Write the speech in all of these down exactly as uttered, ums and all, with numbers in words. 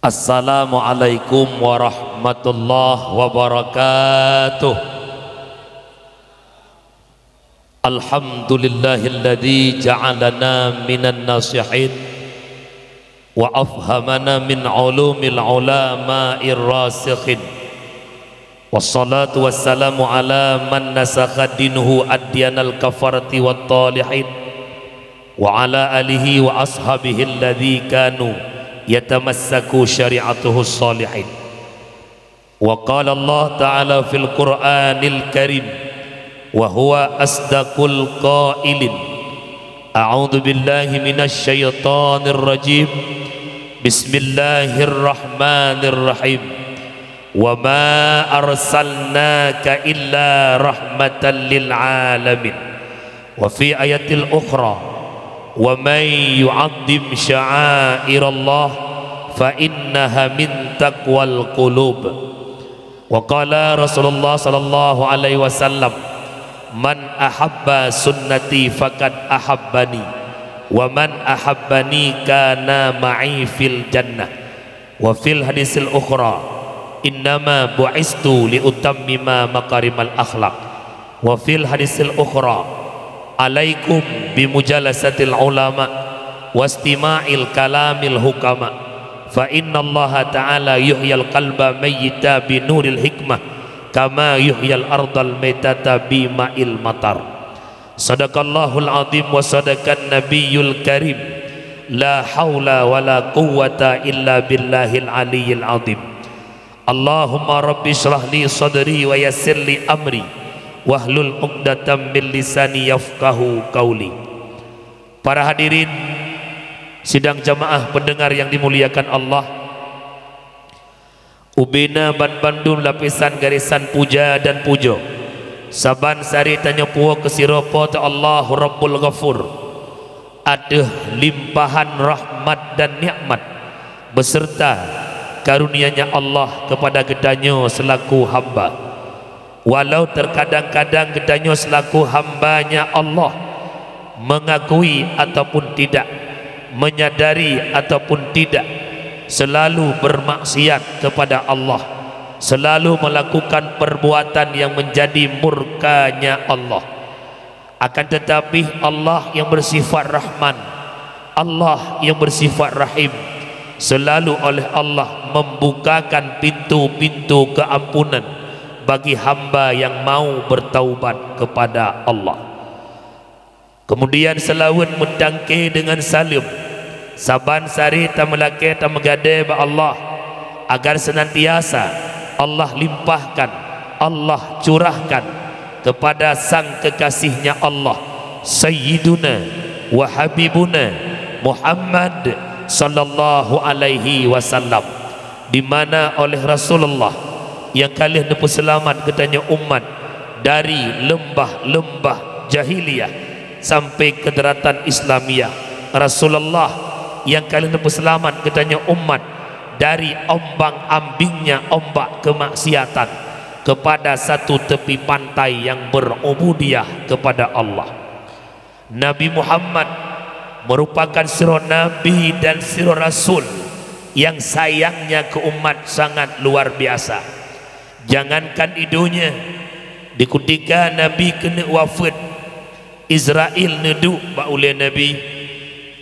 Assalamualaikum warahmatullahi wabarakatuh. Alhamdulillahilladzi ja'alana minan nasihin wa afhamana min ulumil ulama'ir rasikhin. Wassalatu wassalamu ala man nasakha dinhu adyanal kafarati wat talihin, wa ala alihi wa ashabihi alladzi kanu yatamassaku syari'atuhu shalihin. Wa qala Allah Ta'ala fil Qur'anil Karim, wa huwa asdaqul qailin. A'udzu billahi minasy syaithanir rajim. Bismillahirrahmanirrahim. Wa ma arsalnaka illa rahmatan lil alamin. Wa fi ayatil ukhra, "Wa man yu'azzim sya'airallah fa innaha min taqwal qulub." Wa qala Rasulullah sallallahu alaihi wasallam, "Man ahabba sunnati faqad ahabbani, wa man ahabbani kana ma'i fil jannah." Wa fil hadisil ukhra, "Innama bu'istu li utammima makarimal akhlak." Wa fil hadisil ukhra, "Alaikum bi mujalasatil ulama wastima'il kalamil hukama, fa innallaha ta'ala yuhyal qalba mayyita bi nuril hikmah, kama yuhyal ardal maitata bi ma'il matar." Sadaqallahul azim wa sadaqan nabiyyul karim. La haula wa la quwwata illa billahil aliyyil azim. Allahumma rabbi shrah li sadri wa yassir li amri, wahlul uqdatam min lisani yafqahu qauli. Para hadirin sidang jamaah pendengar yang dimuliakan Allah, ubena banmandum lapisan garesan puja dan pujoe, saban sari tanyoe puwoe keu sidroe Po teu Allah Rabbul Ghafur, ateueh limpahan rahmat dan nikmat, beserta karunia-Nya Allah kepada geutanyoe seulaku hamba. Walau terkadang-kadang geutanyoe seulaku hamba-Nya Allah, mengakui ataupun tidak, menyadari ataupun tidak, selalu bermaksiat kepada Allah, selalu melakukan perbuatan yang menjadi murka-Nya Allah. Akan tetapi, Allah yang bersifat Rahman, Allah yang bersifat Rahim, selalu oleh Allah membukakan pintu-pintu keampunan bagi hamba yang mau bertaubat kepada Allah. Kemudian seulaweuet meutangke deungon saleuem, saban sari tameulakée tameugadée bak Allah, agar seunantiasa Allah limpahkan, Allah curahkan kepada Sang Kekasih-Nya Allah, Sayyiduna wa Habibuna Muhammad sallallahu alaihi wasallam, di mana oleh Rasulullah nyang ka lheueh neupeuseulamat geutanyoe umat dari leumbah-leumbah jahiliyah sampai keu daratan Islamiyah. Rasulullah nyang ka lheueh neupeuseulamat geutanyoe umat dari ombang-ambingnya ombak keumaksiatan kepada satu tepi pantai yang berubudiyah kepada Allah. Nabi Muhammad merupakan sidroe nabi dan sidroe rasul nyang sayangnya keu umat sangat luar biasa. Jangankan di donya, di kutika Nabi keuneuk wafeuet, Izrail neuduek bak ulée Nabi.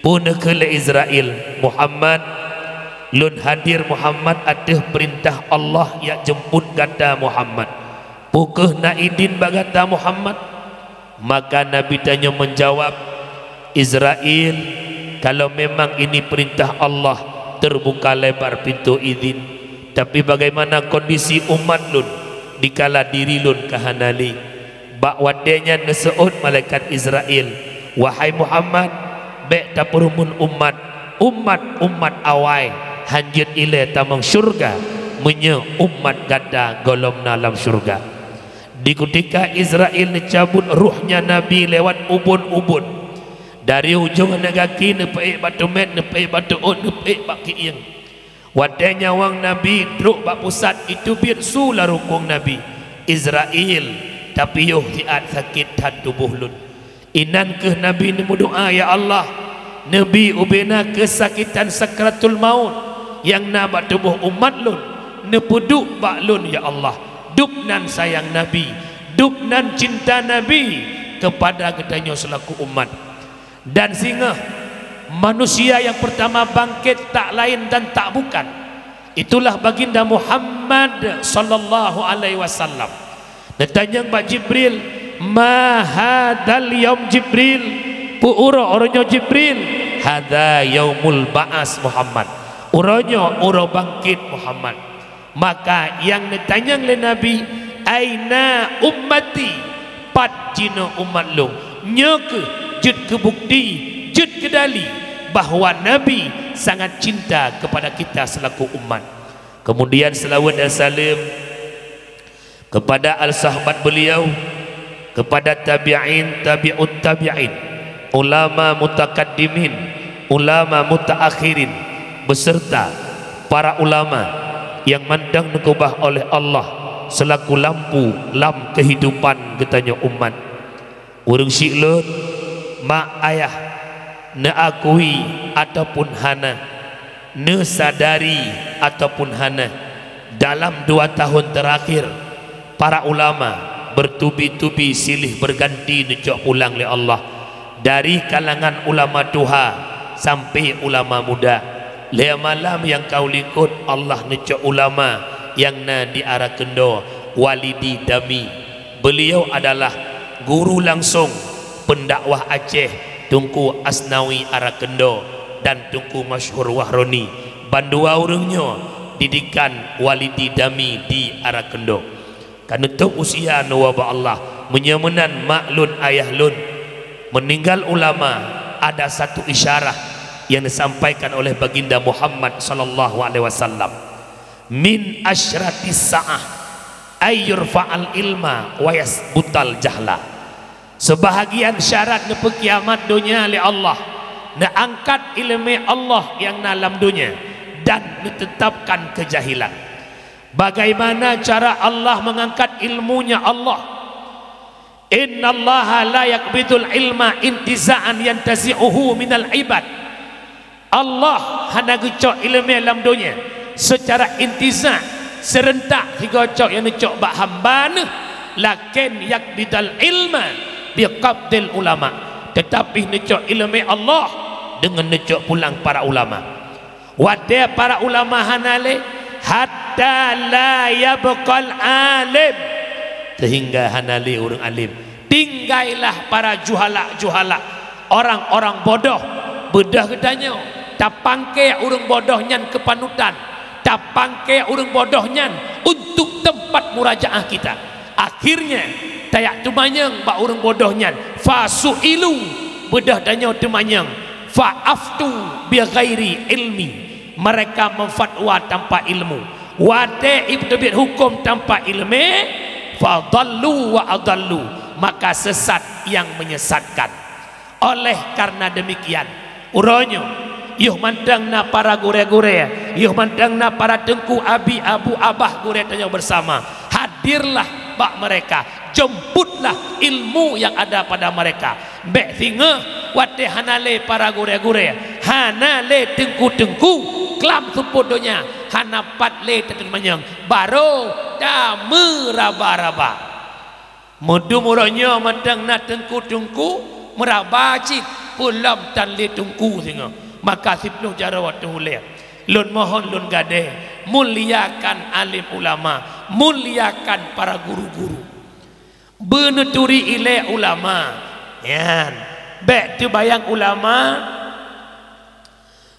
Peue neukheun lé Izrail, "Muhammad, lôn hadir Muhammad ateueh peurintah Allah jak jeumput gata Muhammad. Peu kheueh na idin bak gata Muhammad?" Maka Nabi tanyoe meujawab, "Izrail, kalau memang ini perintah Allah, terbuka lebar pintu izin. Tapi bagaimana kondisi umat lôn dikala diri lôn ka hana lé?" Bak watée nyan neuseuôt malaikat Izrail, "Wahai Muhammad, bék tapeurumun umat, umat-umat awai hanjeuet ilée tamong syeuruga meunyoe umat gata gohlom na lam syeuruga." Di kutika Izrail neucabut ruhnya Nabi lewat ubon-ubon, dari ujong aneuk gaki neupeuék bak teumét, neupeuék bak teuôt, neupeuék bak keuieng. Watée nyawöng Nabi trok bak pusat, jiteubiet su lam rukong Nabi, "Izrail, tapiôh siat sakét that tuboh lôn." Inan kheueh Nabi neumeudoá, "Ya Allah, neubi ubena keusakitan sakratul maut, nyang na bak tuboh umat lôn, neupeuduek bak lôn, ya Allah. Dub nan sayang Nabi, dub nan cinta Nabi keupada geutanyoe seulaku umat. Dan singoh manusia nyang peurtama bangkét tak laén dan tak bukan, itulah Baginda Muhammad sallallahu alaihi wasallam. Neutanyong bak Jibril, "Ma hadzal yaum Jibril?" Peue uroe, uroe nyoe Jibril? "Hadza yaumul ba'as Muhammad." Uroe nyoe uroe bangkét Muhammad. Maka nyang neutanyong lé Nabi, "Aina ummati?" Pat jinoe umat lôn? Nyoe kheueh jeuet keu bukti, jeuet keu dali bahwa Nabi sangat cinta kepada kita selaku umat. Kemudian selawat dan salam kepada al-sahabat beliau, kepada tabi'in, tabi'ut tabi'in, ulama mutakaddimin, ulama mutaakhirin, beserta para ulama nyang mantong neukeubah oleh Allah selaku lampu lam kehidupan geutanyoe umat. Ureuëng syiek lôn, mak ayah, neuakui ataupun hana, neusadari ataupun hana, dalam dua tahun terakhir, para ulama bertubi-tubi silih berganti neucok pulang lé Allah, dari kalangan ulama tuha sampai ulama muda. Lhée malam nyang ka u likot, Allah neucok ulama nyang na di Arakeundo, Walidi Dami. Beliau adalah guru langsong pendakwah Aceh, Teungku Asnawi Arakeundo dan Teungku Masyhur Wahroni. Bandua ureuëng nyoe didikan Walidi Dami di Arakeundo. Ka neutôb usia neuwoe bak Allah. Meunyoe meunan mak lôn, ayah lôn, meuninggai ulama, ada satu isyarah nyang disampaikan oleh Baginda Muhammad sallallahu alaihi wasallam, "Min asyratis sa'ah ay yurfa'al ilma wa yasbutal jahla." Seubahagian syarat neupeu kiamat donya lé Allah, neuangkat iéleumé Allah nyang na lam donya dan neuteutapkan keujahilan. Bagaimana cara Allah meungangkat ilmunya Allah? "Innallaha la yaqbidul ilma intiza'an yantazi'uhu minal ibad." Allah hana geucok iéleumé lam donya seucara intiza', seurentak sigoe cok nyang neucok bak hamba neuh, lakin yaqbidul ilma biqabdil ulama, teutapi neucok iéleumé Allah deungon neucok pulang para ulama. Watée para ulama hana lé, hatta la yabqal alim, sehingga hana lé ureuëng alim. Tinggailah para juhala-juhala, orang-orang bodoh. Beudôh geutanyoe, tapangke ureuëng bodoh nyan keu panutan, tapangke ureuëng bodoh nyan untuk tempat murajaah kita. Akhirnya, tajak teumanyong bak ureuëng bodoh nyan, fasu'ilu, beudôh tanyoe teumanyong, fa'aftu bighairi ilmi, mereka memfatwa tanpa ilmu. Watée jiteubiet huköm tanpa iéleumé, fadallu wa adallu, maka sesat yang menyesatkan. Oleh karena demikian, uroe nyoe, yoh mantong na para gurée-gurée, yoh mantong na para teungku, abi, abu, abah gurée tanyoe bersama, hadirlah bak mereka, jemputlah ilmu yang ada pada mereka. Bék singoh watée hana lé para gurée-gurée, hana lé teungku-teungku, klam seupôt donya, hana pat lé teuteumanyong, barô tameuraba-raba. Meudum uroe nyoe mantong na teungku-teungku meuraba cit, peulom tan lé teungku singoh. Maka siplôh jaroe teuh ulée. Lôn mohon, lôn gadée, muliakan alim ulama, muliakan para guru-guru. Beuneuturi ilée ulama. Nyan, bék teubayang ulama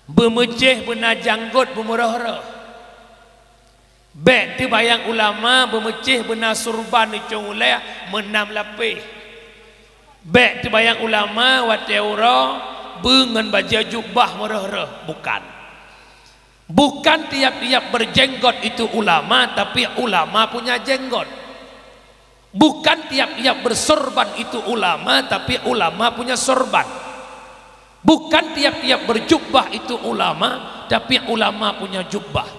beumeucéh beuna janggot beumeuroh-roh. Bék teubayang ulama beumeucéh beuna surban neucong ulée meunam lapéh. Bék teubayang ulama watée uroe beu ngon bajée jubah meureuh-reuh. Bukan. Bukan tiap-tiap berjenggot itu ulama, tapi ulama punya jenggot. Bukan tiap-tiap bersorban itu ulama, tapi ulama punya sorban. Bukan tiap-tiap berjubah itu ulama, tapi ulama punya jubah.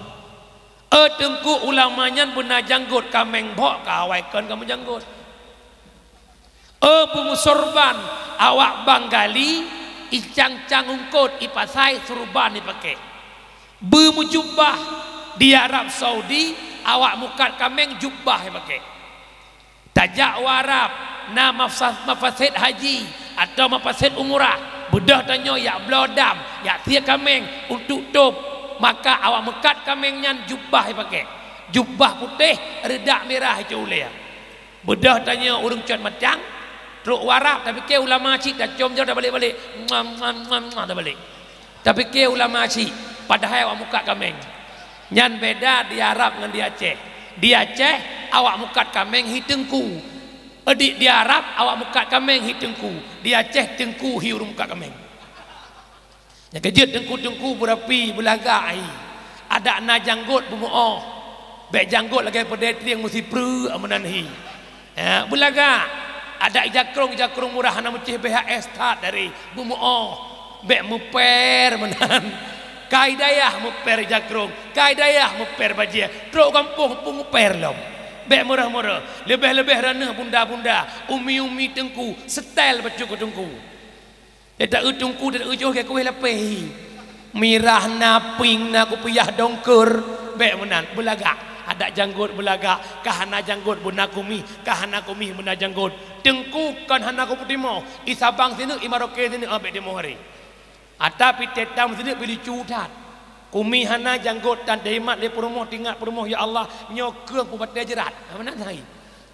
Eh, teungku, ulama nyan beuna janggot, kaméng bhok ka awai kon kamoe janggot. Eh, beumeusorban, awak bang gali, icang-cang ungkot, ipasai, surban ipaké. Beumeujubah. Di Arab Saudi, awak mukat kaméng jubah jipakè. Tajak u Arab, na mafsa-, mafasid haji atau mafasid umrah, beudôh tanyoe jak bloe dam, jak tiek kaméng untuk tôb, maka awak mukat kaméng nyan jubah jipakè. Jubah putéh, reudak mirah icok ulèe. Beudôh tanyoe ureueng cot matang, trok u Arab, tapikè ulama cit, tacom jaroe tabalek-balek. Muah, muah, muah, muah, tabalek. Tapikè ulama cit, padahai awak mukat kaméng. Nyan beda di Arab ngon di Aceh. Di Aceh, awak mukat kaméng hi teungku. Di, di Arab, awak mukat kaméng hi teungku. Di Aceh, teungku hi ureueng mukat kaméng. Nyang keujeuet teungku-teungku beurapi, beulagak, ai. Adak na janggot beumeu'oh. Bèk janggot lagèe peudeh trieng meusipreuk meunan hi. Ya, beulagak. Adak ijakrong-ijakrong murah hana meucéh B H S that dari beumeu'oh. Bèk meuper meunan. Ka i dayah meuper ijakrong, ka i dayah meuper bajèe. Trok gampông pun meuper lom. Bèk meurah-meurah. Leubeh-leubeh raneuh bunda-bunda, umi-umi teungku, setel bacut keu teungku. Teuta eu teungku, teuta eu jôh keu kueh lapéh. Mirah na, pink na, kupiah dongkeur, bèk meunan, beulagak. Adak janggot beulagak, ka hana janggot beuna kumih, ka hana kumih beuna janggot. Teungku kon hana kupeutimoh, i Sabang sineuk, i Maroke sineuk, ah, bèk timoh hari. Ata pih teutam sineuk pih lucu that. Kumih hana janggot tan teuimat lé peurumoh, teuingat peurumoh, "Ya Allah, nyoe keueng peubatèe jeurat." Ah, meunan hai.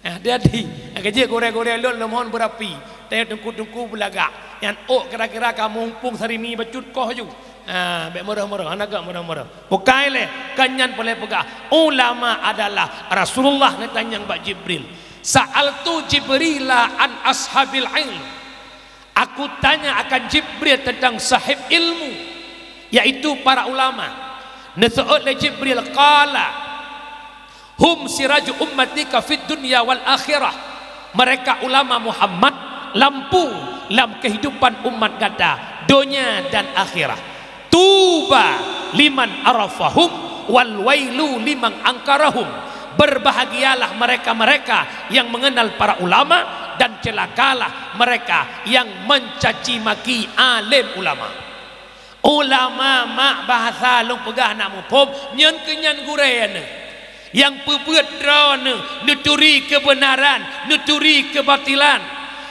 Ah, hati-hati. Ah, keujeuet gurèe-gurèe lôn, lôn mohon beurapi. Tayue teungku-teungku beulagak. Nyan ôk kira-kira ka mumpung sarimi bacut koh ju. Ah, bèk meurah-meurah, hana gak meurah-meurah. Bukai lé, kan nyan peureulèe peugah. Ulama adalah Rasulullah neutanyong bak Jibril. "Sa'altu Jibrila an ashabil ilm." Aku tanya akan Jibril tentang sahib ilmu, yaitu para ulama. Neuseuôt lé Jibril, qala, "Hum siraju ummatika fid dunya wal akhirah." Mereka ulama Muhammad, lampu lam kehidupan umat gata, donya dan akhirat. "Tuba liman arafahum, wal wailu liman angkarahum." Berbahagialah mereka-mereka yang mengenal para ulama, dan celakalah mereka yang mencaci maki alim ulama. Ulama mak bahasa lôn peugah na muphom, nyan keuh nyan gurèe nyan. Nyang peubeuet droeneuh neuturi keubeunaran, neuturi keubatilan.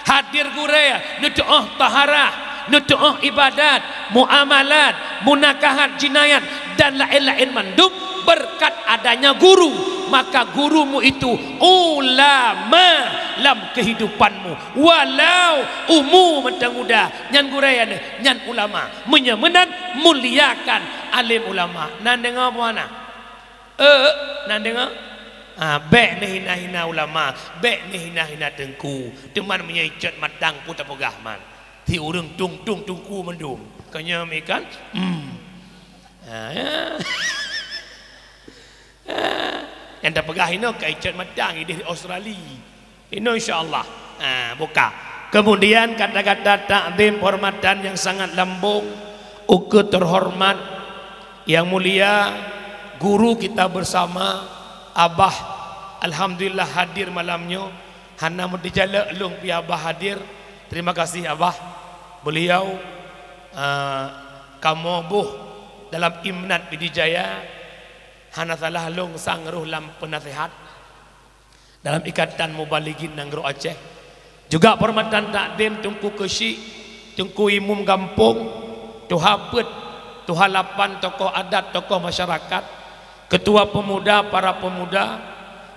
Hadir gurèe, neutu'oh taharah, neutu'oh ibadat, muamalat, munakahat jinayat, dan laén-laén mandum beureukat adanya guru. Maka gurumu itu ulama lam keuhidupanmu. Walau umu mantong muda, nyan gurèe nyan, nyan ulama. Meunyoe meunan, muliakan alim ulama. Na neudeungoe bunoe? Eh, na neudeungoe? Ah, bèk neuhina-hina ulama, bèk neuhina-hina teungku. Teuma meunyoe icot matang peue tapeugah man. Ti ureueng tung-tung teungku mandum. Ka nyan mi kan? Hmm. Ah, ya. Ah, nyang tapeugah inoe ka icot matang idéh di Australia. Inoe insya Allah. Ah, buka. Kemudian kata-kata takzim penghormatan yang sangat lambong, ukeue terhormat, yang mulia, guru kita bersama, Abah, alhamdulillah hadir malam nyoe. Hana meudijalek lôn pih Abah hadir. Terima kasih Abah. Beliau, ah, kamoe boh dalam Imnat Pidie Jaya. Hana salah lôn sang roh lam peunasihat dalam Ikatan Mubalighin Nanggroe Aceh. Juga penghormatan takzim Teungku Keuchik, Teungku Imum Gampông, Tuha Peuet, Tuha Lapan, tokoh adat, tokoh masyarakat, ketua pemuda, para pemuda,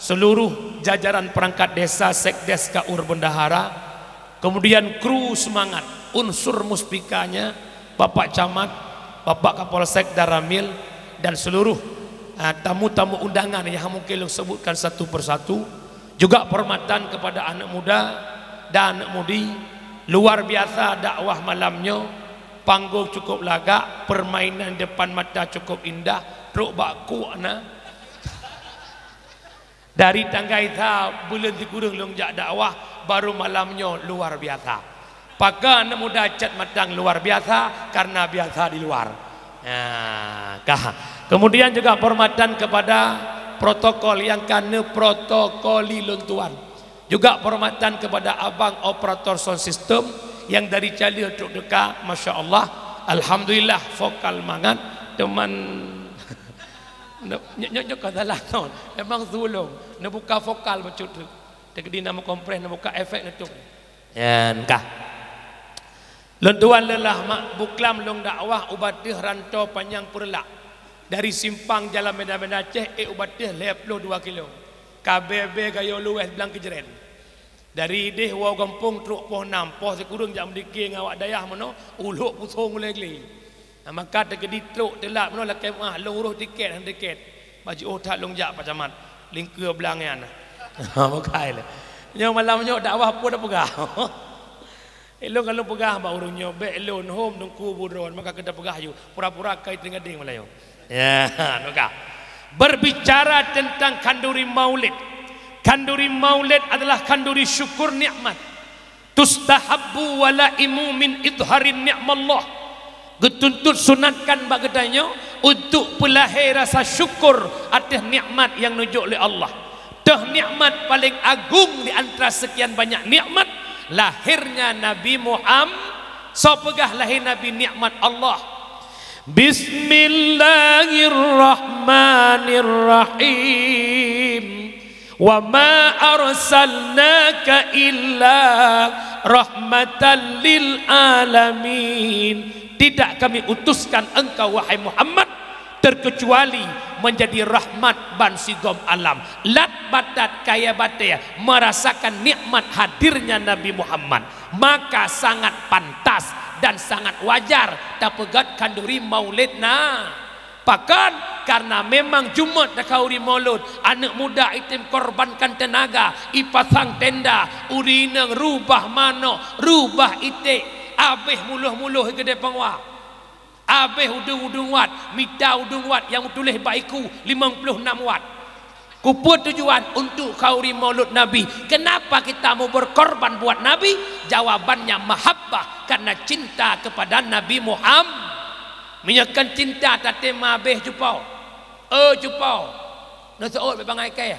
seluruh jajaran perangkat desa, sekdes, kaur, bendahara, kemudian kru semangat, unsur muspikanya, Bapak Camat, Bapak Kapolsek dan Ramil, dan seluruh, ah, tamu-tamu undangan yang mungkin lôn sebutkan satu persatu, juga penghormatan kepada aneuk muda dan aneuk mudi. Luar biasa dakwah malam nyoe, panggong cukup lagak, permainan depan mata cukup indah, trok bak kuek na. Dari tanggai sa buleuen sikureueng lôn jak dakwah, baru malam nyoe luar biasa. Pakon aneuk muda cot matang luar biasa, karena biasa di luar. Nah, kah. Kemudian juga penghormatan kepada protokol nyang ka neuprotokoli lôn tuan. Juga penghormatan kepada abang operator sound system yang dari Cale trok teuka, masya Allah, alhamdulillah, vokal mangat, teuma Nyoe, nyoe, nyoe ka salah ton. Memang zulum. Neubuka vokal bacut tu. Teukeudi na meukompres, neubuka efek neutup. Nyan kah. Lôn tuan lelah mak buklam lôn dakwah u Bateueh Ranto Panyang Peureulak. Dari simpang jalan Medan-Medan Aceh, eh, u Bateueh lhèe ploh dua kilo. Ka bèe-bèe gayô luweh blang keujreng. Dari idéh woe gampông trok poh nam, poh sikureueng jak meudike ngon awak dayah meunoe, u Lhok Pusong ulèe glé. Nah, maka teukeudi trok teulat meunoe lakèe meu'ah, lôn uroh tiket, han tiket. Bah jiôh that lôn jak Pak Camat, lingkeue blang nyan. Bukai lé. Nyoe malam nyoe dakwah peue tapeugah. Ilôn ka lôn peugah bak ureueng nyoe, bèk lôn hom teungku budon, maka keu tapeugah yue, pura-pura kai teuingat deng malayu. Ya, nuka. Berbicara tentang khanduri maulid. Khanduri maulid adalah khanduri syukur nikmat. Tustahabbu walaimu min idharin ni'mallah. Geutuntut sunatkan bak geutanyoe untuk peulahé rasa syukur ateueh nikmat nyang neujok lé Allah. Teuh nikmat paleng agong di antara sekian banyak nikmat, lahirnya Nabi Muham-, soe peugah lahé Nabi nikmat Allah. Bismillahirrahmanirrahim. Wa ma arsalnaka illa rahmatan lil alamin. Tidak kami utuskan engkau, wahai Muhammad, terkecuali menjadi rahmat ban sigom alam. Lat batat kayèe batèe merasakan nikmat hadirnya Nabi Muhammad, maka sangat pantas dan sangat wajar tapeugöt khanduri maulid na. Pakon? Karena memang Jumat takhanduri maulud, aneuk muda item korbankan tenaga, ipasang tenda, ureueng inong rubah manok, rubah iték, abéh muloh-muloh i keudè pangwa. Abéh udeueng-udeueng wat, mita udeueng wat nyang meutuléh bak iku limong ploh nam wat. Keupeue tujuan untuk khanduri maulud Nabi? Kenapa kita mau berkorban buat Nabi? Jawabannya mahabbah, karena cinta kepada Nabi Muhammad. Meunyoe kon cinta tatem abéh cupo. Eh, cupo. Neuseuôt bak bangai kèe.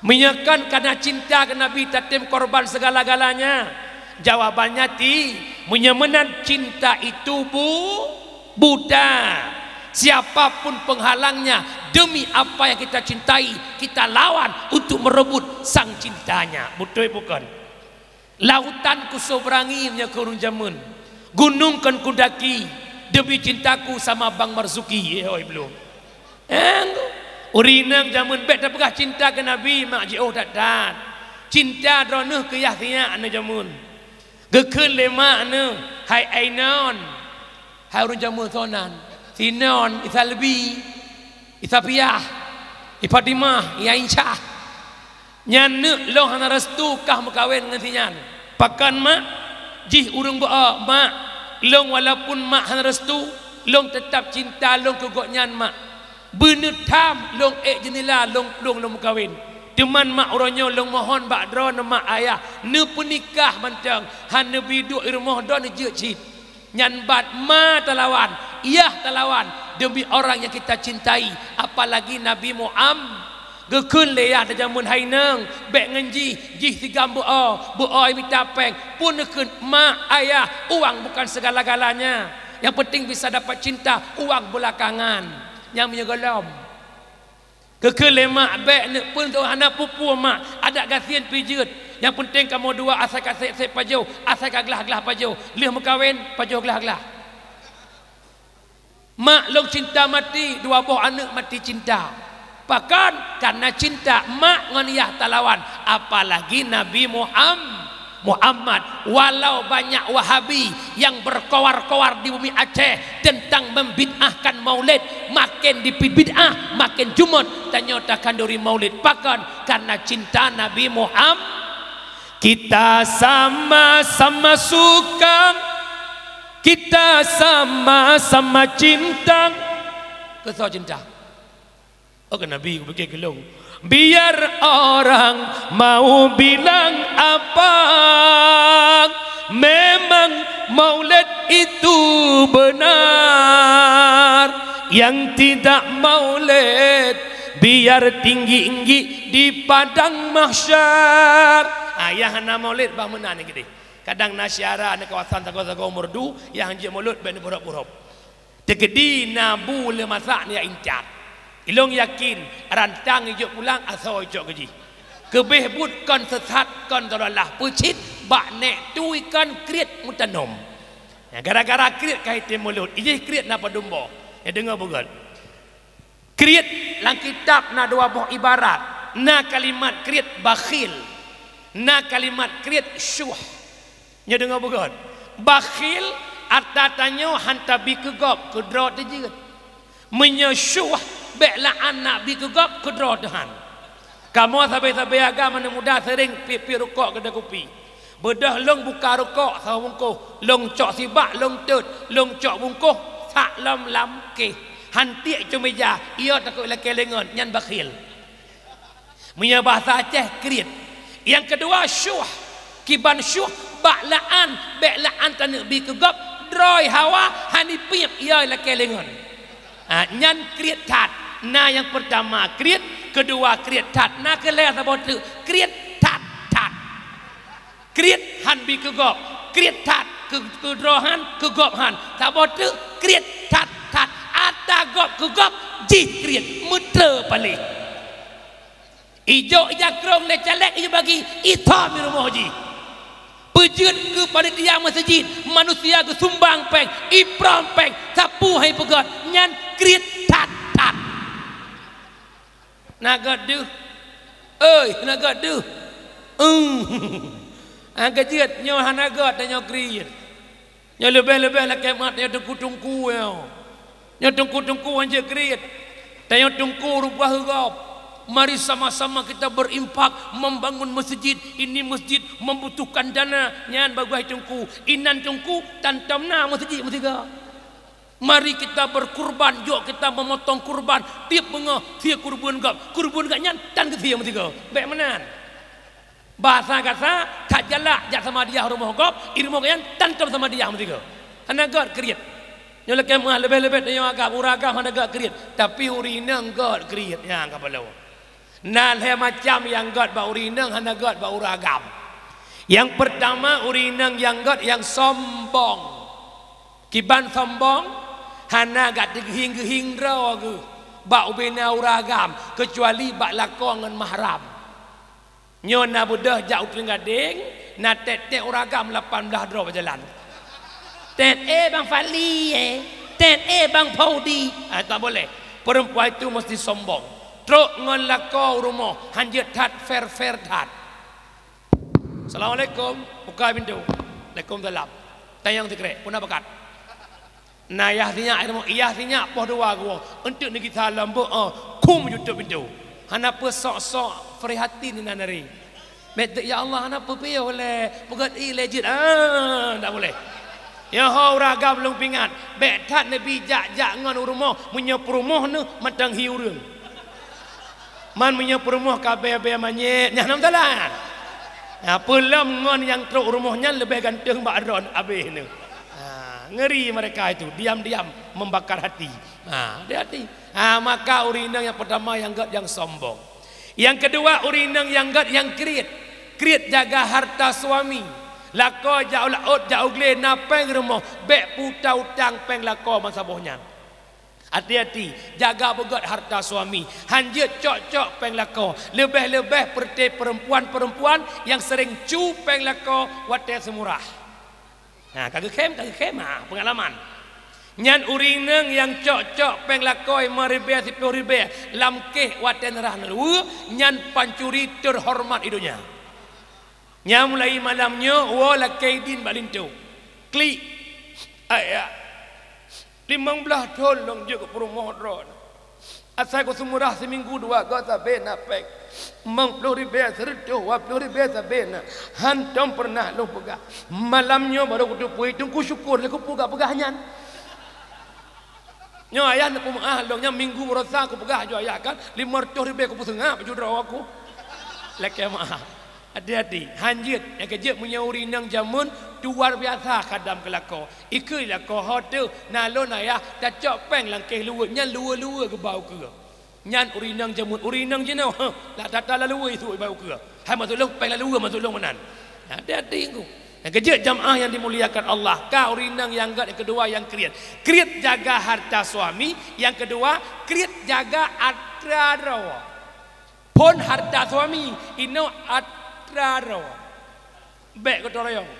Meunyoe kon karena cinta keu Nabi tatem korban segala-galanya, jawabannya ti, meunyoe meunan cinta itu bu-, buta. Siapapun penghalangnya, demi apa yang kita cintai, kita lawan untuk merebut sang cintanya. Beutôi bukon? Lautan kuseberangi meunyoe keu ureueng jameun. Gunong kon kudaki demi cintaku sama Bang Marzuki, eh, hôi, belum. Eh, ureueng inong jameun bèk tapeugah cinta keu Nabi, mak jiôh that-that. Cinta droeneuh keu yah sinyak aneuk jameun. Geukheun lé mak neuh, "Hai Ainon." Hai ureueng jameun soe nan? Sinon, Isalbi, Isapiah, Ifatimah, Iaisyah. Nyan neuk lôn hana restu kah meukawen ngon sinyan. Pakon mak? Jih ureueng beuo, mak. Lôn walaupun mak hana restu, lôn teutab cinta lôn keu gobnyan mak. Beuneuh tham lôn ék jeunila lôn plueng lôn meukawen. Teuma mak uroe nyoe lôn mohon bak droeneuh mak ayah, neupeunikah mantong, han neubi duek i rumoh droeneuh jeuet cit. Nyan ban ma talawan, yah talawan demi orang yang kita cintai, apalagi Nabi Muhammad. Geukheun lé yah jameun hai inong, bèk ngon jih, jih sigam beuo, beuo mita péng, pun neukheun mak, ayah, uang bukan segala-galanya. Yang penting bisa dapat cinta, uang belakangan. Nyang meunyoe gohlom. Geukheun lé mak, "Bèk neuk peue, hana peue-peue mak, adak gasien pih jeuet. Nyang peunteng kamoe dua asai ka sép-sép pajoh, asai ka glah-glah pajoh. Lheueh meukawen, pajoh glah-glah." Mak lôn cinta mati, dua boh aneuk mati cinta. Pakon? Karena cinta mak ngon yah talawan, apalagi Nabi Muham-, Muhammad, walau banyak Wahabi yang berkoar-koar di bumi Aceh tentang membid'ahkan maulid, makin dipibid'ah, makin jumôt tanyoe takhanduri maulid. Pakon? Karena cinta Nabi Muhammad. Kita sama-sama suka, kita sama-sama cinta. Keu soe cinta? Oh, keu Nabi, kupikir keu lôn. Biar orang mau bilang apa, memang maulid itu benar. Yang tidak maulid, biar tinggi-tinggi di padang mahsyar. Ah, nyang hana maulid bah meunan nyan keudeh. Kadang na syedara di kawasan sagoe-sagoe Meureudu, nyang hanjeuet maulid bèk neuburôb-burôb. Teukeudi na bu le masak neujak intat. Ilôn yakin rantang ijok pulang asoe icok keu jih. Keubeh buet kon seusat kon dalalah peucit bak nèk tui kon kriet meutanom. Nyang gara-gara kriet ka item mulot, ijih kriet na padum boh. Nyang deungoe beugöt. Kriet lam kitab na dua boh ibarat, na kalimat kriet bakhil, na kalimat kriet syuh. Nyoe deungoe beugöt. Bakhil, ata tanyoe han tabi keu gob, keu droe teujeuet. Meunyoe syuh, bèk la'an na bi keu gob, keu droe teuhan. Kamoe sabe-sabe agam aneuk muda sering piep-piep rukok keudè kupi. Beudôh lôn buka rukok saboh bungkôh, lôn cok sibak, lôn teut, lôn cok bungkôh sak lom lam kéh. Han tiek cue meuja, ie takot ilakèe lé ngon, nyan bakhil. Meunyoe bahasa Aceh, kriet. Nyang keudua, syuh. Kiban syuh, bak la'an, bèk la'an taneuk bi keu gob, droe hawa, han ipiep, ie ilakèe lé ngon. Ah, nyan kriet that. Na nyang peurtama kriet, keudua kriet that. Na keu lhèe saboh teuk kriet that-that. Kriet han bi keu gob, kriet that keu, keu droe han, keu gob han. Saboh teuk kriet that-that. Ata gob keu gob jih kriet, meuteue paléh. Ijok ijakrong lé caleg, ijok bagi, itom di rumoh jih. Peujeuet keu panitia meuseujid, manusia geusumbang péng, iprong péng, sapeue han ipeugöt, nyan kriet that-that. Na göt deuh. Oi, na göt deuh. Eung. Ah, keujeuet, nyoe hana göt, tanyoe kriet. Nyoe leubeh-leubeh lakèe mat, nyoe teungku-teungku nyoe. Nyoe teungku-teungku hanjeuet kriet. Tanyoe teungku rupa heugob. Mari sama-sama kita berinfak membangun masjid. Ini masjid membutuhkan dana. Nyan bagoe teungku. Inan teungku, tantom na masjid meusigoe. Mari kita berkurban, jok kita memotong kurban, tiep beungoh sie kurban gob. Kurban gob nyan tan geusie meusigoe. Bèk meunan. Bahasa gata, that jalak jak samadiyah rumoh gob, i rumoh gob nyan tantom samadiyah meusigoe. Hana göt kriet. Nyoe lakèe meuah leubeh-leubeh tanyoe agam, ureueng agam hana göt kriet, tapi ureueng inong göt kriet nyang ka paloe. Na lhèe macam nyang göt bak ureueng inong, hana göt bak ureueng agam. Nyang peurtama, ureueng inong nyang göt nyang sombong. Kiban sombong, hana geuh teugeuhing-geuhing droe geuh bak ubena ureueng agam, keucuali bak lakoe ngon mahram. Nyoe na beudôh jak u Teunggadeng, na tét-tét ureueng agam lapan blaih droe bak jalan. Tét, "Eh, Bang Fadli, eh. Tét, eh, Bang Faudi." Ah, tak boleh. Perempuan itu mesti sombong. Trok ngon lakoe u rumoh, hanjeuet that, fair-fair that. "Assalamualaikum." Buka pintu. "Waalaikumsalam." Tanyong sikrek, "Peue na pakat?" Na yah sinyak, yah sinyak poh dua geuwoe. Eunteuk neugisa lom beuh, oh, khum jutôt pintu. Hana peue sok-sok prihatin inan nari. Bèk teuk, "Ya Allah, hana peue-peue lé, peugöt ie lé jeuet." Ah, ndak boleh. Nyoe ho ureueng agam lôn peuingat, bèk that neubi jak-jak ngon u rumoh, meunyoe peurumoh neuh mantong hi ureueng. Man meunyoe peurumoh ka bèe-bèe manyét, nyan hana masalah. Nah, peulom ngon nyang trok rumoh nyan leubeh ganteng bak droe abéh nyoe. Ha, ngeri mereka itu, diam-diam membakar hati. Ha, hati-hati. Ha, maka ureueng inong nyang peurtama nyang göt nyang sombong. Nyang keudua, ureueng inong nyang göt nyang kriet. Kriet jaga harta suami. Lakoe jak u laôt, jak u glé, na péng rumoh, bèk peuutang-utang péng lakoe masa boh nyan. Hati-hati, jaga beugöt harta suami. Hanjeuet cok-cok péng lakoe. Leubeh-leubeh peureuté perempuan-perempuan nyang sering cu péng lakoe watèe seumurah. Nah, ka geukhém, ka geukhém, ha, peungalaman. Nyan ureueng inong nyang cok-cok péng lakoe limong ribèe, siploh ribèe lam kéh watèe neurah neuluweue, nyan pancuri teuhoreumat i donya. Nyan mulai malam nyoe woe lakèe idin bak linto. Klik. Ayah. Limong blaih thôn lôn jeuet keu peurumoh droeneuh. Asai keu seumurah siminggu dua goe sabe na péng. Limong ploh ribèe, seureutôh dua ploh ribèe sabe na. Hántom peureunah lôn peugah. Malam nyoe barô kuteupeu teungku syukur lé kupeugah-peugah nyan. Nyoe ayah neupeumeu'ah lôn, nyan minggu baroesa kupeugah laju ayah kan, limong reutôh ribèe kupeuseungab baju droe ku. Lakèe meu'ah. Hati-hati, hanjeuet, nyang keujeuet meunyoe ureueng inong jameun, luar biasa khadam keu lakoe. Ikheun lakoe ho teuh, na lôn ayah, tacok péng lam kéh luweue, nyan luweue-luweue geuba u keue. Nyan ureueng inong jameun, ureueng inong jinoe, heh, la tata laluweue su iba u keue. Hai masuk lôn, péng laluweue masuk lôn meunan. Hati-hati engku. Nyang keujeuet jamaah yang dimuliakan Allah, ka ureueng inong nyang gét, nyang keudua nyang kriet. Kriet jaga harta suami, nyang keudua kriet jaga atra droe. Phon harta suami, inoe atra droe. Bék gotong royong.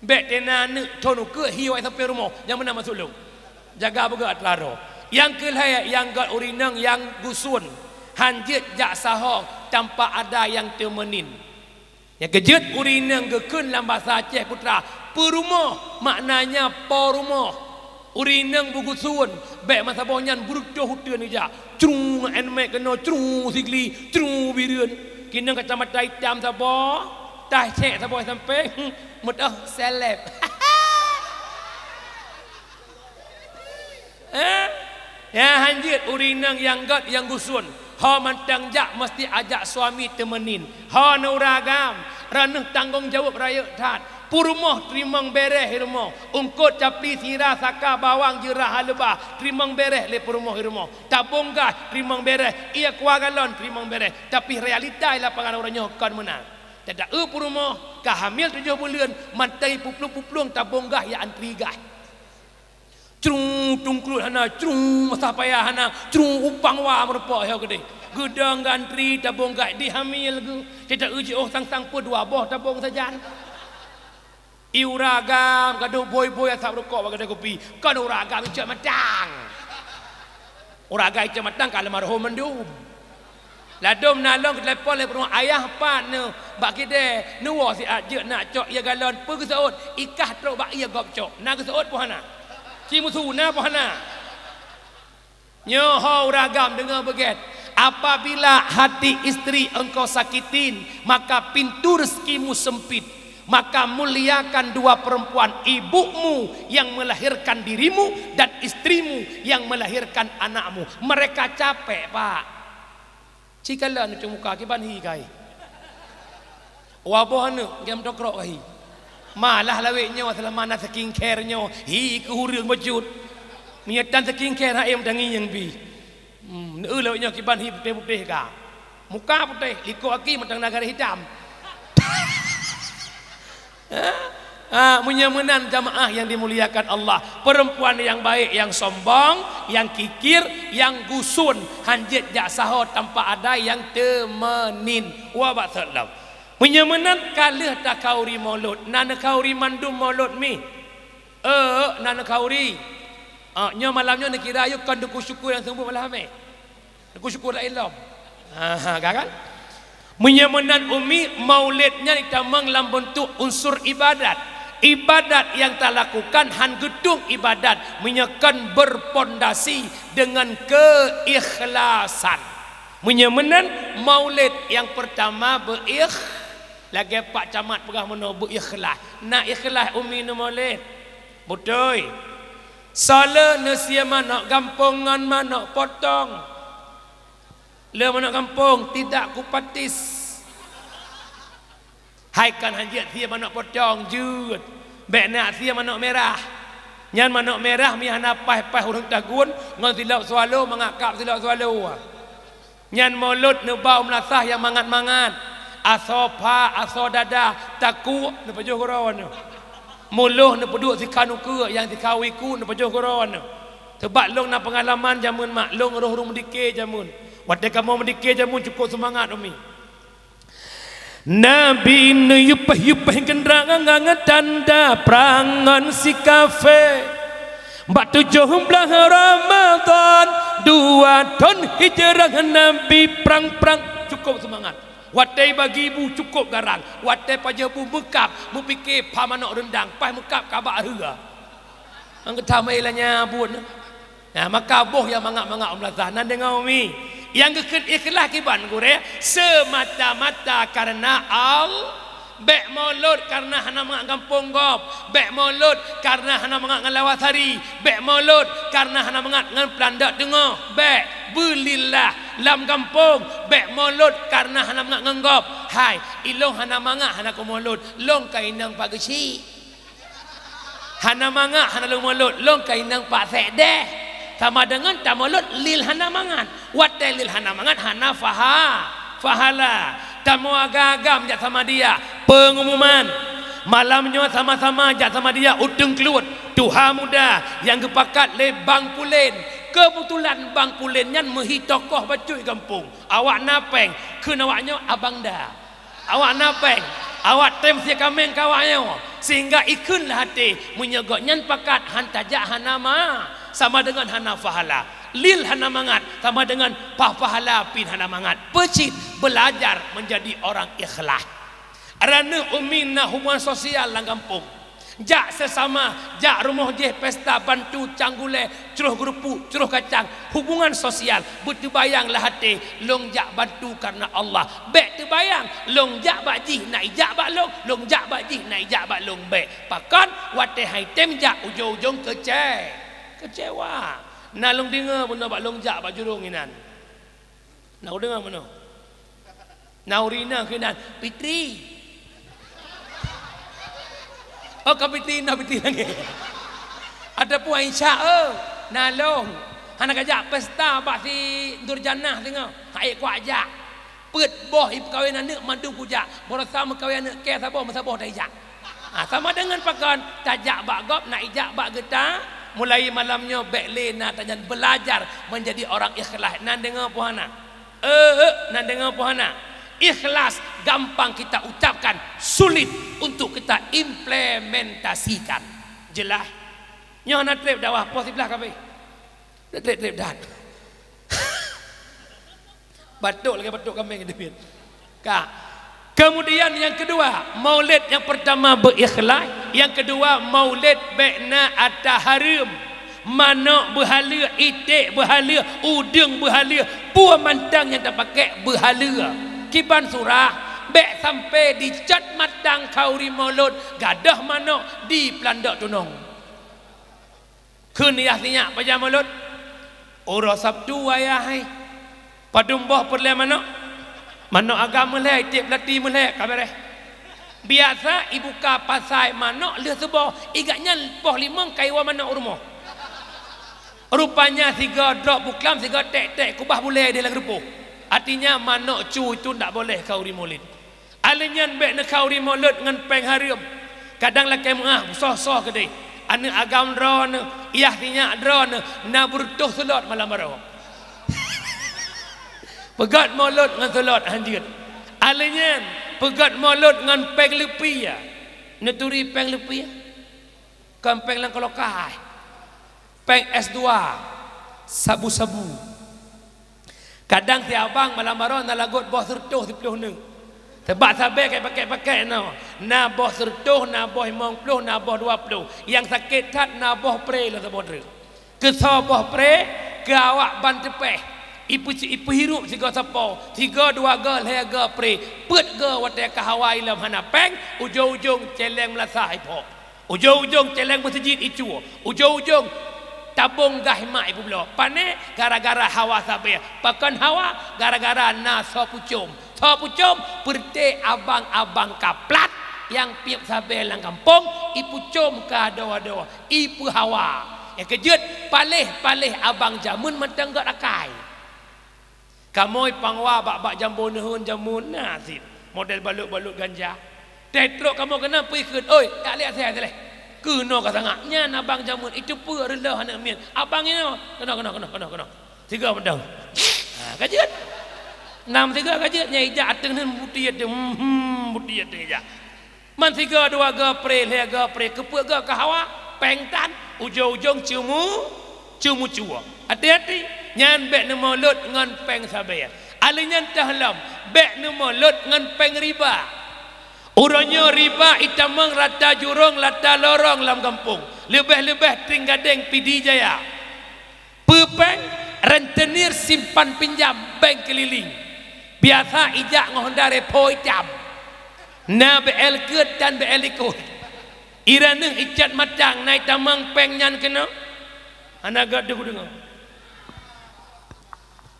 Bék teuena aneuk thon ukeue hi awai sampoe rumoh, nyang meunan maksud lôn. Jaga beugét atra droe. Nyang keu lhée nyang gét ureueng inong nyang guson, hanjeuet jak saho tanpa ada nyang teumeunin. Nyang keujeuet ureueng inong geukheun lam basa Aceh putra, peurumoh, maknanya po rumoh. Ureueng inong beuguson, bék masa boh nyan beureutoh uteuen neujak. Crung, en mek keunoe, crung, sigli, crung, bireuen. Keuneuk kacamata itam saboh, tah cék saboh sampéng, meutoh seleb. Eh? Ya, hanjeuet ureueng inong nyang gét nyang guson. Ho mantong jak meusti ajak suami teumeunin. Ho neu ureueng agam, droeneuh tanggong jaweueb rayeuk that. Peurumoh teurimong béreh i rumoh. Eungkôt, capli, sira, saka, bawang, jeurah, leubah, teurimong béreh lé peurumoh i rumoh. Tabông gas teurimong béreh, ie kuah galon teurimong béreh. Tapi realita i lapangan uroe nyoe kon meunan. Teuta eu peurumoh ka hamil tujoh buleuen, mantong puplueng-puplueng tabông gas nyang antri gas. Crung, tungklut hana, crung, masa payah hana, crung, upang wa meurumpok yoh keudeh. Geudong gantri tabông gas di hamil geuh. Teuta eu jiôh sang-sang peue dua boh tabông sajan. I ureueng agam gadoh bhôi-bhôi asap rukok bak gadai kupi. Kon ureueng agam icok matang. Ureueng agam icok matang ka almarhum mandum. Ladôm na lôn geutelepon lé peurumoh, "Ayah, pat neuh bak kidée, neuwoe siat jeuet nak cok ie galon, peue geuseuôt, ikah trok bak ie gob cok." Na geuseuôt peue hana? Ci meusu na peue hana? Nyoe ho ureueng agam deungoe beugét, "Apabila hati istri engkau sakitin, maka pintu rezekimu sempit. Maka muliakan dua perempuan, ibumu yang melahirkan dirimu dan istrimu yang melahirkan anakmu." Mereka capek, Pak. Ci kalon u muka kiban hi kai. Wa boh aneuk gam tokrok ka hi. Malah lawét nyoe seulama na skincare nyoe, hi keu ureueng bacut. Meunyoe tan skincare, hai meutangieng pih. Hmm, neu lawét nyoe kiban hi putéh-putéh ka. Muka putéh, likot aki mantong na garéh hitam. Ah, meunyoe meunan jamaah yang dimuliakan Allah, perempuan yang baik, yang sombong, yang kikir, yang gusun, hanjeuet jak saho tanpa ada yang teumeunin. Wa bak salam. Meunyoe meunan ka lheueh takhauri maulud, na neukhauri mandum maulud mi? Eh, na neukhauri. Ah, nyoe malam nyoe neukira yue kon Teungku Syukur nyang seumeubeuet malam eh. Teungku Syukur laén lom. Ha, ha, ka kan? Meunyoe meunan umi, maulid nyan itamong lam beuntuk unsur ibadat. Ibadat nyang talakukan han geutueng ibadat meunyoe kon berpondasi dengan keikhlasan. Meunyoe meunan, maulid nyang peurtama beuikh-, lagée Pak Camat peugah meunoe, beuikhlas. Na ikhlas umi neumaulid? Beutôi. Soe le neusie manök gampông ngon manök potong? Le manök gampông tidak kupatis. Hai kon hanjeuet sie manök potong, jeuet. Bék na sie manök mirah. Nyan manök mirah mi hana paih-paih ureuëng tagun ngon silop swallow, mangat kab silop swallow. Nyan mulod neuba u meulasah nyang mangat-mangat. Asoe pha, asoe dada, takue neupajoh keudroe nyoe. Muloh neupeuduek sikhan ukeue nyang sikhan wiku neupajoh keudroe nyoe. Sabab lôn na peungalaman jameun mak, lôn roh ureuëng meudike jameun. Watée kamoe meudike jameun cukôp seumangat umi. Nabi neuyupaih-yupaih geundrang tanda prang ngon si kafé. Bak tujoh blaih Ramadhan dua thon hijrah Nabi prang-prang. Cukôp seumangat. Watée bagi bu cukôp garang. Watée pajoh bu meukab, meupike pha manök reundang, paih meukab kabak rhua. Anggeuta meuilah nyabut. Nah, maka boh nyang mangat-mangat u meulasah nan deungoe umi. Nyang geukheun ikhlas kiban gurée, semata-mata kareuna Al-, bék mulod kareuna hana mangat gampông gob, bék mulod kareuna hana mangat ngon lawasari, bék mulod kareuna hana mangat ngon peulandok teungoh, bék, beulillah lam gampông, bék mulod kareuna hana mangat ngon gob. Hai, ilôn hana mangat hana kumulod, lôn ka inong Pak Geuchik. Hana mangat hana lôn mulod, lôn ka inong Pak Sekdeh. Sama deungon tamulod lil hana mangat. Watée lil hana mangat hana paha-, pahala. Tamoe agam-agam jak Samadiyah, peungumuman. Malam nyoe sama-sama jak sama dia u Teungkluet, tuha muda nyang geupakat lé Bang Pulen. Keubeutulan Bang Pulen nyan meuhi tokoh bacut gampông. Awak na péng, kheun awak nyoe Abang Da. Awak na péng, awak tem sie kaméng keu awak nyoe, sehingga ikheun lah até meunyoe gobnyan pakat han tajak hana ma, sama deungon hana pahala. Lil hana mangat, sama deungon pa-, pahala pih hana mangat. Peucit belajar menjadi orang ikhlas. Ranuh umi na hubungan sosial lam gampông. Jak sesama, jak rumoh jih pesta bantu cang gulai, cruh geurupu, cruh kacang. Hubungan sosial, beuteubayang lah até, lôn jak bantu karena Allah. Bék teubayang, lôn jak bak jih na ijak bak lôn, lôn jak bak jih na ijak bak lôn. Bék. Pakon watée hai tem jak ujong-ujong keucé-, keucewa. Na lôn deungoe bunoe bak lôn jak bak jurong inan. Na u deungoe meunoe. Na ureueng inong keunan, "Fitri." Oh, ka Fitri, na Fitri lagée. Ataupun Aisyah, "Oh, na lôn. Hana kajak pesta bak si Durjanah singoh. Hai kuajak. Peuet boh ipeukawen aneuk mandum kujak. Baroesa meukawen aneuk kée saboh meusaboh taijak." Ha, sama deungon pakon, tajak bak gob, na ijak bak geuta. Mulai malam nyoe bék lé na tanyan belajar menjadi orang ikhlas. Nan deungoe peue hana? Eh, eh, nan deungoe peue hana? Ikhlas gampang kita ucapkan, sulit untuk kita implementasikan. Jelas? Nyoe hana treb dakwah, poh siblaih ka abéh. Treb-treb dat. Batuk lagée batuk kaméng deubiet. Ka. Kemudian yang kedua, maulid yang pertama beuikhlas, yang kedua maulid bék na ata hareuem. Manok beuhaleue, iték beuhaleue, udeueng beuhaleue, peue mantong nyang tapakék beuhaleue. Kiban surah, bék sampai dicot matang khauri maulud, gadôh manok di peulandok tunong. Kheun yah sinyak pajan maulud, uroe Sabtu ayah hai. Padum boh peureulée manok? Manok agam meulhée, iték peulati meulhée, ka béréh. Biasa ibuka pasai manok lheueh suboh, igak nyan poh limong ka iwoe manok u rumoh. Rupanya sigoe drop buklam, sigoe tek-tek kubah bulée di lam rupoh. Artinya manok cu itu ndak boleh khauri maulid. Aleuh nyan bék neukhauri maulud ngon péng hareuem. Kadang lakée meuáh soh-soh keudeh. Aneuk agam droeneuh, yah sinyak droeneuh, na beureutoh seulot malam baroe. Peugét maulud ngon seulot hanjeuet. Aleuh nyan peugét maulud ngon péng leupie. Neuturi péng leupie? Kon péng lam kolokai. Péng S dua, sabu-sabu. Kadang si abang malam baroe na lagot boh seureutoh siplôh neuk. Sabab sabe ka ipakék-pakék nyoe. Na boh seureutoh, na boh limong plôh, na boh dua plôh. Nyang sakét that na boh pre lom saboh treuk. Keusoe boh pre, keu awak ban teupeh. Ipeu-, ipeuhirup sigoe sapo, sigoe dua goe, lhée goe pre. Peuet goe watée ka hawa ilom hana péng, ujong-ujong céléng meulasah iphok. Ujong-ujong céléng meuseujid icue, ujong-ujong tabong gah mak ipeubloe. Pane? Gara-gara hawa sabe. Pakon hawa? Gara-gara na soe pucom. Soe pucom? Peureuté abang-abang ka plat nyang piep sabe lam gampông, ipucom keu adoe-adoe, ipeuhawa. Nyang keujeuet, paléh-paléh abang jameun mantong gét akai. Kamoe pangwa bak-bak jambo neuheun jameun na cit, model balot-balot ganja. Teuh trok kamoe keunan peue ikheun, "Oi, jak lé asèe lé." Keunoe ka sangat. Nyan abang jameun, iteupeue reuloh aneuk miet. Abang inoe, keunoe, keunoe, keunoe, keunoe, keunoe. Sigoe mantong. Ha, ka jeuet. Nam sigoe ka jeuet, nyan ijak ateueng neuheun butiet teuh. Hmm, butiet teuh ijak. Man sigoe dua goe pre, lhèe goe pre, keupeue goe ka hawa, péng tan, ujong-ujong ceumu, ceumucue. Hati-hati, nyan bèk neumulot ngon péng sabe. Alèh nyan teuh lom, bèk neumulot ngon péng riba. Uroe nyoe riba itamong rata jurông, rata lorong lam gampông, leubeh-leubeh Trienggadeng, Pidie Jaya. Peue péng? Rentenir simpan pinjam bank keuliling. Biasa ijak ngon Honda Revo itam. Na B L keut dan B L likôt. Iraneuh icot matang, na itamong péng nyan keunoe? Hana gét deuh kudeungoe.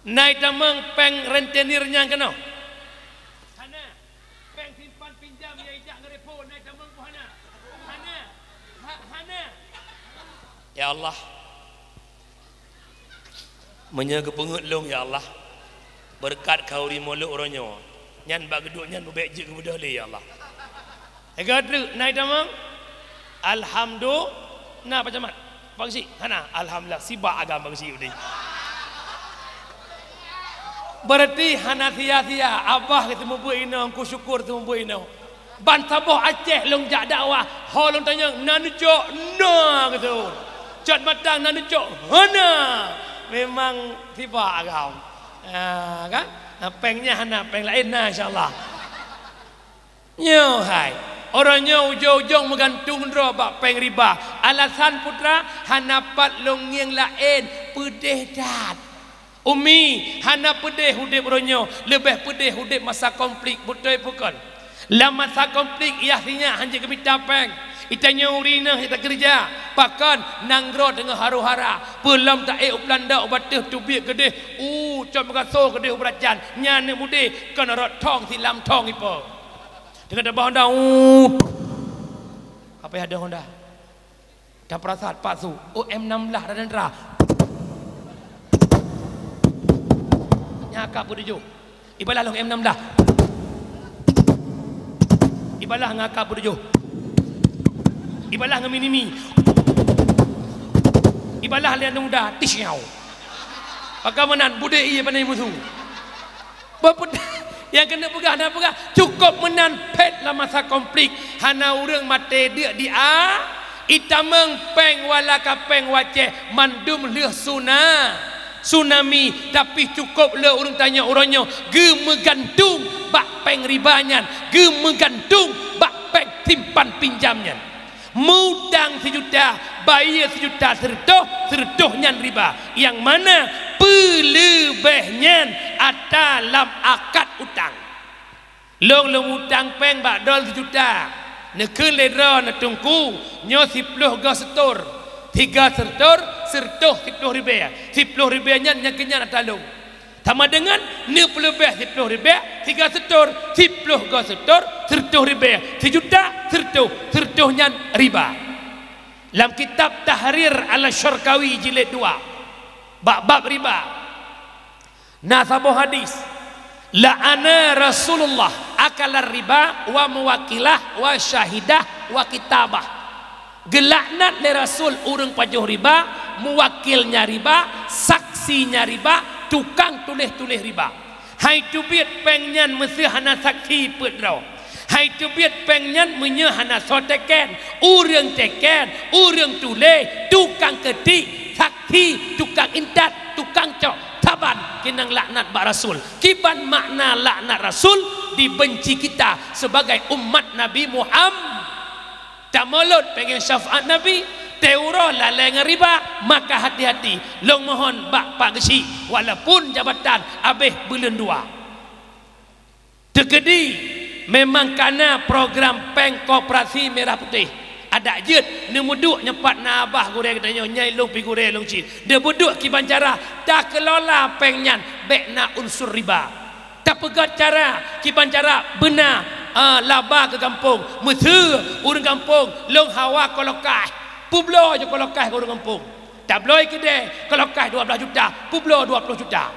Na itamong péng rentenir nyan keunoe? Hana. Péng simpan pinjam nyang ijak ngon Revo na itamong peue hana? Hana. Ha, hana. Ya Allah. Meunyoe geupeungeut lôn, ya Allah, beureukat khauri mulod uroe nyoe, nyan bak geuduek nyan beubèk jeuet geubeudôh lé, ya Allah. Teuka treuk na itamong? Alhamdulillah. Na pacamat? Pak Geuchik? Hana. Alhamdulillah. Sibak agam Pak Geuchik udeh. Berarti hana sia-sia. Abah geuteumeubeuet inoe, Teungku Syukur geuteumeubeuet inoe. Ban saboh Aceh lôn jak dakwah, ho lôn tanyong, na neucok? Na, geuteupeue. Cot Matang na neucok? Hana. Memang sibak agam. Ha, kan? Ha, péng nyan hana, péng laén na, insya Allah. Nyoe hai, uroe nyoe ujong-ujong meugantung droe bak péng riba. Alasan peue teuma? Hana pat lôn ngieng laén, peudeh that. Umi, hana peudeh udeb uroe nyoe, leubeh peudeh udeb masa konflik, beutôi peue kon? Lam masa konflik, yah sinyak hana jeuet geumita péng. Itanyoe ureueng inong nyang takeureuja, pakon nanggroe teungoh haru-hara, peue lom taék u Peulanda, u Bateuh, teubiet keudeh, u, cok meugasoe keudeh u Beuracan, nyan neuk mudeh, kon rot thong silam thong ipo. Teungoh tabah honda, uh. Apa ya ada honda? Tapeurasat, pak su. Oh, M enam belas dah tentara. Nyan ka peutujoh. Ibalah lôn M enam belas. Ibalah ngon ka peutujoh. Ibalah ngon minimi. Ibalah lé aneuk muda, tisiau. Pakon meunan, budek ié pané musu. Baput-, nyang keuneuk peugah, na peugah, cukôp meunan phét lam masa konflik, hana ureueng maté deuk di a, itamong péng wala ka péng wacée, mandum lheueh suna-, tsunami, tapi cukôp le ureueng tanyoe uroe nyoe geumeugantung bak péng riba nyan, geumeugantung bak péng simpan pinjam nyan. Meu-utang sijuta, bayeue sijuta sireutôh, sireutôh nyan riba. Nyang mana peuleubeh nyan atra lam akad utang. Lôn, lôn utang péng bak droen sijuta. Neukheun lé droen, "Teungku, nyoe siploh goe setor. Sigoe setor, sireutôh siploh ribèe. Siploh ribèe nyan nyang keu nyan atra lôn." Sama dengan neupeuleubeh siploh ribèe, sigoe setor, siploh goe setor, sireutôh ribèe, sijuta, sireutôh, sireutôh nyan riba. Lam kitab Tahrir Al-Syarqawi jilid dua, bak bab riba, na saboh hadis, "La'ana Rasulullah akalar riba wa muwakilah wa syahidah wa kitabah." Geulaknat lé Rasul ureueng pajoh riba, muwakilnya riba, saksinya riba, tukang tuléh-tuléh riba. Hai teubiet péng nyan meusé hana saksi peuet droe. Hai teubiet péng nyan meunyoe hana soe teken, ureueng teken, ureueng tuléh, tukang keutik, saksi, tukang intat, tukang cok, saban keunong laknat bak Rasul. Kiban makna laknat Rasul? Dibenci kita sebagai umat Nabi Muhammad. Tamolot pengen syafaat Nabi, teuroh lalée ngon riba, maka hati-hati. Lôn mohon bak Pak Geuchik, walaupun jabatan habéh buleuen dua. Teukeudi memang kana program péng koperasi merah putih. Adak jeuet neumeuduek nyang pat na abah gurée geutanyoe, nyai lôn pi gurée lôn cit. Neubeuduek kiban cara takeulola péng nyan bék na unsur riba. Tapeugét cara, kiban cara beuna, eh, laba keu gampông. Meuseu ureuëng gampông lôn hawa kolokaih, peubloe jih kolokaih keu ureuëng gampông. Tabloe keudée kolokaih dua blaih juta, peubloe dua ploh juta.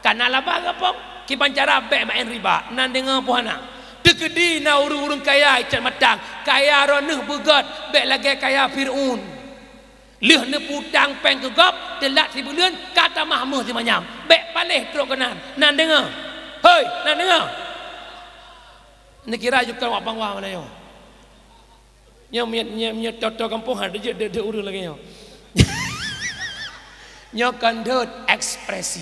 Kana laba gampông, kiban cara bék maén riba, nan deungoe puhana. Teukeudi na ureuëng-ureuëng kaya icat matang, kaya roh neuh beugét bék lagée kaya Fir'aun. Lheueh neuputang péng keu gob, teulat sibuleuen, ka tamah meuh simanyam. Bék paléh trok keunan. Nan deungoe. Hoi, nan deungoe. Neukira jukon wak pangwa meulayeue. Nyoe miet, nyoe, nyoe toto gampông han jeuet deuek-deuek ureuëng lagée nyoe. Nyoe kon deuek ekspresi.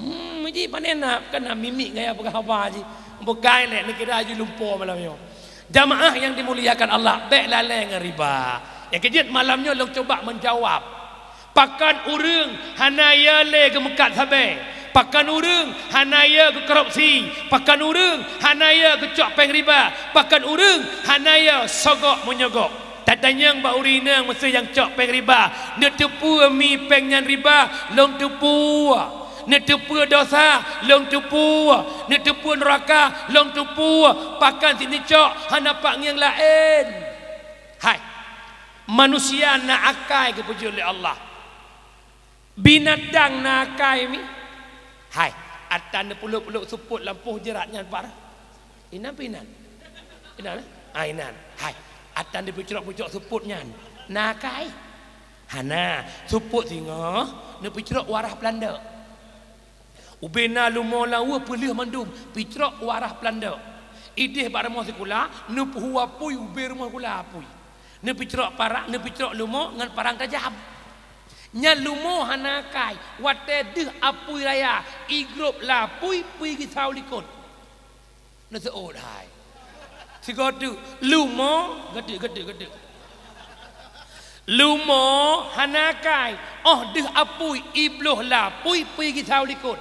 Hmm, ji pané na, kan na mimik gaya peugah haba ji. Bukai lé, neukira ji lumpoe malam nyoe. Jamaah yang dimuliakan Allah, bék lalée ngon riba. Nyang keujeuet malam nyoe lôn cuba menjawab. Pakon ureuëng hana yö lé geumeukat sabé? Pakon ureuëng hana yö geukorupsi? Pakon ureuëng hana yö geucok péng riba? Pakon ureuëng hana yö sogok menyogok? Tatanyong bak ureuëng inong meusé nyang cok péng riba, neuteupeue mi péng nyan riba, lôn teupeue. Neuteupeue dosa, lôn teupeue. Neuteupeue neuraka, lôn teupeue. Pakon sit neucok, hana pat ngieng laén. Hai, manusia na akai geupeujeuet lé Allah. Binatang na akai mi. Hai, atra neupulok-pulok seupôt lam poh jeurat nyan, Pak. Inan pih inan. Inan, eh? Ai nan, hai, atan dipeucrok-peucrok seupôt nyan. Na kai? Hana, seupôt singoh neupeucrok u arah peulandok. Ubé na leumo lawa peuleueh mandum, peucrok u arah peulandok. Idéh bak rumoh sikula, neupeuhu apui ubé rumoh sikula apui. Neupeucrok parang, neupeucrok leumo ngon parang tajam. Nyan leumo hana kai, watée deuh apui raya, igrôb lapui pui geusau likot. Neuseuôt hai. Sigoe teuk, leumo, geudeuk, geudeuk, geudeuk. Leumo hana kai, óh deuh apui, ibloh lapui pui geusau likot.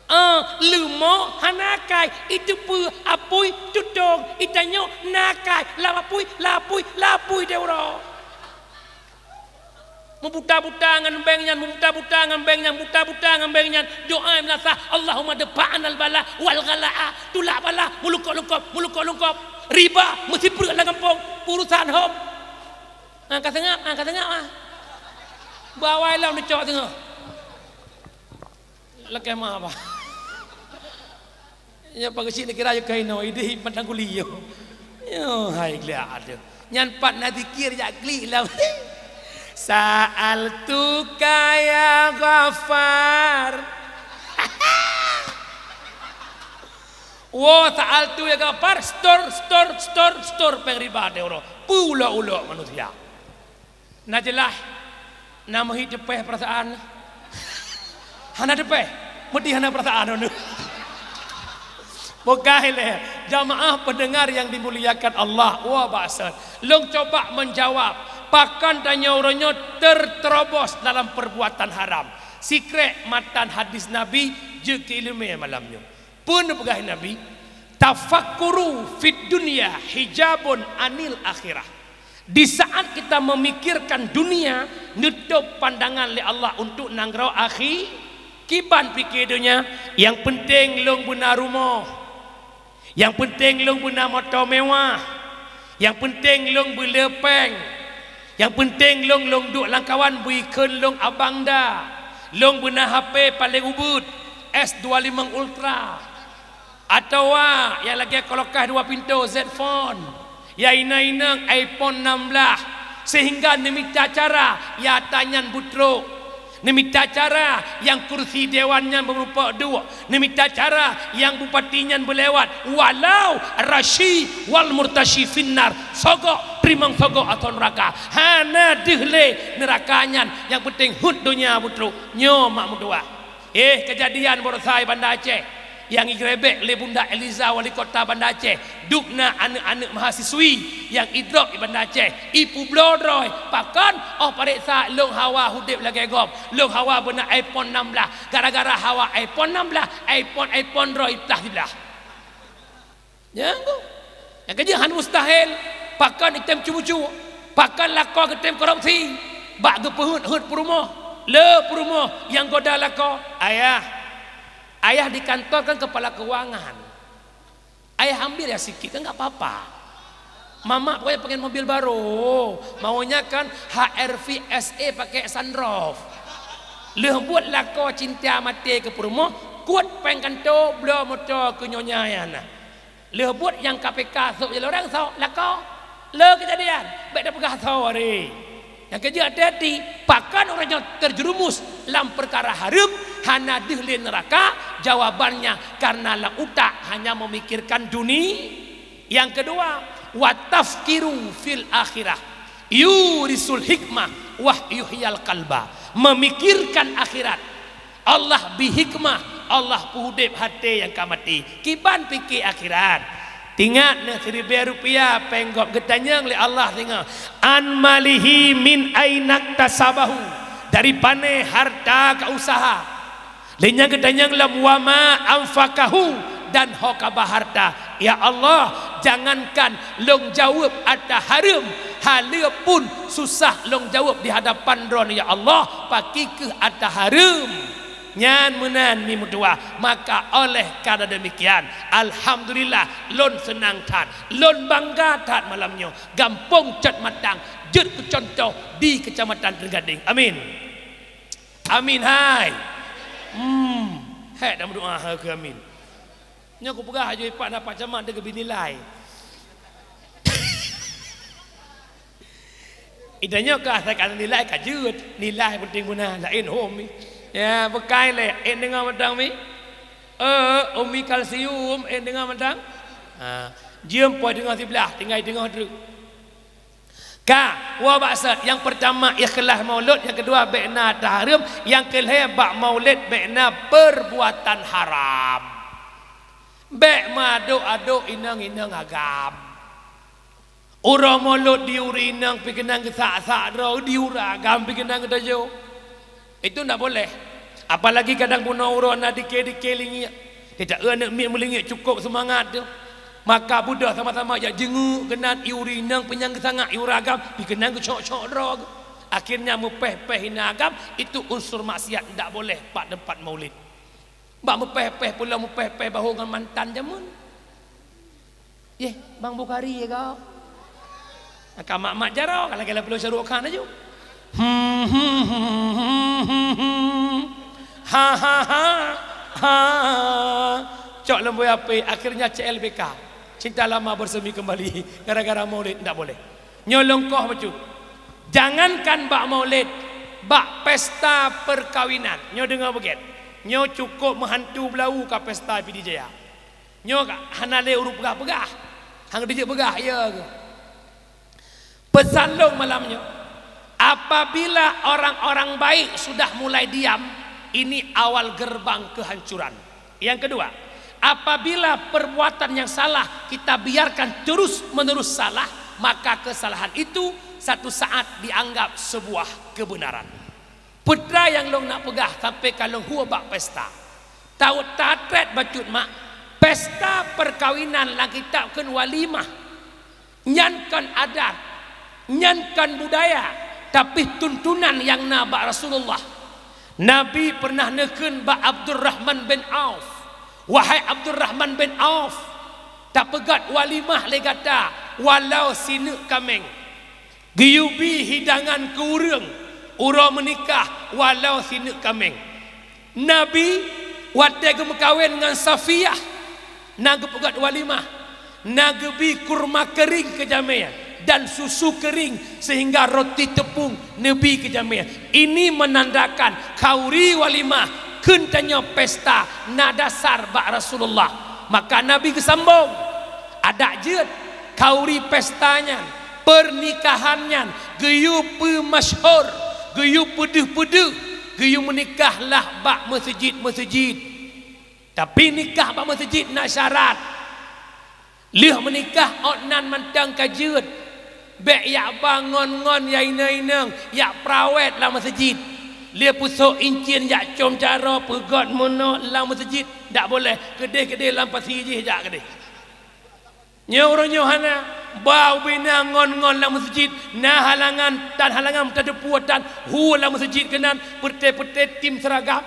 Eh, leumo hana kai, iteupeue apui tutong, itanyong na kai, lam apui, lapui, lapui deh uroe. Meubuta-buta ngon bank nyan, meubuta-buta ngon bank nyan, buta-buta ngon bank nyan. Doa meulasah, "Allahumma dfa' 'anal bala wal ghala'a." Tulak bala, meulungkop-lungkop, meulungkop-lungkop. Riba, meusipreuk lam gampông, urusan hom. Ah, ka seungab, ah, ka seungab, ah. Bawai lom dicok singoh. Lakée ma bah. Ya, pageusit neukira yue kainoe, idéh mantong guli yo. Yo, hai glia aduh. Nyan pat na zikir jak klik lam. Sa'altuka ya Ghaffar. Wo, sa'altu ya Ghaffar, stor, stor, stor, stor péng riba deh uroe. Peulok-ulok manusia. Na jeulaih, na meuhi teupéh peurasaan. Hana teupéh, meudih hana peurasaan. Bukai lé, jamaah pendengar yang dimuliakan Allah, wa ba'san. Lôn coba menjawab, pakon tanyoe uroe nyoe terterobos dalam perbuatan haram. Sikrek matan hadis Nabi jeuet keu ileumé malam nyoe. Peue neupeugah Nabi? "Tafakkuru fid dunya hijabun anil akhirah." Di saat kita memikirkan dunia, neutôb pandangan lé Allah untuk nanggroe akhi-, kiban pike donya, nyang penting lôn beuna rumoh, nyang penting lôn beuna moto mewah, nyang penting lôn beule péng, nyang penting lôn, lôn duek lam kawan bui kheun lôn abang da, lôn beuna H P paleng ubit, S dua limong Ultra. Atawa nyang lagée kulkas dua pintoe Z Phone, ya inong-inong iPhone enam belas, sehingga neumita cara ya ata nyan beutrok, neumita cara nyang kursi dewan nyan beurupok duek, neumita cara nyang bupati nyan beulewat, walau rasyi wal murtasyi finnar, sogok teurimong sogok atau neuraka, hana deuh lé neuraka nyan, nyang penting hot donya beutrok. Nyoe mak meutuah. Eh, keujadian baroesa i Banda Aceh nyang igrebek lé Bunda Eliza, wali kota Banda Aceh. Dub na aneuk-aneuk mahasiswi nyang idrop i Banda Aceh, ipeubloe droe. Pakon? Oh, pareksa lôn hawa udeb lagée gob, lôn hawa beuna iPhone enam belas. Gara-gara hawa iPhone enam belas, iPhone, iPhone droe iplah siblah. Nyan tu. Nyang keujeuet hana mustahil, pakon item cubu-cubu, pakon lakoe geutem korupsi, bak geupeuheuet-heuet peurumoh, le peurumoh nyang goda lakoe, "Ayah, ayah di kantor kan kepala keuangan. Ayah ambil ya sikit kan enggak apa-apa. Mamak pokoknya pengen mobil baru, maunya kan H R V S A pakai sunroof." Lheueh buet lakoe cinta maté keu peurumoh, kuet péng kantô, bloe moto keu nyonya nyang na. Lheueh buet nyang K P K sôk jih loreng sôk lakoe. Le keujadian, bék tapeugah soe ari. Nyang keujeuet hati-hati, pakon ureuëng nyoe terjerumus lam peukara hareuem, hana deuh lé neuraka? Jawabannya, karena lam utak hanya memikirkan duni-, Nyang keudua, wa tafkiru fil akhirah yurisul hikmah wa yuhyal qalba. Memikirkan akhirat. Allah bri hikmah, Allah peuudeb até nyang ka maté. Kiban pike akhirat. Tingat neuh siribée rupiah péng gob geutanyong lé Allah singoh, "An malihi min ainaktasabahu?" Dari pane harta ka usaha? Lé nyan geutanyong lom, "Wa ma anfaqahu?" Dan ho ka ba harta. Ya Allah, jangankan lôn jaweueb ata hareuem, haleue pun susah lôn jaweueb di hadapan Droeneuh, ya Allah, pakri kheueh ata hareuem. Nyan meunan mi meutuah. Maka oleh karena demikian, alhamdulillah, lôn seunang that, lôn bangga that malam nyoe. Gampông Cot Matang jeuet keu contoh di Kecamatan Trenggadeng. Amin. Amin hai. Hmm, hék dah meudoa hai keu amin. Nyoe kupeugah aju ipak na Pak Camat teuh geubri nilai. Ida nyoe ka asai ka nilai ka jeuet, nilai penting guna, laén hom mi. Ya, bukai lé, eh, deungoe mantong mi. Eh, Umi Kalsium, eh, deungoe mantong. Ha, jeuem poi deungoe siblah, tinggai deungoe treuk. Ka, wa maksud, nyang pertama ikhlas maulud, nyang kedua bék na tahareuem, nyang keulhée bak maulid bék na perbuatan haram. Bék meuadok-adok inong-inong agam. Uroe maulud di uri inong pih keunan geusak-sak droe, di uri agam pih keunan geutajok. Itu ndak boleh. Apalagi kadang bunoe uroe na dike-dike lingiek. Teuta eu aneuk miet meulingiek cukop seumangat teuh. Maka beudôh sama-sama jak jeungeuk keunan i uri inong pih nyang geusangat i uri agam pih keunan geucok-cok droe. Akhirnya meupéh-péh hina agam, itu unsur maksiat, ndak boleh bak teumpat maulid. Bak meupéh-péh pulo meupéh-péh bahô ngon mantan jameun. Yeh, Bang Bukhari ya kau. Ka mak-mak jaroe, ka lagée lapeue syaruk khan laju. Hmm, hmm, hmm, hmm, hmm, hmm. Ha, ha, ha, ha. Cok lom boh api, akhirnya C L B K. Cinta lama bersemi kembali gara-gara maulid, ndak boleh. Nyoe lôn koh bacut. Jangankan bak maulid, bak pesta perkawinan. Nyoe deungoe beugét. Nyoe cukop meuhantu beulawu ka pesta Pidie Jaya. Nyoe ka hana lé ureuëng peugah-peugah. Hang dijeuet peugah, ya ke? Pesan lôn malam nyoe, apabila orang-orang baik sudah mulai diam, ini awal gerbang kehancuran. Yang kedua, apabila perbuatan yang salah kita biarkan terus-menerus salah, maka kesalahan itu satu saat dianggap sebuah kebenaran. Peue nyang lôn nak peugah sampai ka lôn hue bak pesta. Taôt tatrét bacut mak, pesta perkawinan lam kitab kheun walimah. Nyan kon adat, nyan kon budaya, tapi tuntunan nyang na bak Rasulullah. Nabi pernah neukheun bak Abdurrahman bin Auf, "Wahai Abdurrahman bin Auf, tapeugét walimah lé gata walau sineuk kaméng." Geuyue bi hidangan keu ureuëng uroe meunikah walau sineuk kaméng. Nabi watée geumeukawen ngon Safiyah, na geupeugét walimah, na geubi kurma keuring keu jamé dan susu keuring seuhingga roti teupung neubi keu jamé. Ini menandakan khauri walimah kheun tanyoe pesta na dasar bak Rasulullah. Maka Nabi geusambong, adak jeuet, khauri pesta nyan, pernikahan nyan geuyue peumasyhur, geuyue peudeuh-peudeuh, geuyue meunikah lah bak meuseujid-meuseujid. Tapi nikah bak meuseujid na syarat. Lheueh meunikah ôt nan mantong ka jeuet. Bék yak ba ngon-ngon ya inong-inong, yak perawet lam meuseujid. Lé pusok incien yak com jaroe peugét meunoe lam meuseujid, dak boleh. Keudeh-keudeh lam pasi jih jak keudeh. Nyoe ureuëng nyoe hana ba ubena ngon-ngon lam meuseujid, na halangan dan halangan meutadeupu tan hu lam meuseujid keunan peuté-peuté tim seragam.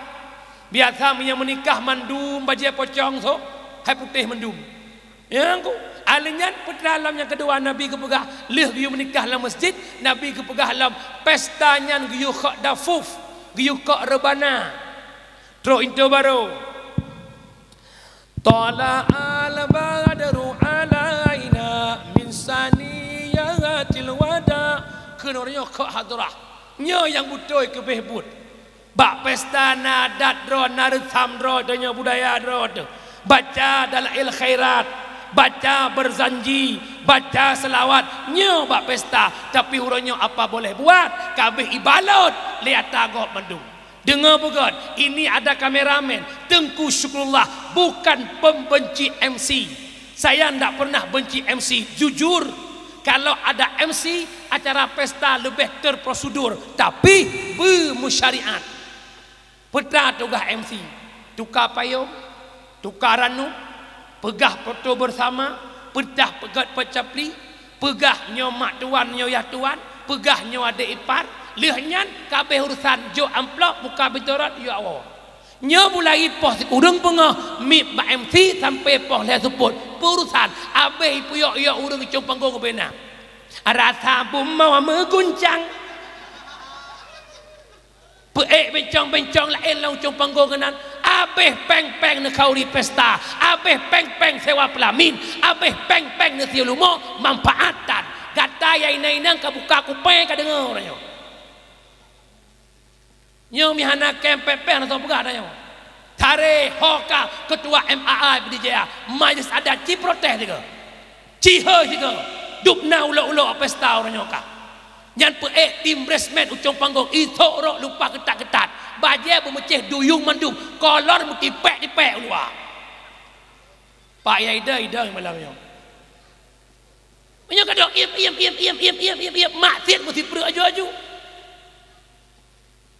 Biasa meunyoe meunikah mandum bajée pocong so, hai putéh mandum. Nyang ku, aleuh nyan peue teuma lam nyang keudua Nabi geupeugah, lheueh geuyue meunikah lam meuseujid, Nabi geupeugah lom pesta nyan geuyue khok dafuf, geuyue khok reubana. Trok intu barô. Tala al-badru alaina min saniyatil wada. Keunoe nyoe khok hadrah. Nyoe nyang beutôi keubeh buet. Bak pesta na adat droe, na reusam droe, tanyoe budaya droe teuh. Baca dalail khairat, baca berzanji, baca selawat, nyoe bak pesta. Tapi uroe nyoe apa boleh buat? Kabeh ibalot lé ata gob mandum. Dengar beugét, ini ada kameramen, Tengku Syukrullah bukan pembenci M C. Saya ndak pernah benci M C, jujur. Kalau ada M C, acara pesta lebih terprosedur, tapi bersyariat. Peue teuma tugaih M C, tuka payong, tuka ranub, peugah foto bersama, peugah peugét peucapli, peugah nyoe mak tuan, nyoe yah tuan, peugah nyoe adék ipar, lheueh nyan kabeh urusan jok amplop buka bintorot yue awoe. Nyoe mulai poh ureuëng beungoh miet bak M C sampai poh lhée seupôt, peurusan abeh ipuyok-yok ureuëng icong panggong ubena. Rasa bumoe meuguncang. Peuék bencong-bencong laén lam ujong panggong keunan, abeh péng-péng neukhauri pesta, abeh péng-péng sewa peulamin, abeh péng-péng neusiyeu lumo manfaatan. Gata Ayah inong-inong ka buka kupée ka deungoe uroe nyoe. Nyoe meuhana kém péng-péng hana soe peugah tanyoe. Taré ho ka keutua M A A P D J A, Majlis Adat ci protes sigoe. Ci hôi sigoe. Dubna ulok-ulok pesta uroe nyoe ka. Nyan peuék tim bridesmaid ucong panggong, isok rok lupa keutat-keutat. Bajée beumeucéh duyueng mandum, kolor meutipék-tipék u luwa. Pak Yai Ida, Ida malam nyoe. Meunyoe ka dok iem, iem, iem, iem, iem, iem, iem, iem, mak cit meusipreuk aju-aju.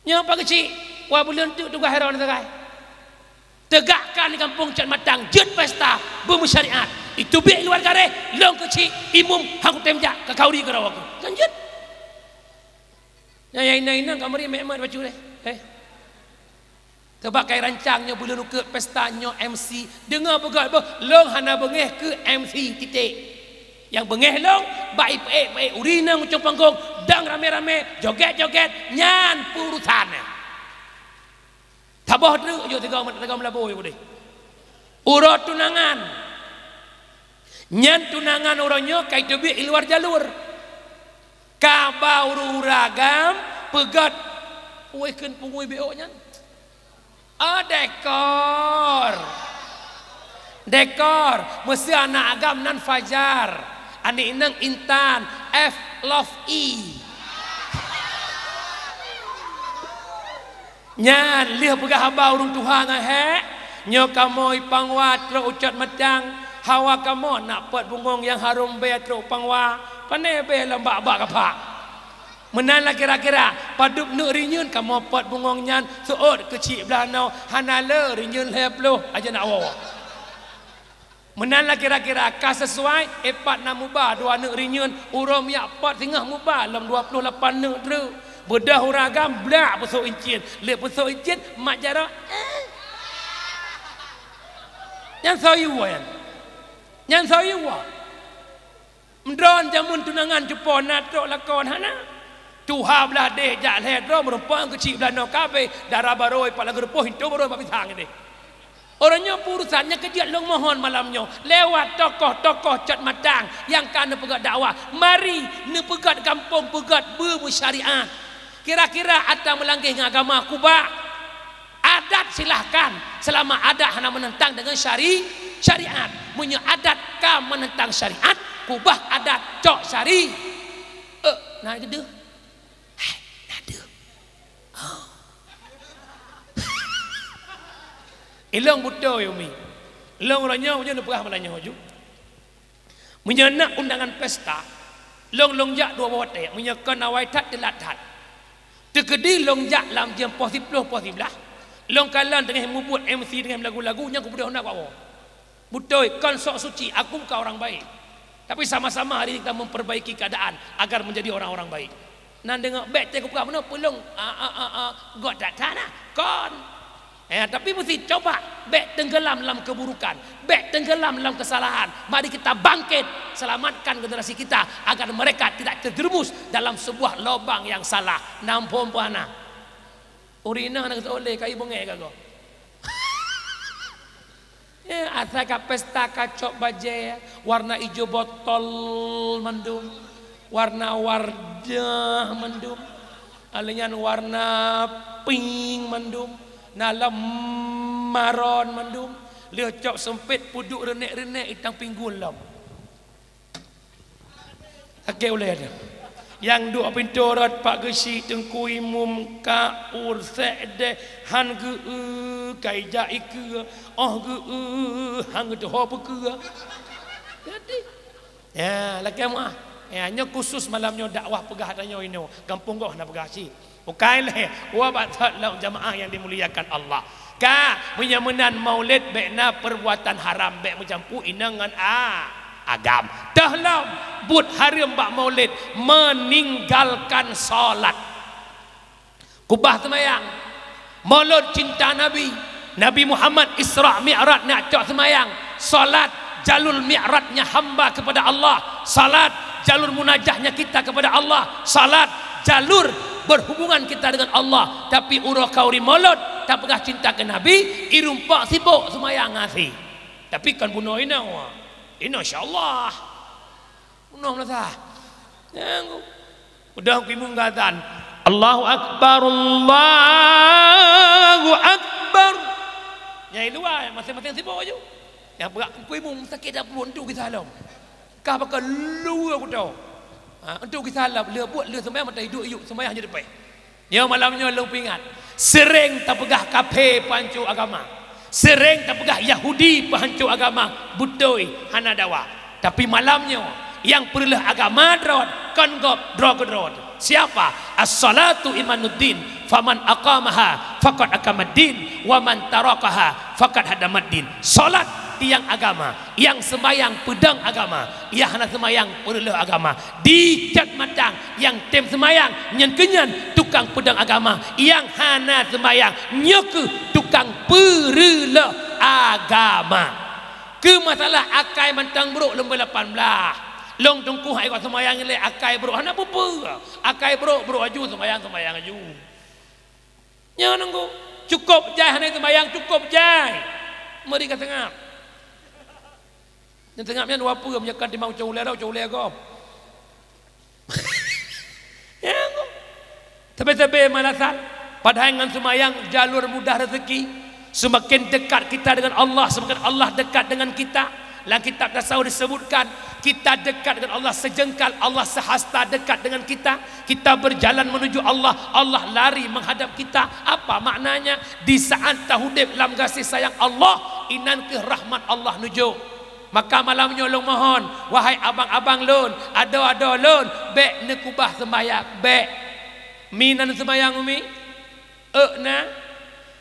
Nyoe Pak Geuchik, wa buleuen teuk tugaih droeneuh sagai. Tegakkan di gampông Cot Matang, jeuet pesta beumeusyariat. Iteubiet luwa garéh, lôn keuchik, imum, han kutem jak, ka khauri keudroe ku. Kan jeuet. Nyan nyang inong-inong ka meuri mek-mek bacut deh. Eh. Teubak kai rancang nyoe buleuen ukeue pesta nyoe M C. Deungoe beugét beuh, lôn hana beungéh keu M C titik. Nyang beungéh lôn, bak ipeuék-peuék ureueng inong ucong panggong, dang ramé-ramé, jogét-jogét, nyan peurusan. Saboh treuk jok tiga, tiga meulaboe jok deh. Uroe tunangan. Nyan tunangan uroe nyoe ka iteubiet i luwa jalur. Ka ba ureueng-ureueng agam peugét. Wéh kheun pungui B O nyan. Oh, dekor. Dekor. Meuseu aneuk agam nan Fajar. Aneuk inong Intan. F Love E. Nyan lheueh peugah haba ureueng tuha ngon hék, nyoe kamoe i Pangwa trok u Cot Matang, hawa kamoe nak pot bungong nyang harôm bèe trok u Pangwa, pané bèe lom bak-bak kapak. Meunan lah kira-kira, padub neuk rinyueng kamoe pot bungong nyan seuôt keuchik blaih noe, hana le rinyueng lhèe ploh aja nak woe. Meunan lah kira-kira ka sisuai, ipat na muba dua neuk rinyueng, uroe miyak pot singoh muba lom dua ploh lapan neuk treuk. Beudôh ureueng agam blak peusôk incien, lé peusôk incien mat jaroe. Eh. Nyan soe yue nyan. Nyan soe yue. Meudroe jameun tunangan cupo na trok lakon hana. Tuha blah deh jak lhèe droe meurumpok keuchik blah noe kabeh, dara barô ipat lam geureupoh, pintoe barô ipat pisang deh. Uroe nyoe peurusan nyang keujeuet lôn mohon malam nyoe lewat tokoh-tokoh Cot Matang nyang ka neupeugah dakwah, mari neupeugét gampông peugét beumeusyariat. Kira-kira atra meulanggeh ngon agama kubah. Adat silahkan selama adat hana meunentang deungon syari-, syariat. Meunyoe adat ka meunentang syariat, kubah adat cok syari-, eh, na geuduh. Hai, na deuh. Oh. Ilong beutôi, Umi. Ilong uroe nyoe, uroe nyoe neupeugah malam nyoe ju. Meunyoe na undangan pesta, lôn, lôn jak dua boh watèe, meunyoe kon awai that, teulat that. Teukeudi lôn jak lam jeuem poh siplôh, poh siblaih, lôn kalon teungoh mubuet M C teungoh meulagu-lagu, nyan kubeudôh na kuwoe. Beutôi, kon sok suci, aku bukan orang baik. Tapi sama-sama hari ini kita memperbaiki keadaan agar menjadi orang-orang baik. Nan deungoe bèk teuh kupeugah meunoe peulông, a, a, a, a, göt that-that na. Kon. Eh, tapi mesti coba bèk tenggelam lam keburukan, bèk tenggelam lam kesalahan. Mari kita bangkit, selamatkan generasi kita agar mereka tidak terjerumus dalam sebuah lubang yang salah. Nampung buana. Ureueng inong hana geuseuôt lé, ka ié beungéh ka goe. Eh, asai ka pesta ka cok bajèe, warna ijo botol mandum, warna wardah mandum, alèh nyan warna pink mandum, na lom maron mandum, lheueh cok seumpét peuduek reunek-reunek itang pinggul lom. Oke, ulèe nyan. Nyang duek pintoe rot Pak Geuchik, Teungku Imum, Kak Ur, Sekdeh, han geu-eu, ka ijak ikeue, óh geu-eu, han geutuho peukeue. Jadi, ya, lakèe meuah. Ya, nyoe khusus malam nyoe dakwah peugah tanyoe inoe. Gampông goh na peugah cit. Bukai lé, wa batat lom jamaah yang dimuliakan Allah. Ka, meunyoe meunan maulid bèk na perbuatan haram, bèk meucampu inong ngon a-, agam. Toh lom, buet hareuem bak maulid, meninggalkan salat. Kubah seumayang. Maulud cinta Nabi. Nabi Muhammad Isra Mi'raj nak cok seumayang. Salat jalur mi'rajnya hamba kepada Allah. Salat jalur munajahnya kita kepada Allah. Salat jalur berhubungan kita dengan Allah. Tapi uroe khauri maulud, tapeugah cinta keu Nabi, irumpok sibok seumayang ngon asi. Tapi kon bunoe inong. Inong insya Allah. Bunoe meunasah. Nyang udah kuimum gatan, "Allahu Akbar, Allahu Akbar." Nyang di luwa, masing-masing sibok aju. Nyang peugah kuimum sakét dah puluh, entu kisah lom. Kah pakai luwa kuto. Ha, entu kisah lom, le buet le seumayang mata iduk-iduk, seumayang je depan. Nyoe malam nyoe lôn peuingat, seuréng tapeugah kafé peuhanco agama, seuréng tapeugah Yahudi peuhanco agama, beutôi hana dawa. Tapi malam nyoe, nyang peureuloh agama droe kon gob droe keudroe. Siapa? As-salatu imaduddin, faman aqamaha faqad aqamaddin, wa man tarakaha faqad hadamaddin. Salat tiang agama, nyang seumayang peudong agama, nyang hana seumayang peureuloh agama. Dicet mantong nyang tem seumayang, nyan keuh nyan tukang peudong agama, nyang hana seumayang nyoe keuh tukang peureuloh agama. Keu masalah akai mantong brok leumbôi lapan blah. Lôn teungku hai kok seumayang ilée akai brok hana peue-peue. Akai brok, brok aju, seumayang, seumayang aju. Nyoe nunggu. Cukôp jai hana seumayang, cukôp jai. Meuri ka seungab. Nyang seungab nyan dua peue, meunyoe ka timang ucong ulée rot, ucong ulée gob. Ya, sabe-sabe malasan. Padahai ngon seumayang jalur mudah rezeki. Semakin dekat kita dengan Allah, semakin Allah dekat dengan kita. Lam kitab tasawuf disebutkan, kita dekat dengan Allah sejengkal, Allah sehasta dekat dengan kita. Kita berjalan menuju Allah, Allah lari menghadap kita. Apa maknanya? Di saat taudép lam gaséh sayang Allah, inan keuh rahmat Allah nujok. Maka malam nyoe lôn mohon, wahai abang-abang lôn, adoe-adoe lôn, bék neukubah seumayang, bék. Mi na neuseumayang, Umi? Ék na.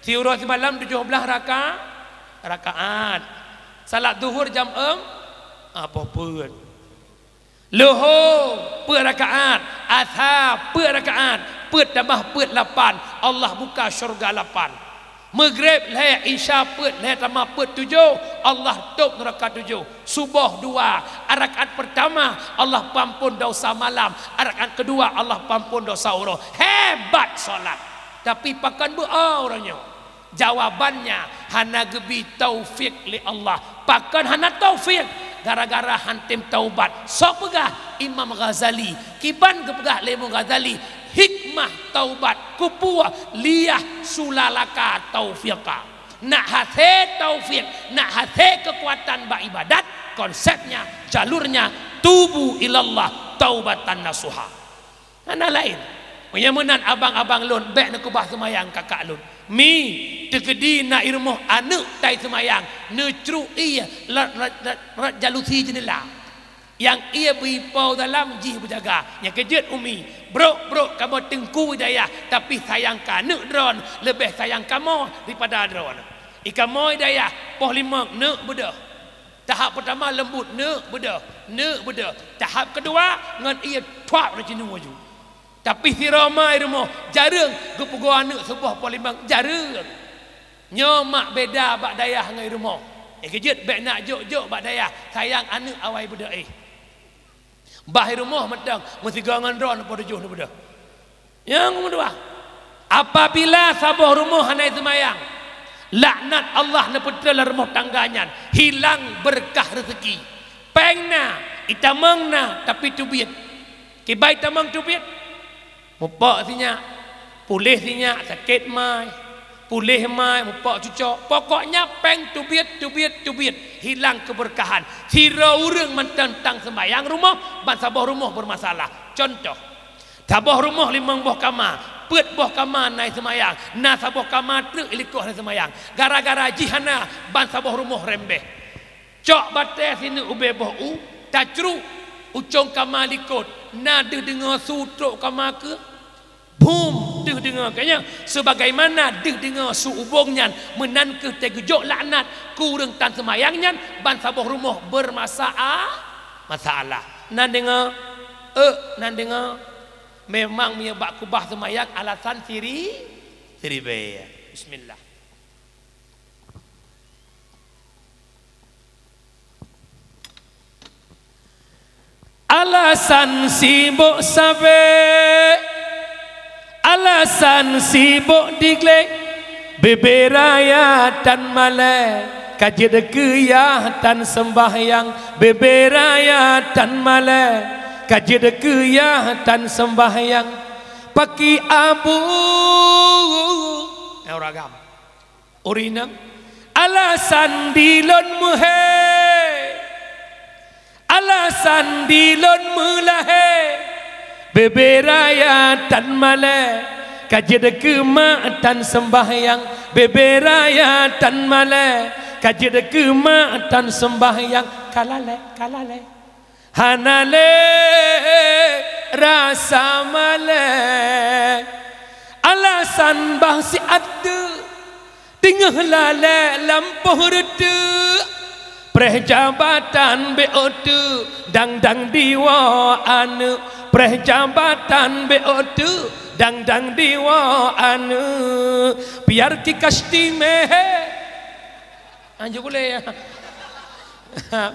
Siuroe simalam tujoh blaih raka-, rakaat. Salat Zuhur jam eum, ah, poh peuet. Luho peuet rakaat, Asa peuet rakaat, peuet tamah peuet lapan, Allah buka syurga lapan. Maghrib lhée, Isya peuet, lhée tamah peuet tujoh, Allah tôp nuraka tujoh. Suboh dua, rakaat peurtama Allah peuampon desya malam, rakaat keudua Allah peuampon desya uroe. Hebat salat. Tapi pakon beu-o uroe nyoe? Jawabannya, hana geubri taufik lé Allah. Pakon hana taufik? Gara-gara han tem taubat. Soe peugah? Imam Ghazali. Kiban geupeugah lé Imam Ghazali, hikmah taubat, kupeue? Liyahsula laka taufiqa. Nak hase taufik, nak hase keukuatan bak ibadat, konsepnya, jalurnya, tubu ilallah taubatan nasuha. Hana laén. Meunyoe meunan abang-abang lôn, bék neukubah seumayang kakak lôn. Mi, teukeudi na i rumoh aneuëk tai seumayang, neucruk ié rot, rot, rot, rot jalusi jeundela. Nyang ié beuipo dalam jih beujaga. Nyang keujeuet umi, brok-brok kamoe teungku i dayah, tapi sayang keu aneuëk droen, leubeh sayang kamoe daripada droen. I kamoe i dayah, poh limong neuk beudôh. Tahap peurtama leumbut, neuk beudôh, neuk beudôh. Tahap keudua ngon ié thuak laju nyoe laju. Tapi sidroe ma i rumoh jareueng geupeugoe aneuëk suboh poh limong, jareueng. Nyoe mak beda bak dayah ngon i rumoh. Nyang keujeuet bék nak jok-jok bak dayah, sayang aneuëk awai beudôh éh. Bah i rumoh mantong meusigoe ngon droen poh tujoh neuk beudôh. Nyang keudua, apabila saboh rumoh hana seumayang, laknat Allah neupeutrön lam rumoh tangga nyan, hilang beureukat reuzeki. Péng na, itamong na, tapi teubiet. Kiban itamong teubiet? Mupok sinyak, puléh sinyak, sakét mai, puléh mai, mupok cucok. Pokoknya péng teubiet, teubiet, teubiet, hilang keubeureukahan. Sidroe ureuëng mantong tan seumayang rumoh, ban saboh rumoh beureumasalah. Contoh, saboh rumoh limong boh kama, peuet boh kama na seumayang, na saboh kama treuk i likot hana seumayang. Gara-gara jih hana, ban saboh rumoh rembeh. Cok batée sineuk ubée boh u, tacruk, ucong kama likot, na deuh deungoe su trok kama keuh. Bum, deuh deungoe keuh nyan. Sebagaimana deuh deungoe su ubong nyan, meunan keuh teugeujok laknat keu ureuëng tan seumayang nyan, ban saboh rumoh beureumasaa-, masalah. Na deungoe? Ék, na deungoe. Memang meunyoe bak kubah seumayang alasan siri-, siribée. Bismillah. Alasan sibok sabe, alasan sibok diglek, bebe raya tan malée, ka jeuet keu yah tan seumbahyang, bebe raya tan malée, Ka jeuet keu yah tan seumbahyang, paki abu. Eh, ureueng agam. Ureueng inong, alasan di lôn meuhé, alasan di lôn meulahé, bebe raya tan malée. Ka jeuet keu mak tan seumbahyang, bebe raya tan malée. Ka jeuet keu mak tan seumbahyang, ka lalée, ka lalée. Hana lé rasa malée, alasan bah siat teuk, teungoh lalée lampôh reuteuek. Preh jabatan bék ôh teuk, dang-dang diwoe aneuk. Preh jabatan bék ôh teuk, dang-dang diwoe aneuk. Biar ki kasti meuhé. Anjur boleh ya.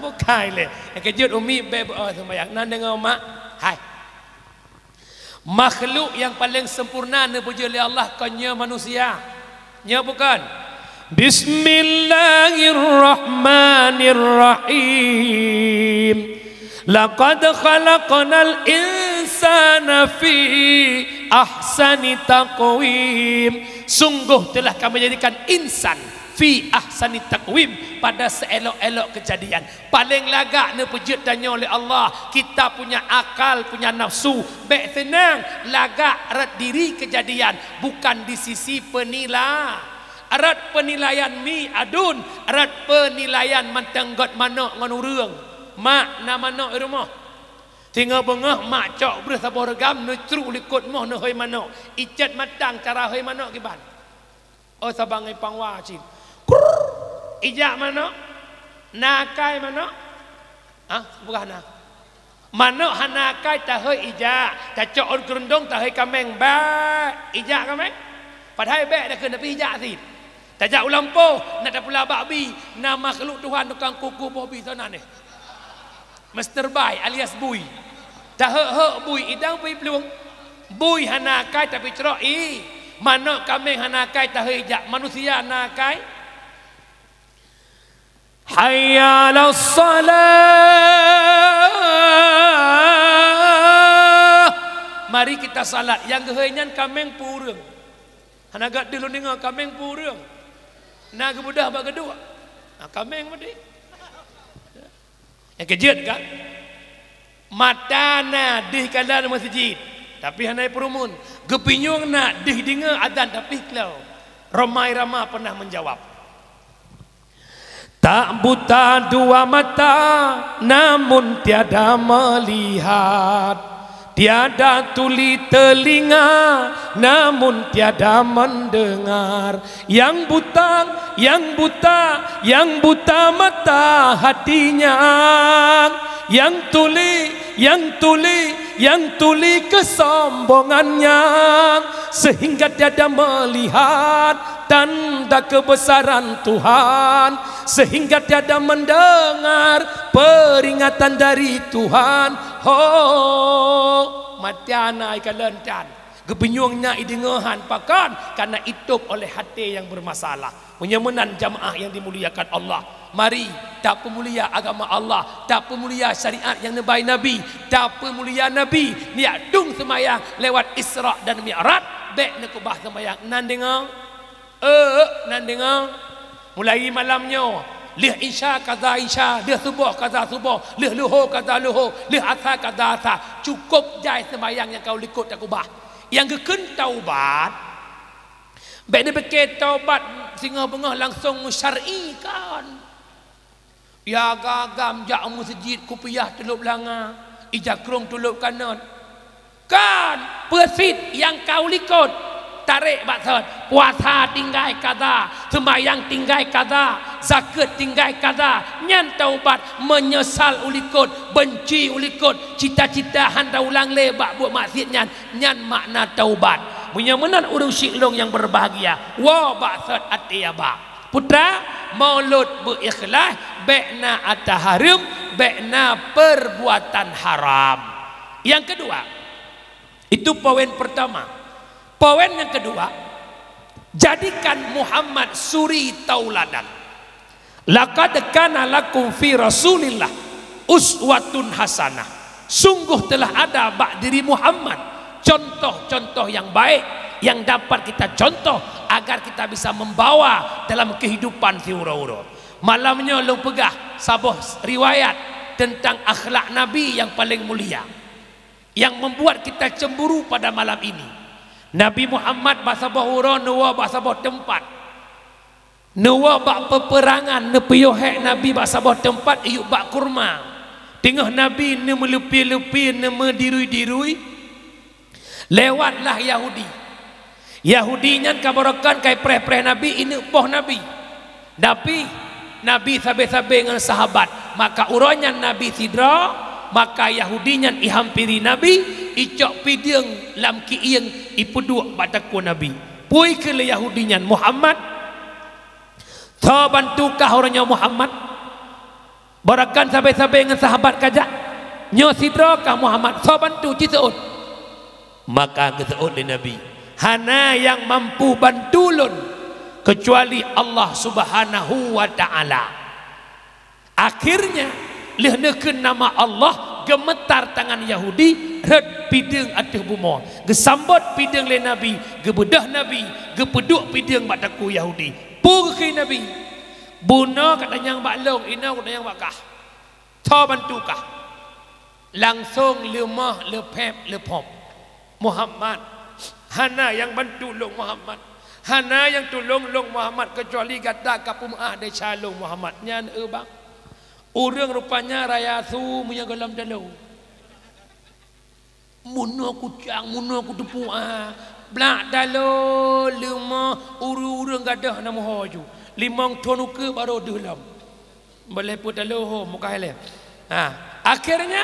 Bukai lé. Nyang keujeuet umi bék beu-, oh, seumbahyang. Nan deungoe mak. Hai. Makhluk nyang paleng sempurna neupeujeuet lé Allah kon nyoe manusia. Nyoe bukon? Bismillahirrahmanirrahim. Laqad khalaqnal insana fi ahsani taqwim. Sungguh telah Kami jadikan insan fi ahsani taqwim, pada seelok-elok kejadian. Paleng lagak neupeujeuet tanyoe lé Allah. Kita punya akal, punya nafsu. Bék seunang, lagak rot diri kejadian, bukan di sisi penila-, rot penilaian mi adun, rot penilaian mantong göt manök ngon ureueng. Mak na manök i rumoh. Singoh beungoh mak cok breuh saboh reugam, neucruk likot moh neuhôi manök. Icet matang cara hôi manök kiban. Oh, saban ngon pangwa cit. Krrrr. Ijak manök. Na akai manök. Ah, peugah na. Manök hana akai tahôi ijak, tacok ôn keureuntông tahôi kaméng, bak. Ijak kaméng. Padahai bék dakeuh, tapi ijak cit. Tajak u lampôh, na tapula bak bi, na makhluk Tuhan tukang kuku boh bi sana neh. Mister Bai alias Bui. Taheuek-heuek bui idang bui plueng. Bui hana akai tapi crok i. Manök kaméng hana akai tahôi jak manusia na akai. Hayya 'alas shalah. Mari kita salat. Nyang geuhôi nyan kaméng peue ureueng? Hana gak deuh lôn deungoe kaméng peue ureueng? Na geubeudôh bak geuduek. Na kaméng meuti. Nyang keujeuet kan? Mata na deuh kalon meuseujid, tapi hana peurumun. Geupinyueng na deuh deungoe azan tapi kleu. Rhoma Irama pernah menjawab, "Tak buta dua mata, namun tiada melihat. Tiada tuli telinga, namun tiada mendengar." Yang buta, yang buta, yang buta mata hatinya, yang tuli, yang tuli, yang tuli kesombongannya, sehingga tiada melihat tanda kebesaran Tuhan, sehingga tiada mendengar peringatan dari Tuhan. Ho, mata na ikalon tan. Geupinyueng na ideungoe han, pakon? Karena itôb oleh até nyang bermasalah. Meunyoe meunan jamaah nyang dimuliakan Allah, mari tapeumulia agama Allah, tapeumulia syariat nyang neubai Nabi, tapeumulia Nabi, neujak dong seumayang lewat Isra dan Mi'raj, bék neukeubah seumayang. Nan deungoe? Eh, nan deungoe? Mulai malam nyoe, lheueh Isya kaza Isya, lheueh suboh kaza suboh, lheueh luho kaza luho, lheueh asa kaza asa. Cukôp jai seumayang nyang ka u likot takeubah. Nyang geukheun taubat, bék neupike taubat singoh beungoh langsong syar'i, kon. Ya gagam jak u meuseujid kupiah teulôp langa, ija krông teulôp kanot. Kan, peue cit nyang ka u likot, tarek bak thot, puasa tinggai kaza, seumayang tinggai kaza, zakeuet tinggai kaza, nyan taubat, meunyeusal u likot, beunci u likot, cita-cita hana ulang lé bak buet maksiet nyan, nyan makna taubat. Meunyoe meunan ureuëng syik lôn nyang berbahagia, woe bak thot até aba. Putra, mulod beuikhlaih, bék na ata hareuem, bék na perbuatan haram. Yang kedua, itu poin pertama. Poin yang kedua, jadikan Muhammad suri tauladan. Laqad kana lakum fi Rasulillah uswatun hasanah. Sungguh telah ada bak diri Muhammad contoh-contoh yang baik yang dapat kita contoh agar kita bisa membawa dalam kehidupan siuroe-uroe. Malam nyoe lôn peugah saboh riwayat tentang akhlak Nabi yang paling mulia, yang membuat kita cemburu pada malam ini. Nabi Muhammad bak saboh uroe neuwoe bak saboh teumpat. Neuwoe bak peperangan, neupiôh hék Nabi bak saboh teumpat iyup bak kurma. Teungoh Nabi neumeuleupie-leupie, neumeudirui-dirui, lewatlah Yahudi. Yahudi nyan ka baroekon ka ipreh-preh Nabi, ineuk poh Nabi. Tapi Nabi sabe-sabe ngon sahabat, maka uroe nyan Nabi sidroe, maka Yahudi nyan ihampiri Nabi, icok pideueng lam kieng, ipeuduek bak takue Nabi. Peue kheun lé Yahudi nyan, "Muhammad, soe bantu kah uroe nyoe Muhammad? Baroekon sabe-sabe ngon sahabat kajak, nyoe sidroe kah Muhammad, soe bantu, ci seuôt?" Maka geuseuôt lé Nabi, "Hana nyang mampu bantu lôn keucuali Allah Subhanahu wa Ta'ala." Akhirnya, lheueh neukheun nama Allah, geumeutar tangan Yahudi, rhot pideueng ateueh bumoe. Geusambot pideueng lé Nabi, geubeudôh Nabi, geupeuduek pideueng bak takue Yahudi. Peue geukheun Nabi? "Bunoe katanyong bak lôn, inoe katanyong bak kah. Soe bantu kah?" Langsong leumoh, leupéb, leuphom. "Muhammad, hana nyang bantu lôn Muhammad. Hana nyang tulông lôn Muhammad keucuali gata ka peumeuáh desya lôn Muhammad." Nyan eu bang. Ureuëng rupanya raya su meunyoe gohlom talo. Bunoe kucang, bunoe kuteupue, ah. Blak talo, leumoh, ureuëng-ureuëng gadôh na meuho ju. Limong thon ukeue barô deuh lom. Boleh peuet talo ho, mukah ilée. Ha, akhirnya,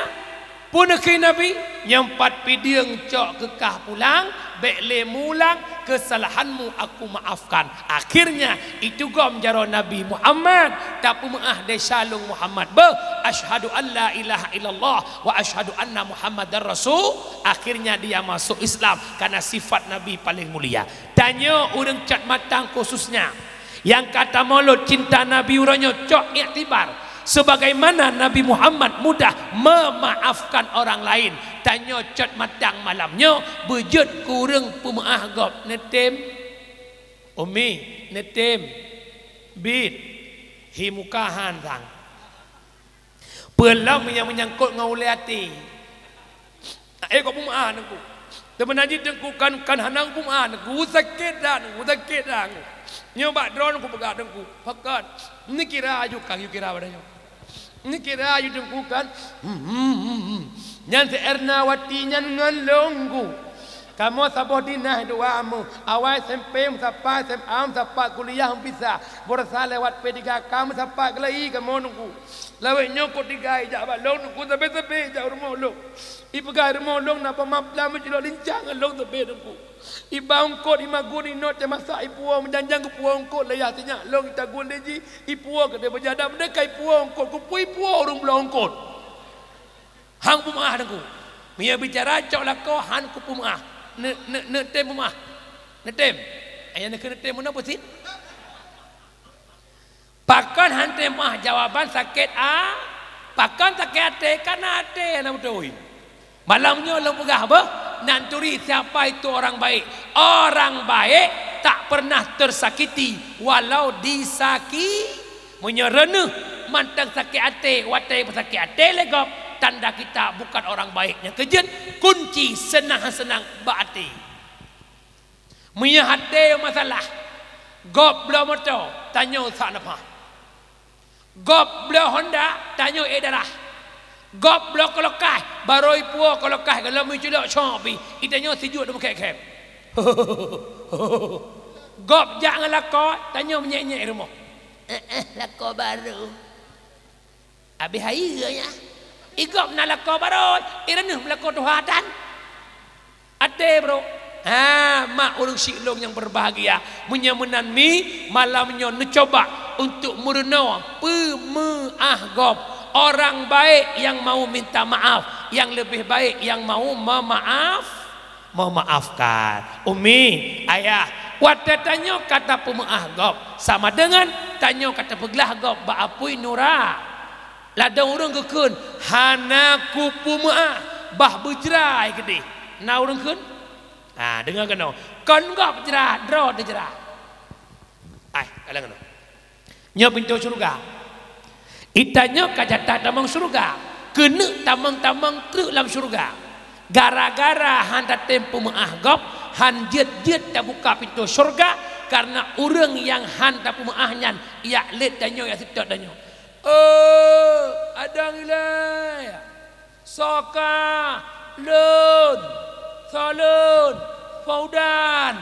peue neukheun Nabi, "Nyang pat pideueng cok keu kah pulang, bék lé mulang, keusalahanmu aku maafkan." Akhirnya, itugom jaroe Nabi Muhammad, tapeumeuáh desya lôn Muhammad. Beuh, "Asyhadu an la ilaha illallah wa asyhadu anna Muhammadar Rasul." Akhirnya dia masuk Islam karena sifat Nabi paling mulia. Tanyoe ureuëng cat matang khususnya, nyang ka tamulod cinta Nabi uroe nyoe cok iktibar, sebagaimana Nabi Muhammad mudah memaafkan orang lain. Tanyoe cat matang malam nyoe beujeuet keu ureuëng peumeuáh gob. Neutem? Umi, neutem? Bit, hi muka han sang. Peue lom nyang meunyangkot ngon ulée até. Eh, kok peumeuáh Teungku. Teumeunan jih Teungku kan, kan hana peumeuáh Teungku. Sakét that Teungku, sakét that Teungku. Nyoe bak droe Teungku peugah Teungku. Pakon? Neukira aju kang, yue kira pada nyoe. Neukira aju Teungku kan. Hmm, hmm, hmm, hmm. Nyan si Ernawati nyan ngon lôn Teungku. Kamoe saboh dinah dua amoe. Awai S M P meusapat, S M A meusapat, kuliah meupisah. Baroesa lewat P tiga K meusapat keulai kamoe Teungku. Lawét nyoe kot tiga ijak bak lôn Teungku, sabe-sabe ijak u rumoh lôn. Ipeugah rumoh lôn na peumapeula meucilok lincah ngon lôn sabe Teungku. Iba eungkot, imagun, inot, teumasak, ipuwoe, meujanjang geupuwoe eungkot, lé yah sinyak lôn itagun lé jih, ipuwoe keudeh beujadah, meudeh ka ipuwoe eungkot, keupeue ipuwoe ureuëng bloe eungkot. Han peumeuáh Teungku. Meunyoe bicara cok lakoe, han kupeumeuáh. Ne-, ne-, neutem peumeuáh. Neutem. Ayah neukheun neutem meunoe peusit. Pakon han teumah jawaban sakét a-, pakon sakét até, kana até na beutôi. Malam nyoe lôn peugah beuh, nan turi siapa itu orang baik. Orang baik tak pernah tersakiti walau disaki-, meunyoe reuneuh mantong sakét até watée sakét até lé gob, tanda kita bukan orang baik. Nyang keujeuet, kunci seunang-seunang bak até. Meunyoe até masalah, gob bloe moto, tanyoe sak neupah. Gob bloe Honda, tanyoe ék darah. Gob bloe keulokai, barô ipuwoe keulokai, gohlom iculok cok pih, itanyoe sijuek dum khép-khép. Gob jak ngon lakoe, tanyoe meunyék-nyék rumoh. Eh, eh, lakoe barô. Abéh hai geuh nyan. Igob na lakoe barô, ireuneuh meulakoe tuha tan. Até, bro. Ha, mak ureuëng syik lôn nyang berbahagia. Meunyoe meunan mi, malam nyoe neucoba untuk meurunoe peumeuáh gob. Orang baik yang mau minta maaf, yang lebih baik yang mau memaaf, memaafkan. Umi, ayah, watée tanyoe ka tapeumeuáh gob, sama dengan tanyoe ka tapeuglah gob bak apui nura-, Ladôm ureuëng geukheun, "Hana kupeumeuáh, bah beujra keudeh." Na ureuëng kheun? Ha, deungoe keunoe. Kon gob jra, droe teujra. Ai, kalon keunoe. Nyoe pintoe syeuruga. Geutanyoe ka jatah tamong syeuruga. Keuneuk tamong-tamong treuk lam syeuruga. Gara-gara hana tatem peumeuáh gob, hana jeuet-jeuet tabuka pintoe syeuruga, kareuna ureuëng nyang hana tapeumeuáh nyan jak lét tanyoe, jak seutôt tanyoe. Oh, adang ilée. Soe ka? Lôn. Soe lôn? Faudan.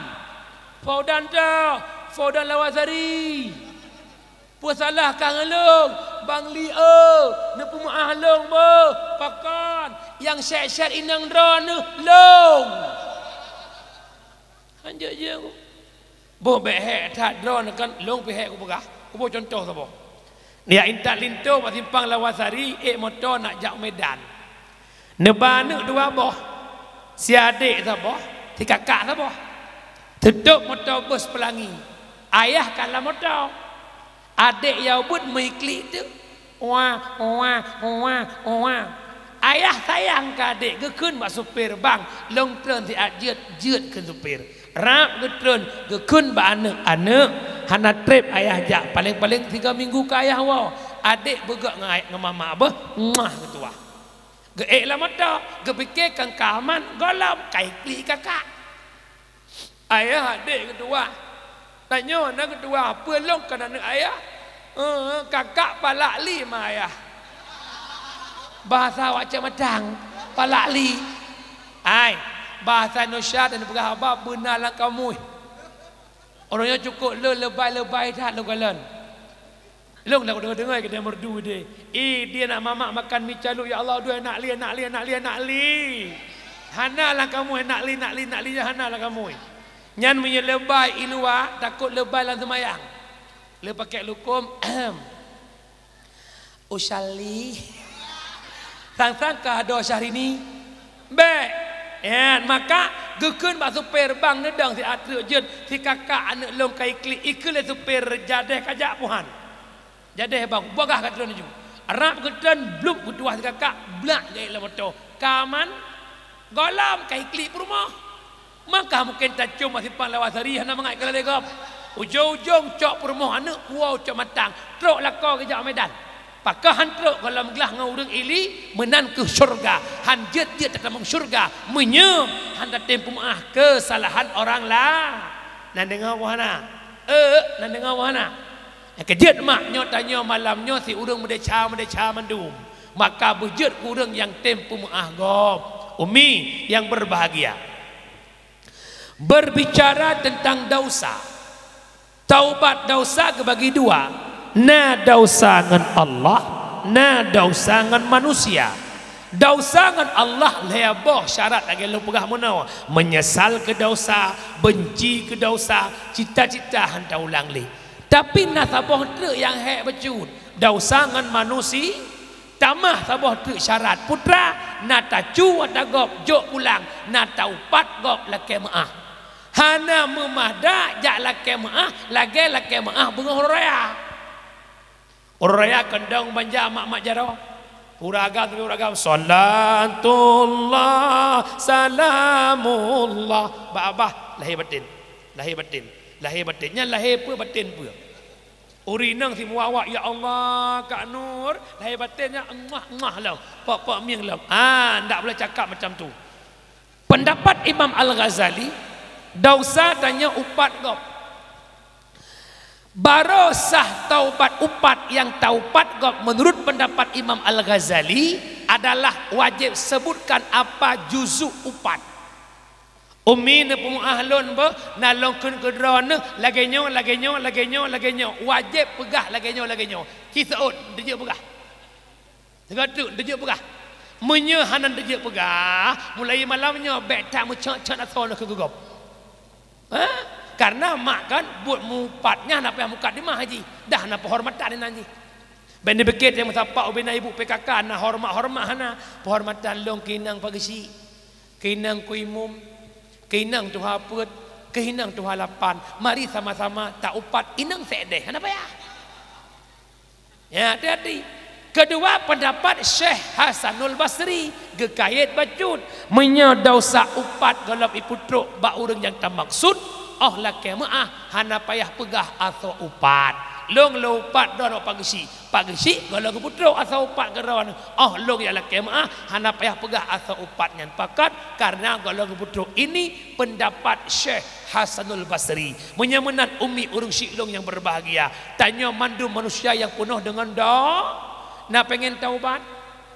Faudan toh? Faudan Lawasari. Peue salah kah ngon lôn? Bang Li, oh, neupeumeuáh lôn beuh. Pakon? Nyang sét-sét inong droeneuh lôn. Hanjeuet-jeuet ku. Boh bék hék that droeneuh kan, lôn pih hék kupeugah. Kuboh cuntoh saboh. Jak intat linto bak simpang Lawasari, ék moto nak jak u Medan. Neuba aneuk dua boh, si adék saboh, si kakak saboh. Teutôb moto bus Pelangi. Ayah ka lam moto. Adék nyang ubit meuiklik teuk. Wah, wah, wah, wah. Ayah sayang keu adék, geukheun bak supir, "Bang, lôn treun siat jeuet." Jeuet kheun supir. Rab geutreun, geukheun bak aneuk, "Aneuk, hana treb ayah jak, paleng-paleng tiga minggu ka ayah woe." Adék beugét ngon, ngon mamak beuh, muah geutuwah. Geuék lam moto, geupike kan ka aman, gohlom ka iklik kakak. Ayah adék geutuwah. Tanyoe na geutuwah, peue lôn kon aneuk ayah? Eh, kakak palak li ma ayah. Bahasa awak Cot Matang, palak li. Ai, bahasa Indonesia dan peugah haba beuna lam kamus. Ureuëng nyoe cukôp le lebai-lebai that lôn kalon. Lôn dak deungoe-deungoe keudeh merdu deh. Ih, di aneuk mamak makan mi caluk, ya Allah, dua aneuk li, aneuk li, aneuk li, aneuk li. Hana lam kamoe aneuk li, aneuk li, aneuk li, hana lam kamoe. Nyan meunyoe leubah i luwa, takot leubah lam seumayang. Le pakai lukom. Usalli. Sang-sang ka adoe Syahrini. Bék. Nyan, maka geukheun bak supir, "Bang, neudong siat treuk jeuet, si kakak aneuk lôn ka iklik." Ikheun lé supir, "Jadeh kajak puhan. Jadeh bang, bagah ka treun laju." Rab geutreun, blub geutuwah si kakak, blak geuék lam moto. Ka aman, gohlom ka iklik peurumoh. Maka mungken tacom bak simpang Lawasari hana mangat keu lalé gob. Ujong-ujong cok peurumoh aneuk puwoe Cot Matang, trok lakoe geujak Medan. Pakon han trok gohlom glah ngon ureuëng ili, meunan keuh syeuruga, han jeuet-jeuet tatamong syeuruga, meunyoe han tatem peumeuáh keusalahan orang la-, nan deungoe boh hana? Eh, nan deungoe boh hana? Nyang keujeuet mak nyoe tanyoe malam nyoe si ureuëng meudesya-meudesya mandum. Maka beujeuet keu ureuëng nyang tem peumeuáh gob. Umi yang berbahagia. Berbicara tentang dosa, taubat dosa geubagi dua, na dosa ngon Allah, na dosa ngon manusia. Dosa ngon Allah lhée boh syarat lagée lôn peugah meunoe, menyesal keu dosa, benci keu dosa, cita-cita han taulang lé. Tapi na saboh treuk nyang hék bacut, dosa ngon manusia. Tamah saboh treuk syarat, putra, na tacu ata gob jok pulang, na taupat gob lakée meuáh. Hana meumadah jak lakée meuáh lagée lakée meuáh beungoh uroe raya. Uroe raya keudong banja mak-mak jaroe. Ureuëng agam tapi ureuëng agam, "Salatullah, salamullah." Bak babah, lahé baten. Lahé baten. Lahé baten. Nyan lahé peue baten peue. Ureuëng inong si meuwak-wak, "Ya Allah, Kak Nur," lahé baten nyan eungah-eungah lom, pok-pok mieng lom. Ah, ndak boleh cakap macam tu. Pendapat Imam Al-Ghazali, dosa tanyoe upat gob. Baroe sah taubat upat nyang taupat gob menurut pendapat Imam Al-Ghazali adalah wajéb sebutkan apa juzuk upat. Umi neupeumeuáh lôn beuh, na lôn kheun keu droeneuh lagée nyoe, lagée nyoe, lagée nyoe, lagée nyoe. Wajéb peugah lagée nyoe, lagée nyoe. Ci seuôt, neujeuet peugah. Sigoe treuk, neujeuet peugah. Meunyoe hana neujeuet peugah, mulai malam nyoe bék that meucok-cok asoe neuh keu gob. Ha? Kareuna mak kan buet mupat nyan hana payah mukadimah jih. Dah na peuhormatan inan jih. Bék neupike teuh meusapat ubena ibu P K K na horeumat-horeumat hana. Peuhormatan lôn keu inong pageusik. Keu inong ku imum, keu inong tuha peuet, keu inong tuha lapan. Mari sama-sama taupat inong sédeh. Hana payah. Ya, hati-hati. Keudua, peundapat Syekh Hasanul Basri geukayét bacut, meunyoe desya upat gohlom ipeutrok bak ureuëng nyang tamaksud, óh lakée meuáh hana payah peugah asoe upat. Lôn lôn upat droe Pak Geuchik, Pak Geuchik gohlom geupeutrok asoe upat keu droe, óh lôn nyang lakée meuáh hana payah peugah asoe upat nyan pakat, kareuna gohlom geupeutrok. Ini peundapat Syekh Hasanul Basri. Meunyoe meunan ummi ureuëng syiek lôn nyang beubahgia, tanyoe mandum manusia nyang peunoh deungon do, na pengen taubat?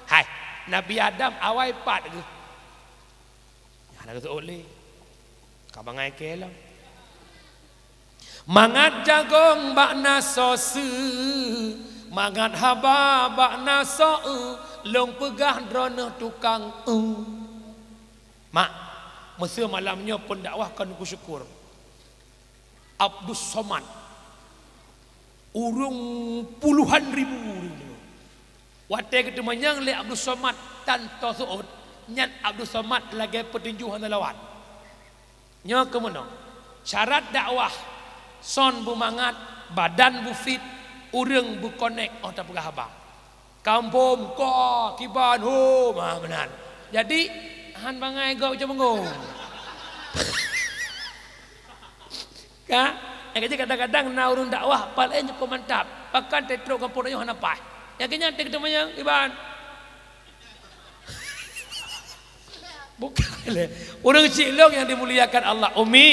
Hai, Nabi Adam awai pat geuh. Hana geuseuôt lé. Ka bangai kée lom. Mangat jagong bak na soe seue, mangat haba bak na soe eu, lôn peugah droeneueh tukang eu. Mak, meuseu malam nyoe peundakwah kon kusyukur. Abdus Somad. Ureuëng puluhan ribu ureuëng. Watée geuteumanyong lé Abdus Somad tan toseuôt, nyan Abdus Somad lagée peutinju hana lawan. Nyoe keuh meunoe, syarat dakwah, son beumangat, badan beufit, ureuëng beukonek óh tapeugah haba. Kampông, ka, kiban, ho, ma meunan. Jadi, han bangai gob cemenggung. Ka? Nyang keuji kadang-kadang na ureuëng dakwah paléng cukôp mantap, bahkan teutrok gampông tanyoe hana paih. Nyang keunyang teukeudeuh manyang iban. Bukan lé. Ureuëng syiek lôn nyang dimuliakan Allah, Umi,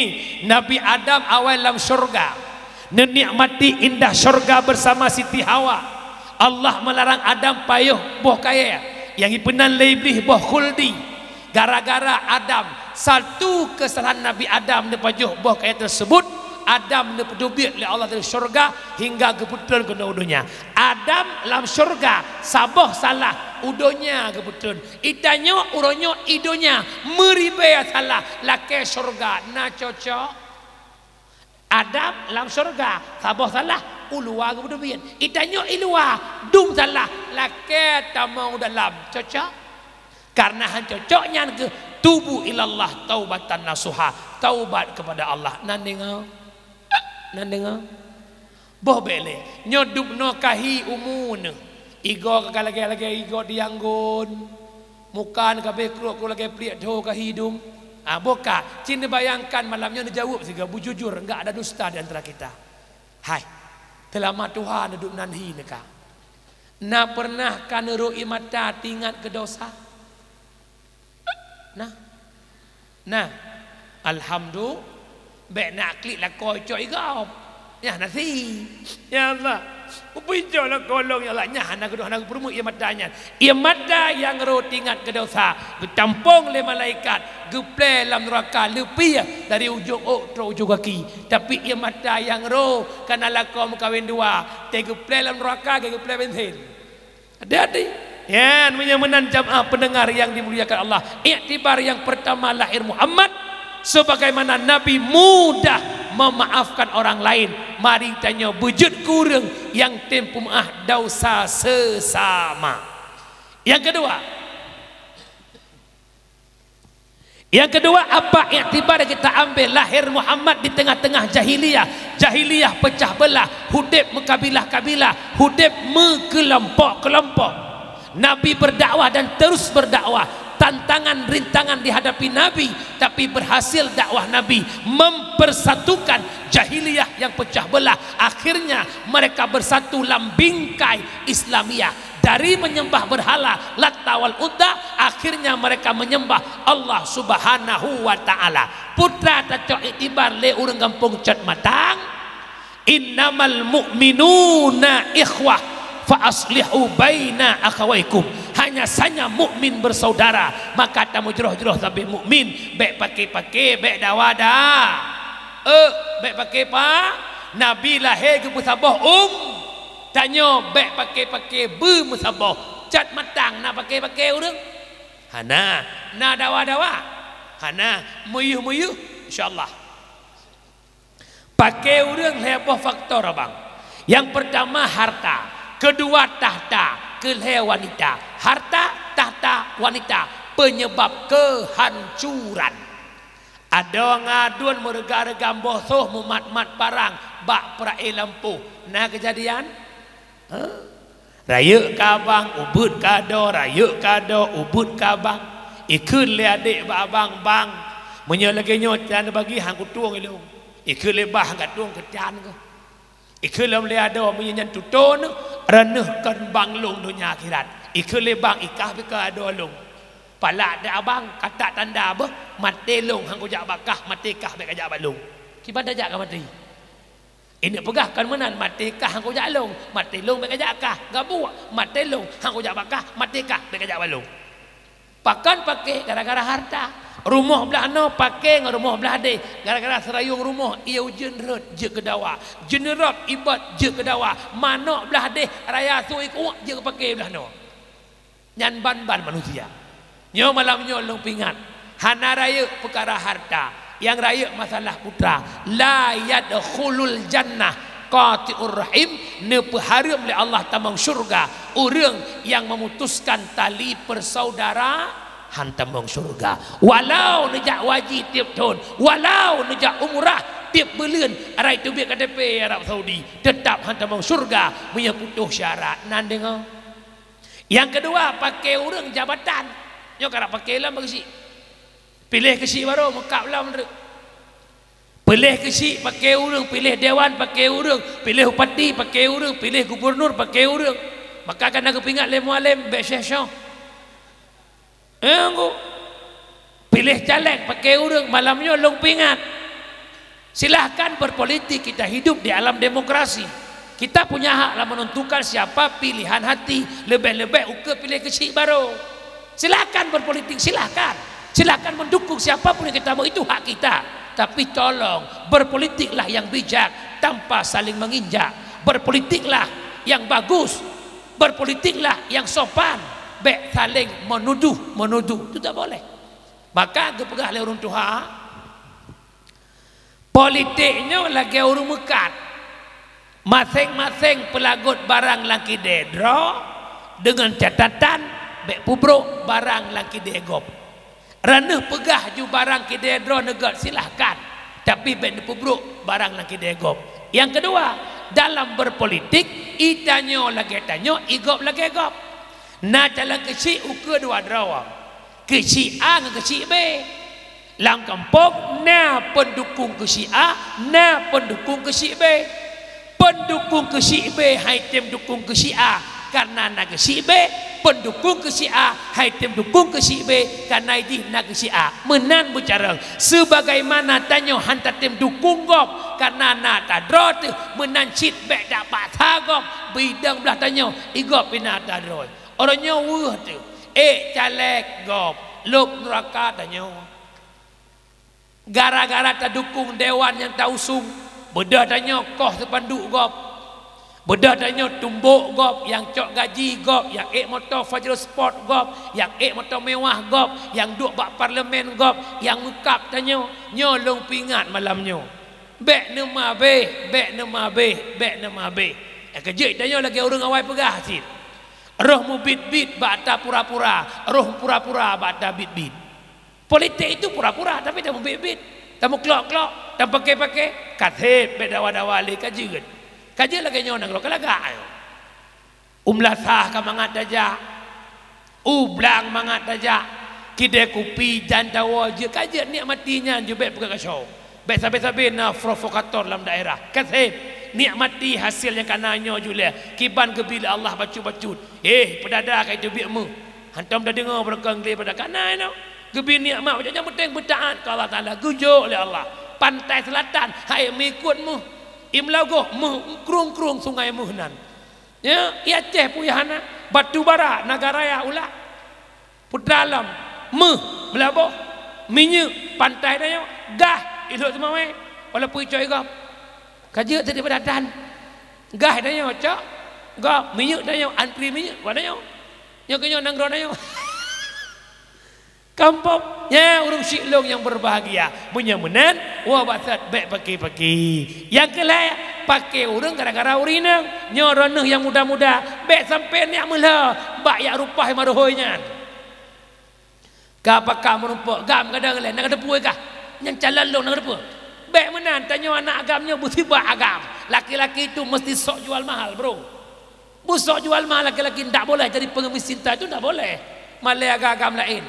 Nabi Adam awai lam syurga, neunikmati indah syurga bersama Siti Hawa. Allah meularang Adam payoh boh kayée, nyang ipeunan lé Iblih boh khuldi. Gara-gara Adam, satu keusalahan Nabi Adam neupajoh boh kayée teusebut, Adam neupeudubiet lé Allah dari syurga hingga geupeutreun keunoe u donya. Adam lam syurga saboh salah, u donya geupeutreun. Itanyoe uroe nyoe i donya meuribée salah, lakée syurga na cocok? Adam lam syurga saboh salah, u luwa geupeuteubiet. Itanyoe i luwa dum salah, lakée tamong u dalam. Cocok? Kareuna han cocok nyan keuh tubu ilallah taubatan nasuha, taubat kepada Allah. Nan deungoe? Nan deungoe? Boh bék lé, nyoe dubnoe ka hi umu neuh. Igoe ka lagée-lagée igoe di Yangon. Muka neuh ka béh krok-krok lagée pliek tho ka hi dum. Ah, boh ka, cit neubayangkan malam nyoe neujaweueb sigoe beujujur, enggak ada dusta di antara kita. Hai, teulama tuha neuduek nan hi neuka. Na peureunah ka neurok ié mata teuingat keu desya? Nah. Nah. Alhamdu-, bék na klik lakoe cok igob. Nyah nasi. Ya Allah. Upui cok lakoe lôn, ya Allah. Nyah hana geuduek, hana geupeurumoh ié mata nyan. Ié mata nyang rhot teuingat keu desya, geutampong lé malaikat, geuplée lam neuraka leupie dari ujong ôk trok ujong gaki. Tapi ié mata nyang rhot kana lakoe meukawen dua, teuh geuplée lam neuraka, geuplée bensin. Hati-hati. Nyan, meunyoe meunan jamaah pendengar yang dimuliakan Allah, iktibar yang pertama lahir Muhammad, sebagaimana Nabi mudah memaafkan orang lain, mari tanyoe beujeuet keu ureuëng nyang tem peumeuáh desya sesama. Yang kedua, Nyang keudua, apa iktibar kita ambil lahir Muhammad di tengah-tengah jahiliyah. Jahiliyah pecah belah, udeb meukabilah-kabilah, udeb meukelompok-kelompok. Nabi berdakwah dan terus berdakwah. Tantangan, rintangan dihadapi Nabi, tapi berhasil dakwah Nabi mempersatukan jahiliyah yang pecah belah. Akhirnya mereka bersatu lam bingkai Islamiyah. Dari menyembah berhala Latta wal Uzza, akhirnya mereka menyembah Allah Subhanahu wa Ta'ala. Peue tacok iktibar lé ureuëng gampông Cot Matang, "Innamal mu'minuna ikhwah, fa aslihu baina akhawaikum." Hanya saja mukmin bersaudara, maka tameujroh-jroh sabe mukmin, bék pake-pake, bék dawa da. Eh, bék pake pa? Nabi lahé geupeusaboh um. Tanyoe bék pake-pake beumeusaboh. Cot Matang na pake-pake ureuëng? Hana. Na dawa-dawa? Hana. Meuyeuh-meuyeuh? Insya Allah. Pake ureuëng lhée boh faktor, abang. Yang pertama harta, kedua tahta, keulhée wanita. Harta, tahta, wanita, penyebab kehancuran. Adoe ngon aduen meureuga-reuga boh soh, meumat-mat parang bak peurae lampôh. Na keujadian? Hah? Rayeuk keu abang, ubeuet keu adoe, rayeuk keu adoe, ubeuet keu abang. Ikheun lé adék bak abang, "Bang, meunyoe lagée nyoe cara neubagi, han kutueng ilông." Ikheun lé bah, "Han katueng keutan keuh." Ikheun lom lé adoe, "Meunyoe nyan tutoe neuh, reuneuh kon bang lông donya akhirat." Ikheun lé bang, "Ikah beu keu adoe lông." Palak teuh abang, ka that tanda beuh, "Maté lông han kujak bak kah, maté kah bék kajak bak lông." Kiban tajak ka maté. Ineuk peugah kon meunan, "Maté kah han kujak lông, maté lông bék kajak kah." Gabuek, "Maté lông han kujak bak kah, maté kah bék kajak bak lông." Pakon paké? Gara-gara hareuta. Rumoh blaih noe paké ngon rumoh blaih déh. Gara-gara seurayong rumoh, ie ujeuen rhot jeuet keu dawa. Jeuneurob ibot jeuet keu dawa. Manok blaih déh, raya su iku jeuet keu paké blaih noe. Nyan ban-ban manusia. Nyoe malam nyoe lôn peuingat, hana rayeuk peukara hareuta, nyang rayeuk masalah putra. "La yadkhulul jannah qati'ur rahim," neupeuhareuem lé Allah tamong syurga ureuëng nyang memutuskan tali persaudaraan, tamong syurga. Walau neujak haji tieb thon, walau neujak umrah tieb buleuen, raya teubiet K T P Arab Saudi, teutap han tamong syurga meunyoe putôh syarat. Nan deungoe. Nyang keudua, paké ureuëng jabatan. Nyoe karap paké lom bak geuchik. Piléh geuchik barô, meukab lom treuk. Piléh geuchik paké ureuëng, piléh dewan paké ureuëng, piléh bupati paké ureuëng, piléh gubunur paké ureuëng. Maka ka na geupeuingat lé mualem, bék syoh-syoh. Engku. Piléh caleg paké ureuëng, malam nyoe lôn peuingat. Silahkan berpolitik, kita hidup di alam demokrasi. Kita punya hak lah menentukan siapa pilihan hati, leubeh-leubeh ukeue piléh geuchik barô. Silahkan berpolitik, silahkan. Silahkan mendukung siapa pun yang kita mau, itu hak kita. Tapi tolong, berpolitiklah yang bijak tanpa saling menginjak. Berpolitiklah yang bagus. Berpolitiklah yang sopan. Bék saling menuduh-menuduh. Itu tak boleh. Maka geupeugah lé ureuëng tuha, politik nyoe lagée ureuëng meukat. Maséng-maséng peulagot barang lam kidée droe deungon catatan bék peubrok barang lam kidée gob. Reuneuh peugah ju barang kidée droe neugét, silahkan, tapi bék neupeubrok barang lam kidée gob. Nyang keudua, dalam berpolitik, ie tanyoe lagée tanyoe, ie gob lagée gob. Na calon keuchik ukeue dua droe, keuchik A ngon keuchik B. Lam gampông na peundukong keuchik A, na peundukong keuchik B. Peundukong keuchik B hai tem dukong keuchik A, kareuna na keuchik B. Peundukong keuchik A hai tem dukong keuchik B, kareuna jih na keuchik A. Meunan beucarông, seubagaimana tanyoe han tatem dukong gob kareuna na tadroe teuh, meunan cit bék tapaksa gob, bidang blaih tanyoe, ie gob pih na tadroe. Uroe nyoe weueh teuh, ék caleg gob, lôb nuraka tanyoe. Gara-gara tadukong dewan nyang tausung, beudôh tanyoe koh sipanduk gob. Beudôh tanyoe tumbok gob, nyang cok gaji gob, nyang ék moto Pajero Sport gob, nyang ék moto mewah gob, nyang duek bak parlemen gob, nyang meukab tanyoe. Nyoe lôn peuingat malam nyoe. Bék neumabeh, bék neumabeh, bék neumabeh. Nyang keujeuet tanyoe lagée ureuëng awai peugah cit. Roh meubiet-biet bak tapura-pura, roh pura-pura bak tabiet-biet. Politik itu pura-pura, tapi tamubiet-biet, tameuklok-klok, tamupaké-paké, ka seb bék dawa-dawa lé ka jeuet. Ka jeuet lagée nyoe nanggroe ka lagak nyoe. U Meulasah ka mangat tajak, u Blang mangat tajak, kidée kupi jan tawoe jeuet, ka jeuet nikmati nyan jeuet bék peugah kasoe. Bék sabe-sabe na provokator lam daerah. Ka seb, nikmati hasil nyang ka na nyoe jeuet lé, kiban geubi lé Allah bacut-bacut. Eh, peudada ka iteubiet méuh. Hantom tadeungoe beureukan glé pada ka na inoe. Geubi nikmat, nyang penting beutaát keu Allah Taala, geujok lé Allah. Pantai Selatan, hai meuikot méuh. Ie Meulaboh, méuh, krueng-krueng sungai méuh nan. Ya, i Aceh puyah na, batu bara, Nagan Raya ulah. Putra Alam, méuh, Meulaboh, minyeuk, pantai tanyoe, gah, i Lhok Seumawé, walaupun icok i gob. Ka jeuet tadi pada dan. Gah tanyoe cok, gob, minyeuk tanyoe, antri minyeuk bak tanyoe. Nyoe keuh nyoe nanggroe tanyoe. Gampông, nyan ureuëng syik lôn nyang berbahagia. Meunyoe meunan, woe bak sat bék paké-paké. Nyang keu lhée, paké ureuëng gara-gara ureuëng inong. Nyoe droeneueh nyang muda-muda, bék sampoe neujak meulhô bak jak rupoh i marohôi nyan. Ka pakat meurumpok, gam kadang lé, na kateupeue kah? Nyan calon lôn na kateupeue? Bék meunan, tanyoe aneuk agam nyoe beusibak agam. Laki-laki itu meusti sok jual mahal, bro. Busok jual ma laki-laki ndak boleh, jadi pengemis cinta itu ndak boleh. Malée agam-agam laén.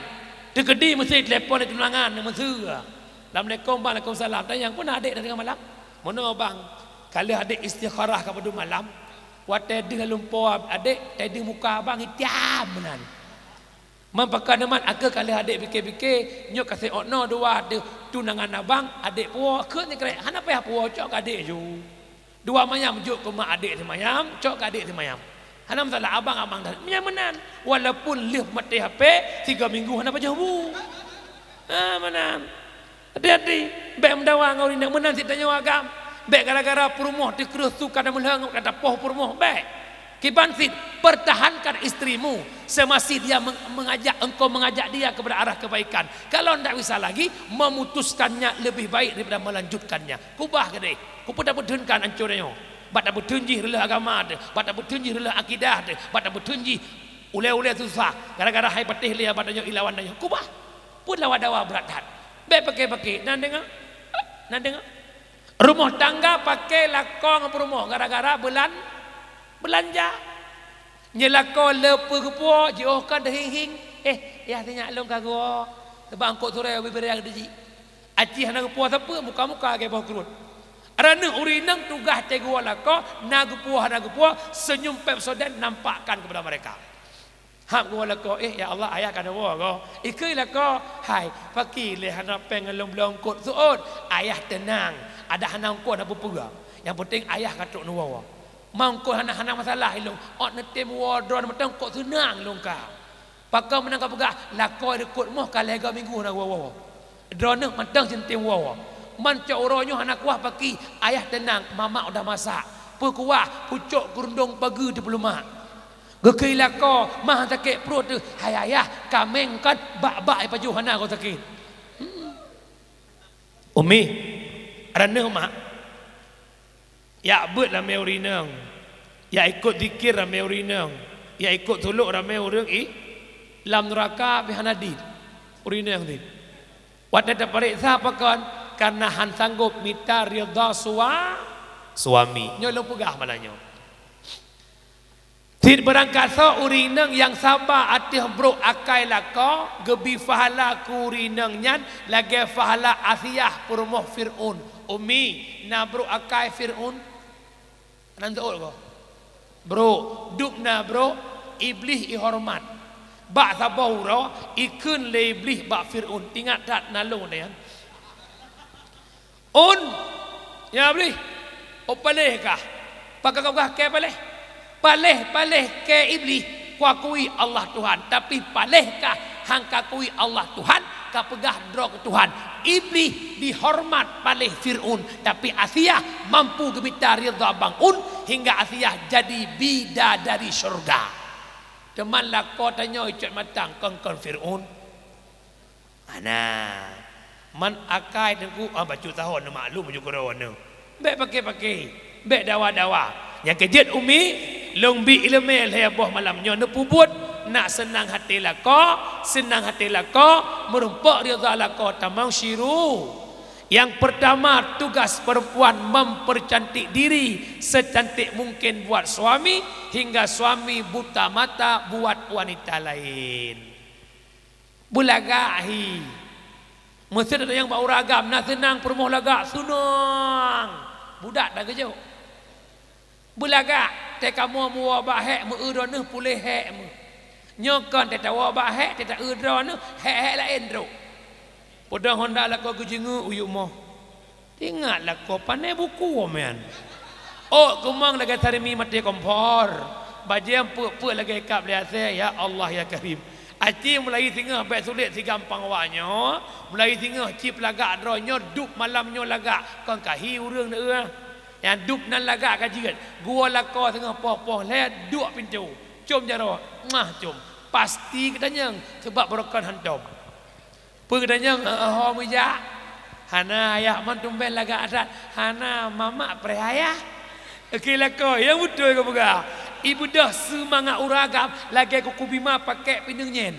Teukeudi meusti telepon lé tunangan, meuseue. "Assalamualaikum, waalaikumsalam." Tanyong, "Peue na adék na teungoh malam?" "Meunoe bang, ka lheueh adék istikharah ka padum malam. Watée deuh lam lumpoe adék, tadeuh muka abang itam meunan." Man pakon man, "Akhé ka lheueh adék pike-pike, nyoe ka seuôt noe dua teuh tunangan abang, adék puwoe, kheun sikrek, hana payah puwoe, cok keu adék ju." Dua manyam jok keu mak adék simayam, cok keu adék simayam. Hana masalah, abang-abang dah. Nyan meunan. Walaupun lheueh maté H P, tiga minggu hana pajoh bu. Ha, meunan. Hati-hati. Bék meudawa ngon ureueng inong meunan cit tanyoe agam. Bék gara-gara peurumoh teukreueh su ka tameulhong, ka tapoh peurumoh. Bék. Kiban cit, pertahankan istrimu semasih dia meng-, mengajak, engkau mengajak dia kepada arah kebaikan. Kalau ndak bisa lagi, memutuskannya lebih baik daripada melanjutkannya. Kubah keudeh. Kupeue tapeutheunkan ancô tanyoe? Bak tapeutheun jih reuloh agama teuh, bak tapeutheun jih reuloh akidah teuh, bak tapeutheun jih ulée-ulée susah, gara-gara hai patéh lé bak tanyoe ilawan tanyoe. Kubah. Peue lawa dawa brat that. Bék pake-pake. Na deungoe? Na deungoe? Rumoh tangga pake lakoe ngon peurumoh gara-gara beulan-, beulanja. Nyeulakoe le peue geupuwoe, jiôh kon teuhing-hing. "Eh, yah sinyak lôn ka geuwoe. Sabab eungkôt surée bibirang teuji." Aci hana geupuwoe sapeue, muka-muka lagée boh kruet. Droeneuh ureueng inong tugaih teuh geuwoe lakoe, na geupuwoe hana geupuwoe, senyum Pepsodent nampakkan kepada mereka. Hab geuwoe lakoe, "Eh, ya Allah, ayah ka neuwoe goe." Ikheun lakoe, "Hai, pakri lé hana péng ngon lôn bloe eungkôt seuôt. Ayah teunang, adak hana eungkôt hana peue-peue. Nyang penting ayah ka trok neuwoe. Ma eungkôt hana, hana masalah ilôn. Ôt neutem woe droeneuh mantong eungkôt seunang lôn ka." Pakon meunan kapeugah, lakoe reukôt moh ka lhée goe minggu hana woe-woe. Droeneuh mantong seuntém woe-woe. Man cok uroe nyoe hana kuah pakri, ayah teunang, mamak udah masak. Peukuah, pucok keurundong pageue teupeuleumah. Geukheun lakoe, mah sakét pruet teuh, "Hai ayah, kaméng kon bak-bak ipajoh hana goe sakét." Hmm. Umi, droeneuh mak. Jak beuet ramé ureueng inong, jak ikot zikir ramé ureueng inong, jak ikot sulok ramé ureueng i lam neuraka pih hana dit ureueng inong dit. Watée tapareksa pakon, kareuna han sanggob mita ridha sua-, suami. Nyoe lôn peugah malam nyoe. Cit beurangkat soe ureueng inong nyang saba ateueh brok akai lakoe, geubi pahala keu ureueng inong nyan lagée pahala Asiah peurumoh Fir'aun. Umi, na brok akai Fir'aun? Nan teuôt goe. Brok, dub na brok, Iblih ihoreumat. Bak saboh uroe, ikheun lé Iblih bak Fir'aun, ingat that na lôn nyan. Un, ya Iblih, oh paléh kah? Pakon kapeugah kée paléh? Paléh, paléh kée Iblih, kuakui Allah Tuhan, tapi paléh kah han kakui Allah Tuhan, kapeugah droe keu Tuhan. Iblih dihoreumat paléh Fir'aun, tapi Asiah mampu geumita ridha bang un hingga Asiah jadi bidadari syeuruga. Teuma lakoe tanyoe cot matang kon-kon Fir'aun. Hana. Man akai teungku, ah, bacut tahon neumaklum ju keudroe neuh. Bék pake-pake, bék dawa-dawa. Nyang keujeuet umi, lôn bi iéleumé lhée boh malam nyoe neupeubuet, nak seunang até lakoe, seunang até lakoe, meurumpok ridha lakoe tamong siru. Yang pertama, tugas perempuan mempercantik diri secantik mungkin buat suami, hingga suami buta mata buat wanita lain. Beulagak hi. Meusé tanyong bak ureueng agam, na seunang peurumoh lagak? Seunang. Budak tageujok. Beulagak, teuka kamoe meuwoe bak hék, meu-eu droeneuh puléh hék meuh. Nyoe kon teuka tawoe bak hék, teuka ta-eu droeneuh, hék-hék laén trok. Peudong honda lakoe geujeungeuk u yup moh. Ingat lakoe, pané buku meunan. Ôk keumong lagée sarimi maté kompor. Bajée peuet-peuet lagée kab lé asée, ya Allah ya Karim. Aci mulai singoh bék sulet sigampang awak nyoe, mulai singoh cit lagak droe nyoe, dub malam nyoe lagak, kon kahi ureueng neueu. Nyang dub nan lagak ka jeuet, geuwoe lakoe singoh poh-poh lhée duek pintoe, com jaroe, muah com. Pasti geutanyong, sabab beurokon hantom. Peue geutanyong, "Ho meujak?" "Hana, ayah, man tumben lagak that?" "Hana, mamak preh ayah." Oke lakoe, nyang beutôi kapeugah. Ibeudôh seumangat ureueng agam lagée kuku bima pakék pineung nyén.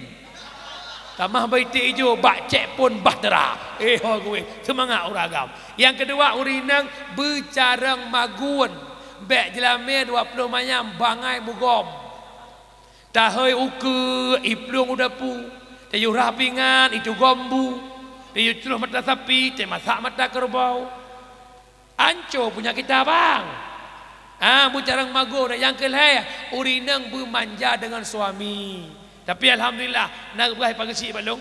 Tamah bak iték ijo, bak cék phon bahtera. Eh, ho kuweh, seumangat ureueng agam. Nyang keudua, ureueng inong beucarông magun. Bèk jeulamé dua ploh manyam bangai mugom. Tahôi ukeue, iplueng u dapu, tayue rhah pingan, itugom bu, tayue cloh mata sapi, tamasak mata keureubeue. Anco punya kita, bang. Ah, beucarang magoe, dan nyang keu lhèe, ureueng inong beumanja deungon suami. Tapi alhamdulillah, na geupeugah pageuchik bak lôn.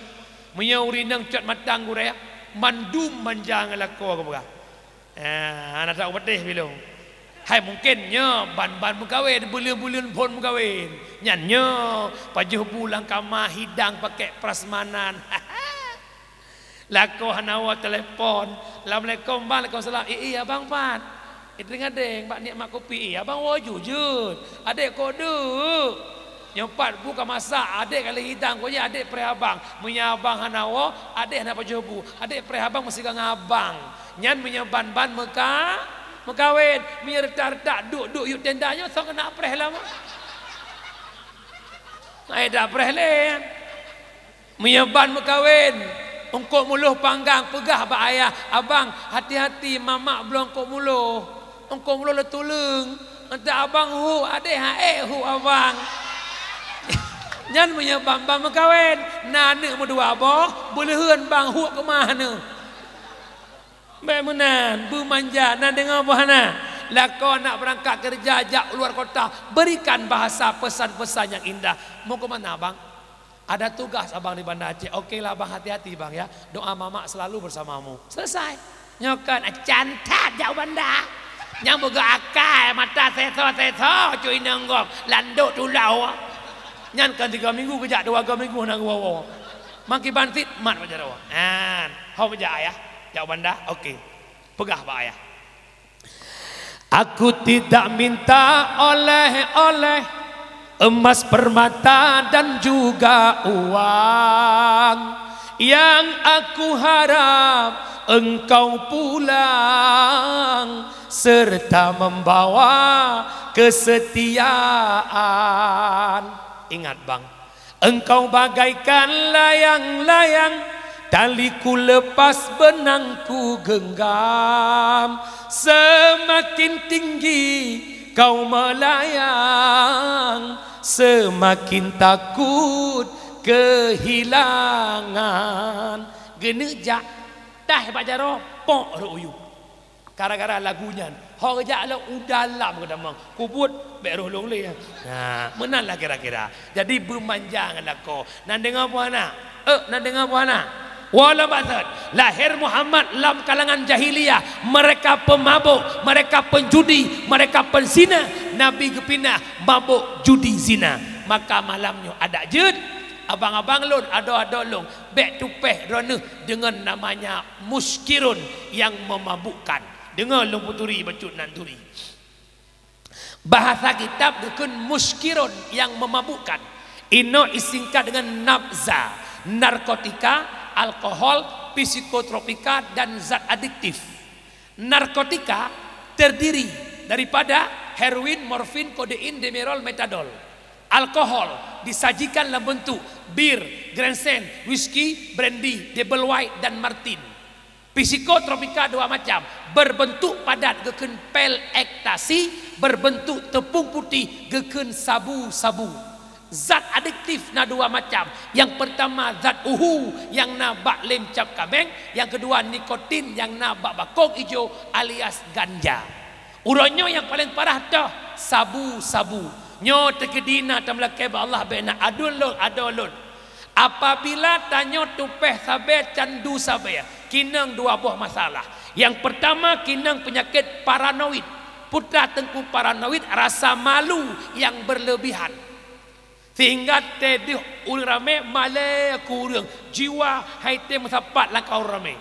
Meunyoe ureueng inong cot mantong gurèe, mandum manja ngon lakoe geupeugah. Ah, hana that u patéh bilong. Hai mungken nyoe ban-ban meukawen, buleuen-buleuen phôn meukawen. Nyan nyoe, pajoh bu lam kama, hidang pakèk prasmanan. Lakoe hana woe telepon. Assalamualaikum, bang. Waalaikumsalam. "Eh, eh, abang pat?" "Eh, teuingat deng, bak nikmat kopi." "Eh, abang woe jujut." "Adék kok deuk?" Nyoe pat bu ka masak, adék ka lheuh hidang, kok nyan adék preh abang. Meunyoe abang hana woe, adék hana pajoh bu. Adék preh abang meusigoe ngon abang. Nyan meunyoe ban-ban meuka-, meukawen. Meunyoe retak-retak duek-duek yub tenda nyoe, soe keuneuk preh lom. Ai dak preh lé. Meunyoe ban meukawen, eungkôt muloh panggang peugah bak ayah, "Abang, hati-hati mamak bloe eungkôt muloh. Eungkôt muloh le tuleueng. Entah abang hu, adék han ék hu abang." Nyan meunyoe ban-ban meukawen, na aneuk meudua boh, beuleuheun bang hu keumah neuh. Bèk meunan, beumanja, na deungoe boh hana? Lakoe nak beurangkat keureuja jak luar kota, berikan bahasa pesan-pesan yang indah. "Mau ke mana, Bang?" "Ada tugas abang di Banda Aceh." "Oke lah, Bang, hati-hati, Bang, ya. Doa mamak selalu bersamamu." Selesai. Nyoe kan, can that jak u Banda. Nyang beugok akai, mata seso-seso, cui neunggong, landok tulau. Nyan kan tiga minggu geujak, dua minggu hana geuwoe-woe. Makin bansit, mat bak jaroe. An, ho meujak ayah. Jak u Banda, oke. Peugah bak ayah. "Aku tidak minta oleh-oleh, emas, permata, dan juga uang. Yang aku harap engkau pulang serta membawa kesetiaan." Ingat, Bang. "Engkau bagaikan layang-layang, tali ku lepas, benang ku genggam. Semakin tinggi kau melayang, semakin takut kehilangan." Geuneuk jak, taih bak jaroe, pok rot u yup. Gara-gara lagu nyan, ho geujak lom u dalam geutamong, kubuet bèk roh lôn lé. Nah, meunan lah kira-kira. Jadi beumanja ngon lakoe. Na deungoe boh hana? Eh, na deungoe boh hana? Walaupun lahir Muhammad lam kalangan jahiliyah, mereka pemabuk, mereka penjudi, mereka penzina, Nabi geupinah mabuk, judi, zina. Maka malam nyoe adak jeuet, abang-abang lôn, adoe-adoe lôn, bèk tupèh droeneuh deungon namanya muskirun, yang memabukkan. Deungoe lôn peuturi bacut nan turi. Bahasa kitab geukheun muskirun, yang memabukkan. Inoe isingkat dengan nabza, narkotika, alkohol, psikotropika, dan zat adiktif. Narkotika terdiri daripada heroin, morfin, kodein, demerol, metadol. Alkohol disajikan dalam bentuk bir, Grandstand, whisky, brandy, double white, dan Martin. Psikotropika dua macam, berbentuk padat geukheun pil ekstasi, berbentuk tepung putih geukheun sabu-sabu. Zat adiktif na dua macam. Nyang peurtama zat uhu nyang na bak lem cap kaméng, nyang keudua nikotin nyang na bak bakong ijo alias ganja. Uroe nyoe nyang paleng parah toh sabu-sabu. Nyoe teukeudi na tameulakée bak Allah, bék na aduen lôn, adoe lôn. Apabila tanyoe tupéh sabe, candu sabe, kinong dua boh masalah. Nyang peurtama kinong peunyakét paranoid. Peue teungku paranoid? Rasa malu nyang beureulebihan. Sehingga teuh deuh ureuëng ramé malée keu ureuëng, jiwa han item meusapat lam kaum ramé.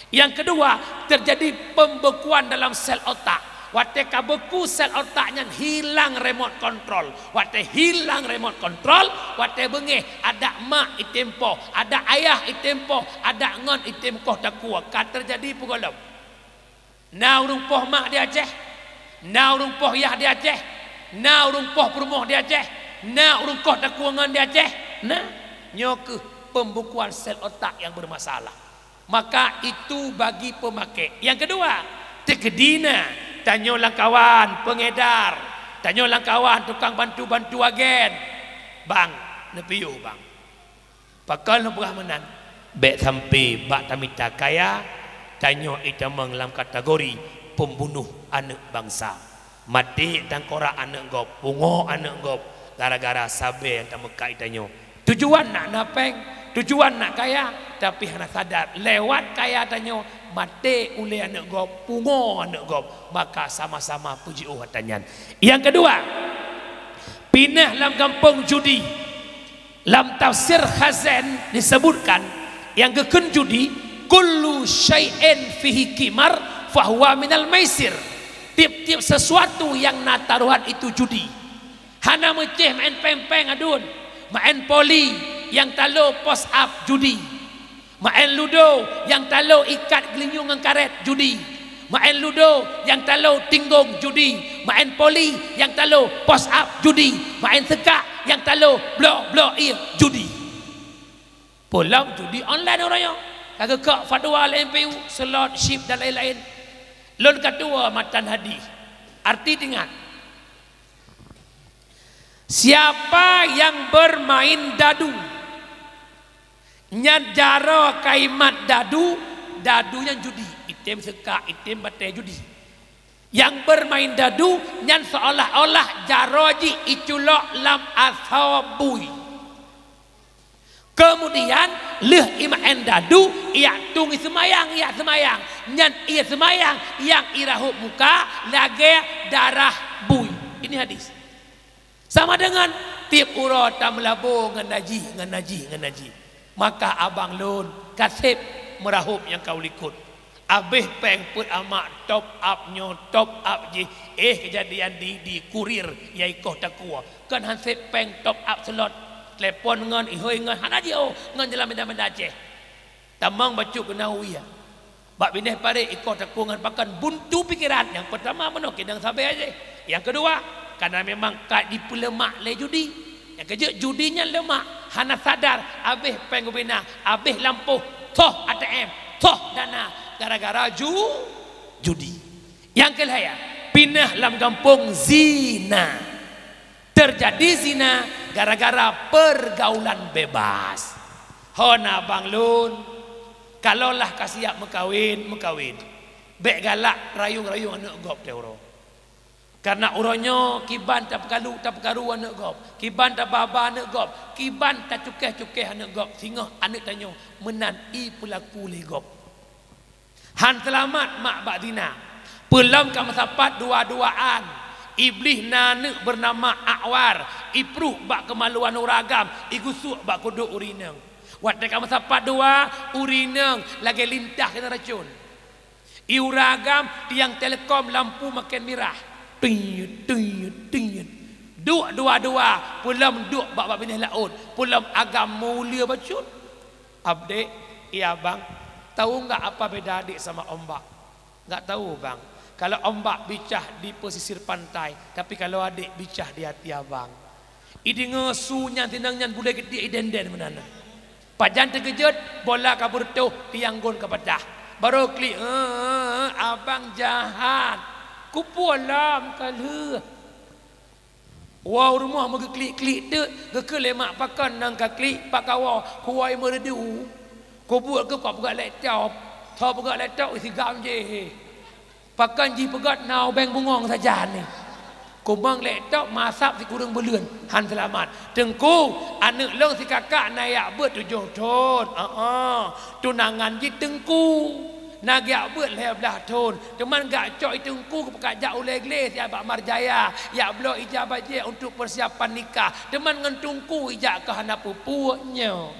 Nyang keudua, teujadi pembekuan dalam sel otak. Watée ka beku sel otak nyan, hilang remote control. Watée hilang remote control, watée beungéh, adak mak item poh, adak ayah item poh, adak ngon item koh takue. Ka teujadi peue gohlom? Na ureuëng poh mak di Aceh, na ureuëng poh yah di Aceh, na ureuëng poh peurumoh di Aceh, na ureuëng koh takue ngon di Aceh. Nah, nyoe kheueh pembekuan sel otak nyang bermasalah. Maka itu bagi peumaké. Nyang keudua, teukeudi na Tanyoe lam kawan pengedar, tanyoe lam kawan tukang bantu-bantu agen. Bang, neupiôh bang. Pakon lôn peugah meunan? Bék sampai bak tamita kaya, tanyoe itamong lam kategori pembunuh aneuk bansa. Maté tangkorak aneuk gob, pungo aneuk gob, gara-gara sabe nyang tameukat itanyoe. Tujuan nak na péng, tujuan nak kaya, tapi hana sadar lewat kaya tanyoe maté ulée aneuk gob, pungo aneuk gob, maka sama-sama peujiôh atra nyan. Nyang keudua, pinah lam gampông judi. Lam tafsir Khazin disebutkan, nyang geukheun judi, "Kullu syai'in fihi qimar fahuwa minal maisir." Tiep-tiep sesuatu nyang na tarohan itu judi. Hana meucéh maén péng-péng aduen, maén poli nyang talo pos ap judi. Maén ludo nyang talo ikat geulinyueng ngon karet judi. Maén ludo nyang talo tinggong judi. Maén poli nyang talo pos ap judi. Maén seukak nyang talo blok-blok ié judi. Peulom judi online uroe nyoe. Ka geukok fatwa lé M P U, slot, chip dan laén-laén. Lôn ka tuwoe matan hadih. Arti teuingat. Siapa yang bermain dadu, nyan jaroe kaimat dadu, dadu nyan judi, item seukak, item batée judi. Yang bermain dadu nyan seolah-olah jaroe jih iculok lam asoe bui. Keumudian lheueh imaén dadu, ijak tueng iseumayang, ijak seumayang. Nyan ié seumayang nyang irahop muka lagée darah bui. Ini hadis. Sama dengan tiep uroe tameulabo ngon najih, ngon najih, ngon najih. Maka abang lôn ka seb meurahop nyang ka u likot. Abéh péng peuet amak top up nyoe, top up jih. Eh, keujadian di, di kurir nyang ikoh takue. Kon han seb péng top up slot. Telepon ngon, ihôi ngon, hana jiôh ngon jalan meda-meda Aceh. Tamong bacut keunan u ie. Bak binéh parit ikoh takue ngon pakon buntu pikeran. Nyang peutama meunoe keunong sabe jih. Nyang keudua, kareuna memang ka jipeuleumak lé judi. Nyang keujeuet judi nyan leumak, hana sadar, abéh péng ubena, abéh lampôh, toh A T M, toh dana, gara-gara ju-, judi. Nyang keulhèe, pinah lam gampông zina. Teujadi zina gara-gara peurgaulan bebas. Hana bang lôn, kalaulah ka siap meukawen, meukawen. Bék galak rayong-rayong aneuk gob teuh uroe. Kareuna uroe nyoe kiban tapeukalu, tapeukaru aneuk gob, kiban tababa aneuk gob, kiban tacukéh-cukéh aneuk gob, singoh aneuk tanyoe meunan ipeulaku lé gob. Han seulamat mak bak zina. Peulom ka meusapat dua-duaan. Iblih na aneuk beunama Akwar, ipruh bak keumaluan ureueng agam, igusok bak kudok ureueng inong. Watée ka meusapat dua, ureueng inong lagée lintah keunan racon. Di ureueng agam tiang telekom lampu maken mirah. Tunyut, tunyut, tunyut. Duek dua-dua, peulom duek bak, bak binéh laôt, peulom agam mulia bacut. Abdek, iya bang, tahu nggak apa beda adik sama ombak? Nggak tahu bang. Kalau ombak bicah di pesisir pantai, tapi kalau adik bicah di hati abang. Ideungoe su nyan tinong nyan bulée geudiek idenden meunan. Pajan teukeujot, bola ka beureutoh, tiang gon ka patah. Barô klik, "Eh, abang jahat. Kupeue lom ka lheueh." Woe u rumoh meugeuklek-klek teuk, geukheun lé mak pakon nang ka klek, pak kawoe, kuwoe meureudu. Kubuet keu kok peugah laptop, tho peugah laptop, isigam jih. Pakon jih peugah na ubeng bungong sajan nyoe. Kumong laptop masab sikureueng buleuen, han seulamat. Teungku, aneuk lôn sikakak na jak beuet tujoh thon. Heeh. Tunangan jih teungku. Na geujak beuet lhée blaih thon, teuma geujak cok i teungku geupeugah jak u Legle siat bak Marjaya, jak bloe ija bajée untuk persiapan nikah. Teuma ngon teungku ijak ka hana peue-peue nyoe.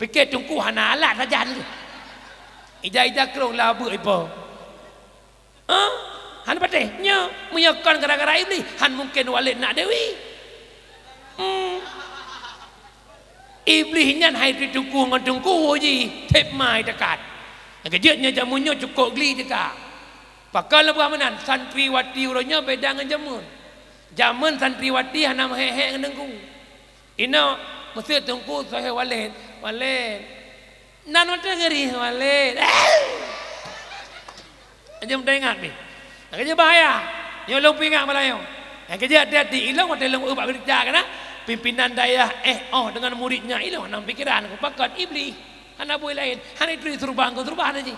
Pike teungku hana alat sajan. Ija-ija krong labeuk ipo. Hah? Hana patéh. Nyoe, meunyoe kon gara-gara Iblih, han mungken Walid nak Dewi. Hmm. Iblih nyan hai teungku ngon teungku jih, theb mai teukat. Nyang keujeuet nyoe jameun nyoe cukôp gli teuka. Pakon lôn peugah meunan, santriwati uroe nyoe beda ngon jameun. Jameun santriwati hana meuhek-hek ngon teungku. Inoe, meuseuet teungku sohé Walid, "Walid." Nan mantong ngeurih Walid. Jom teuingat nih. Nyang keujeuet bahaya. Nyoe lôn peuingat malam nyoe. Nyang keujeuet hati-hati, ilôn watèe lôn eu bak geureuja keunan, pimpinan dayah eh oh deungon muridnya ilôn hana pikiran, kupakat Iblih. Hana bui laén, hana itu suruban keu suruban jih.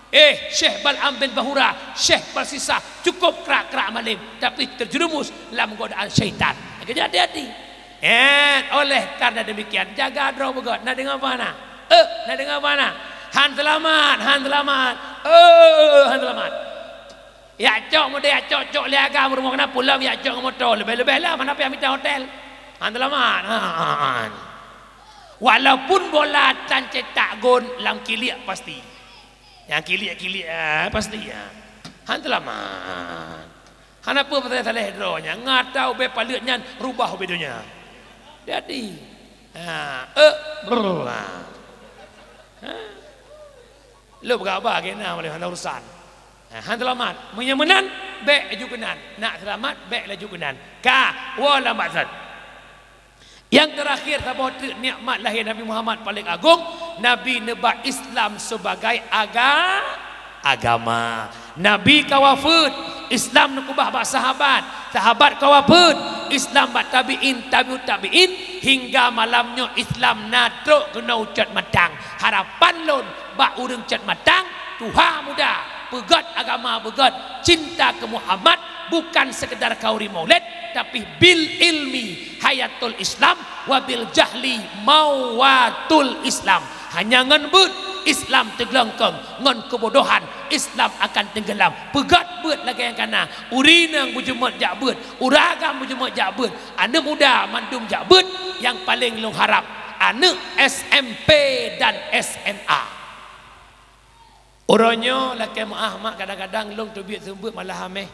Eh, Syekh Bal'am bin Bahura, Syekh Balsisah, cukup krak-krak malem, tapi terjerumus dalam godaan syaitan. Nyang keujeuet hati-hati. Eh, oleh karena demikian, jaga droe beugöt. Na deungoe bah na? Eh, na deungoe bah na? Han seulamat, han seulamat. Eh, han seulamat. Yak cok model yak cok-cok lé agam rumoh keunan pulang yak cok ngon moto. Leubeh-leubeh lah mana payah mita hotel. Han seulamat. Ha, ha, ha. Walaupun bola tan cetak gol lam kiliek pasti. Nyang kiliek-kiliek, ah, pasti, ah. Han seulamat. Hana peue peusaléh-saléh droe nyan, ngat that ubé paleuet nyan rubah ubé donya. Jadi, ha, eh, brrr, ha. Ha? Lôn peugah bah keunan, hana urusan. Ha, han seulamat. Meunyoe meunan, bèk laju keunan. Nak seulamat, bèk laju keunan. Ka, woe lam bak that. Nyang teurakhir saboh treuk nikmat lahé Nabi Muhammad paleng agong, Nabi neuba Islam sibagai aga-, agama. Nabi ka wafeuet, Islam neukeubah bak sahabat, sahabat ka wafeuet, Islam bak tabi'in, tabi'ut tabi'in, hingga malam nyoe Islam na trok keunoe u Cot Matang. Harapan lôn bak ureueng Cot Matang, tuha muda, peugöt agama beugöt, cinta keu Muhammad, bukan sekedar khauri maulid, tapi bil ilmi hayatul Islam, wa bil jahli mawatul Islam. Hanya ngon beuet Islam teuglengkong, ngon keubodohan Islam akan tenggelam. Peugöt beuet lagèe nyang kana, ureueng inong beujeumeut jak beuet, ureueng agam beujeumeut jak beuet, aneuk muda mandum jak beuet, nyang paleng lôn harap aneuk S M P dan S M A. Uroe nyoe lakèe meu'ah mak, kadang-kadang lôn teubiet seumeubeuet malah hamèh.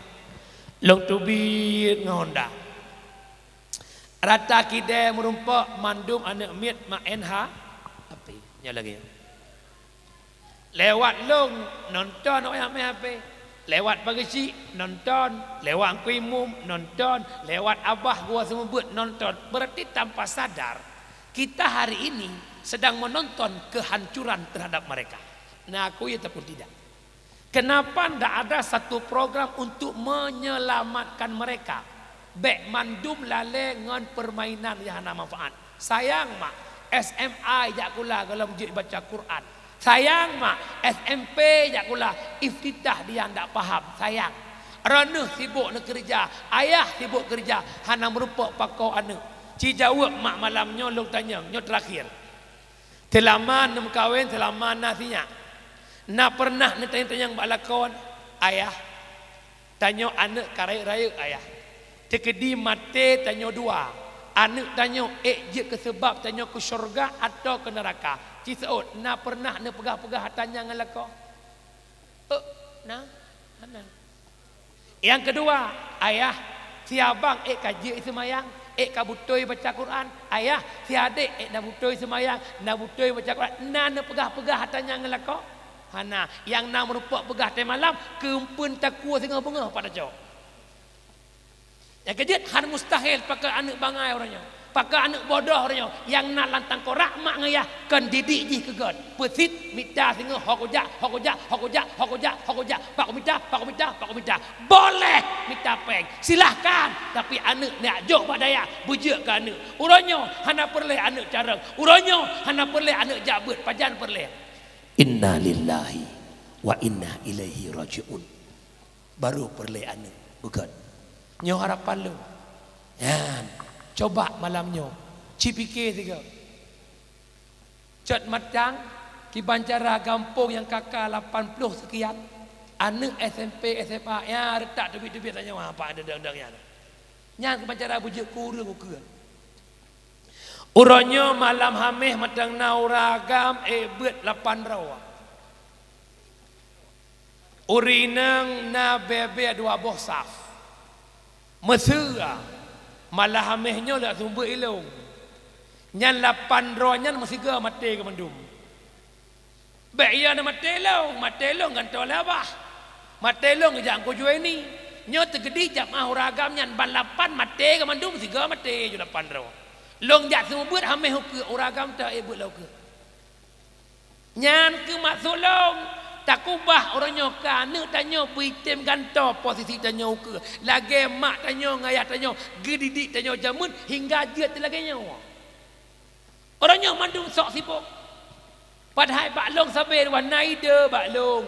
Lôn teubiet ngon Honda. Rata kidée meurumpok mandum aneuk miet mak N H P. Nyoe lagèe nyoe. Lewat lôn nonton awak nyang meu'ah H P. Lewat Pak Geuchik nonton, lewat Teungku Imum nonton, lewat abah gua seumeubeuet nonton. Berarti tanpa sadar, kita hari ini sedang menonton kehancuran terhadap mereka. Na aku ya ataupun tidak? Kenapa ndak ada satu program untuk menyelamatkan mereka? Bèk mandum lalée ngon permainan nyang hana manfaat. Sayang mak, S M A jak kula gohlom jeuet baca Quran. Sayang mak, S M P jak kula iftitah dia ndak paham. Sayang. Droeneuh sibok neukeureuja, ayah sibok keureuja, hana meurumpok pakoe aneuk. Ci jaweueb mak malam nyoe lôn tanyong, nyoe teurakhir. Seulama neumeukawen, seulama na sinyak. Na peureunah neutanyong-tanyong bak lakoe, ayah? Tanyoe aneuk ka rayeuk-rayeuk, ayah. Teukeudi maté tanyoe dua. Aneuk tanyoe ék jeuet keu seubab tanyoe keu syeuruga atawa keu neuraka. Ci seuôt, na peureunah neupeugah-peugah atra nyan ngon lakoe? Ôk, na? Hana. Nyang keudua, ayah, si abang ék ka jeuet seumayang, ék ka beutôi baca Quran. Ayah, si adék ék na beutôi seumayang, na beutôi baca Quran. Na neupeugah-peugah atra nyan ngon lakoe? Hana. Nyang na meurumpok peugah teuh malam, keupeuen takue singoh beungoh pat tacok. Nyang keujeuet, han mustahil pakoe aneuk bangai uroe nyoe. Pakoe aneuk bodoh uroe nyoe. Nyang na lam tangkorak mak ngon yah kon didik jih keu göt. Peusit mita singoh, ho kujak, ho kujak, ho kujak, ho kujak, ho kujak. Pak kumita, pak kumita, pak kumita. Boleh mita péng. Silahkan. Tapi aneuk neujok bak dayah, beujeuet keu aneuk. Uroe nyoe hana peureulée aneuk carông. Uroe nyoe hana peureulée aneuk jak beuet. Pajan peureulée? Innalillahi wa inna ilaihi raji'un. Baru peureulée aneuk beugöt. Nyoe harapan lôn. Nyan, coba malam nyoe, ci pike sigoe. Cot Matang, kiban cara gampông nyang K K lapan ploh seukian, aneuk S M P, S M A, nyan reutak teubiet-teubiet tanyoe, apa deueng-deueng nyan. Nyan kiban cara beujeuet keu ureueng ukeue. Uroe nyoe malam Hamèh mantong na ureueng agam ék beuet lapan droe. Ureueng inong na bèe-bèe dua boh saf. Meuseue, malam Hamèh nyoe lôn seumeubeuet ilôn. Nyan lapan droe nyan meusigoe maté keu mandum. Bèk iya na maté lôn, maté lôn gantoe lé abah. Maté lôn geujak Teungku Juwaini. Nyoe teukeudi jamaah ureueng agam nyan ban lapan maté keu mandum, sigoe maté ju lapan droe. Lôn jak seumeubeuet Hamèh ukeue, ureueng agam teuh ék beuet lom ukeue. Nyan keuh maksud lôn, Takubah uroe nyoe ka aneuk tanyoe beuitem gantoe posisi tanyoe ukeue. Lagée mak tanyoe ngon ayah tanyoe geudidik tanyoe jameun hingga jeuet lagée nyoe. Uroe nyoe mandum sok sibok. Padahai bak lông sabe wah na ide bak lông.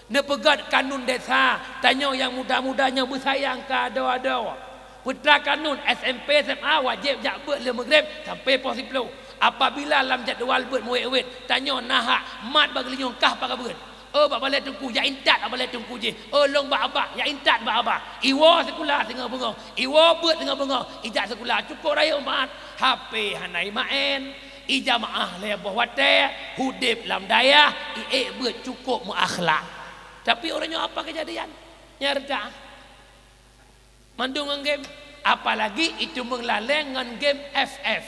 Neupeugét kanun desa, tanyoe nyang muda-muda nyoe beusayang keu adoe-adoe. Peutra kanun S M P, S M A wajéb jak beuet lheueh meugreb sampoe poh siploh. Apabila lam jadwal beuet meuwét-wét, tanyoe na hak mat bak geulinyueng kah pakai beuet. Oh, bak balée teungku, jak intat bak balée teungku jih. Oh, lông bak abah, jak intat bak abah. Iwoe sikula singoh beungoh, iwoe beuet singoh beungoh, ijak sikula cukôp rayeuk mat. H P hana imaén, ijamaah lhée boh watée, udeb lam dayah, iék beuet cukôp meuakhlak. Tapi uroe nyoe apa keujadian? Nyang reuta. Mandum ngon game, apalagi itu meung lalée ngon game F F.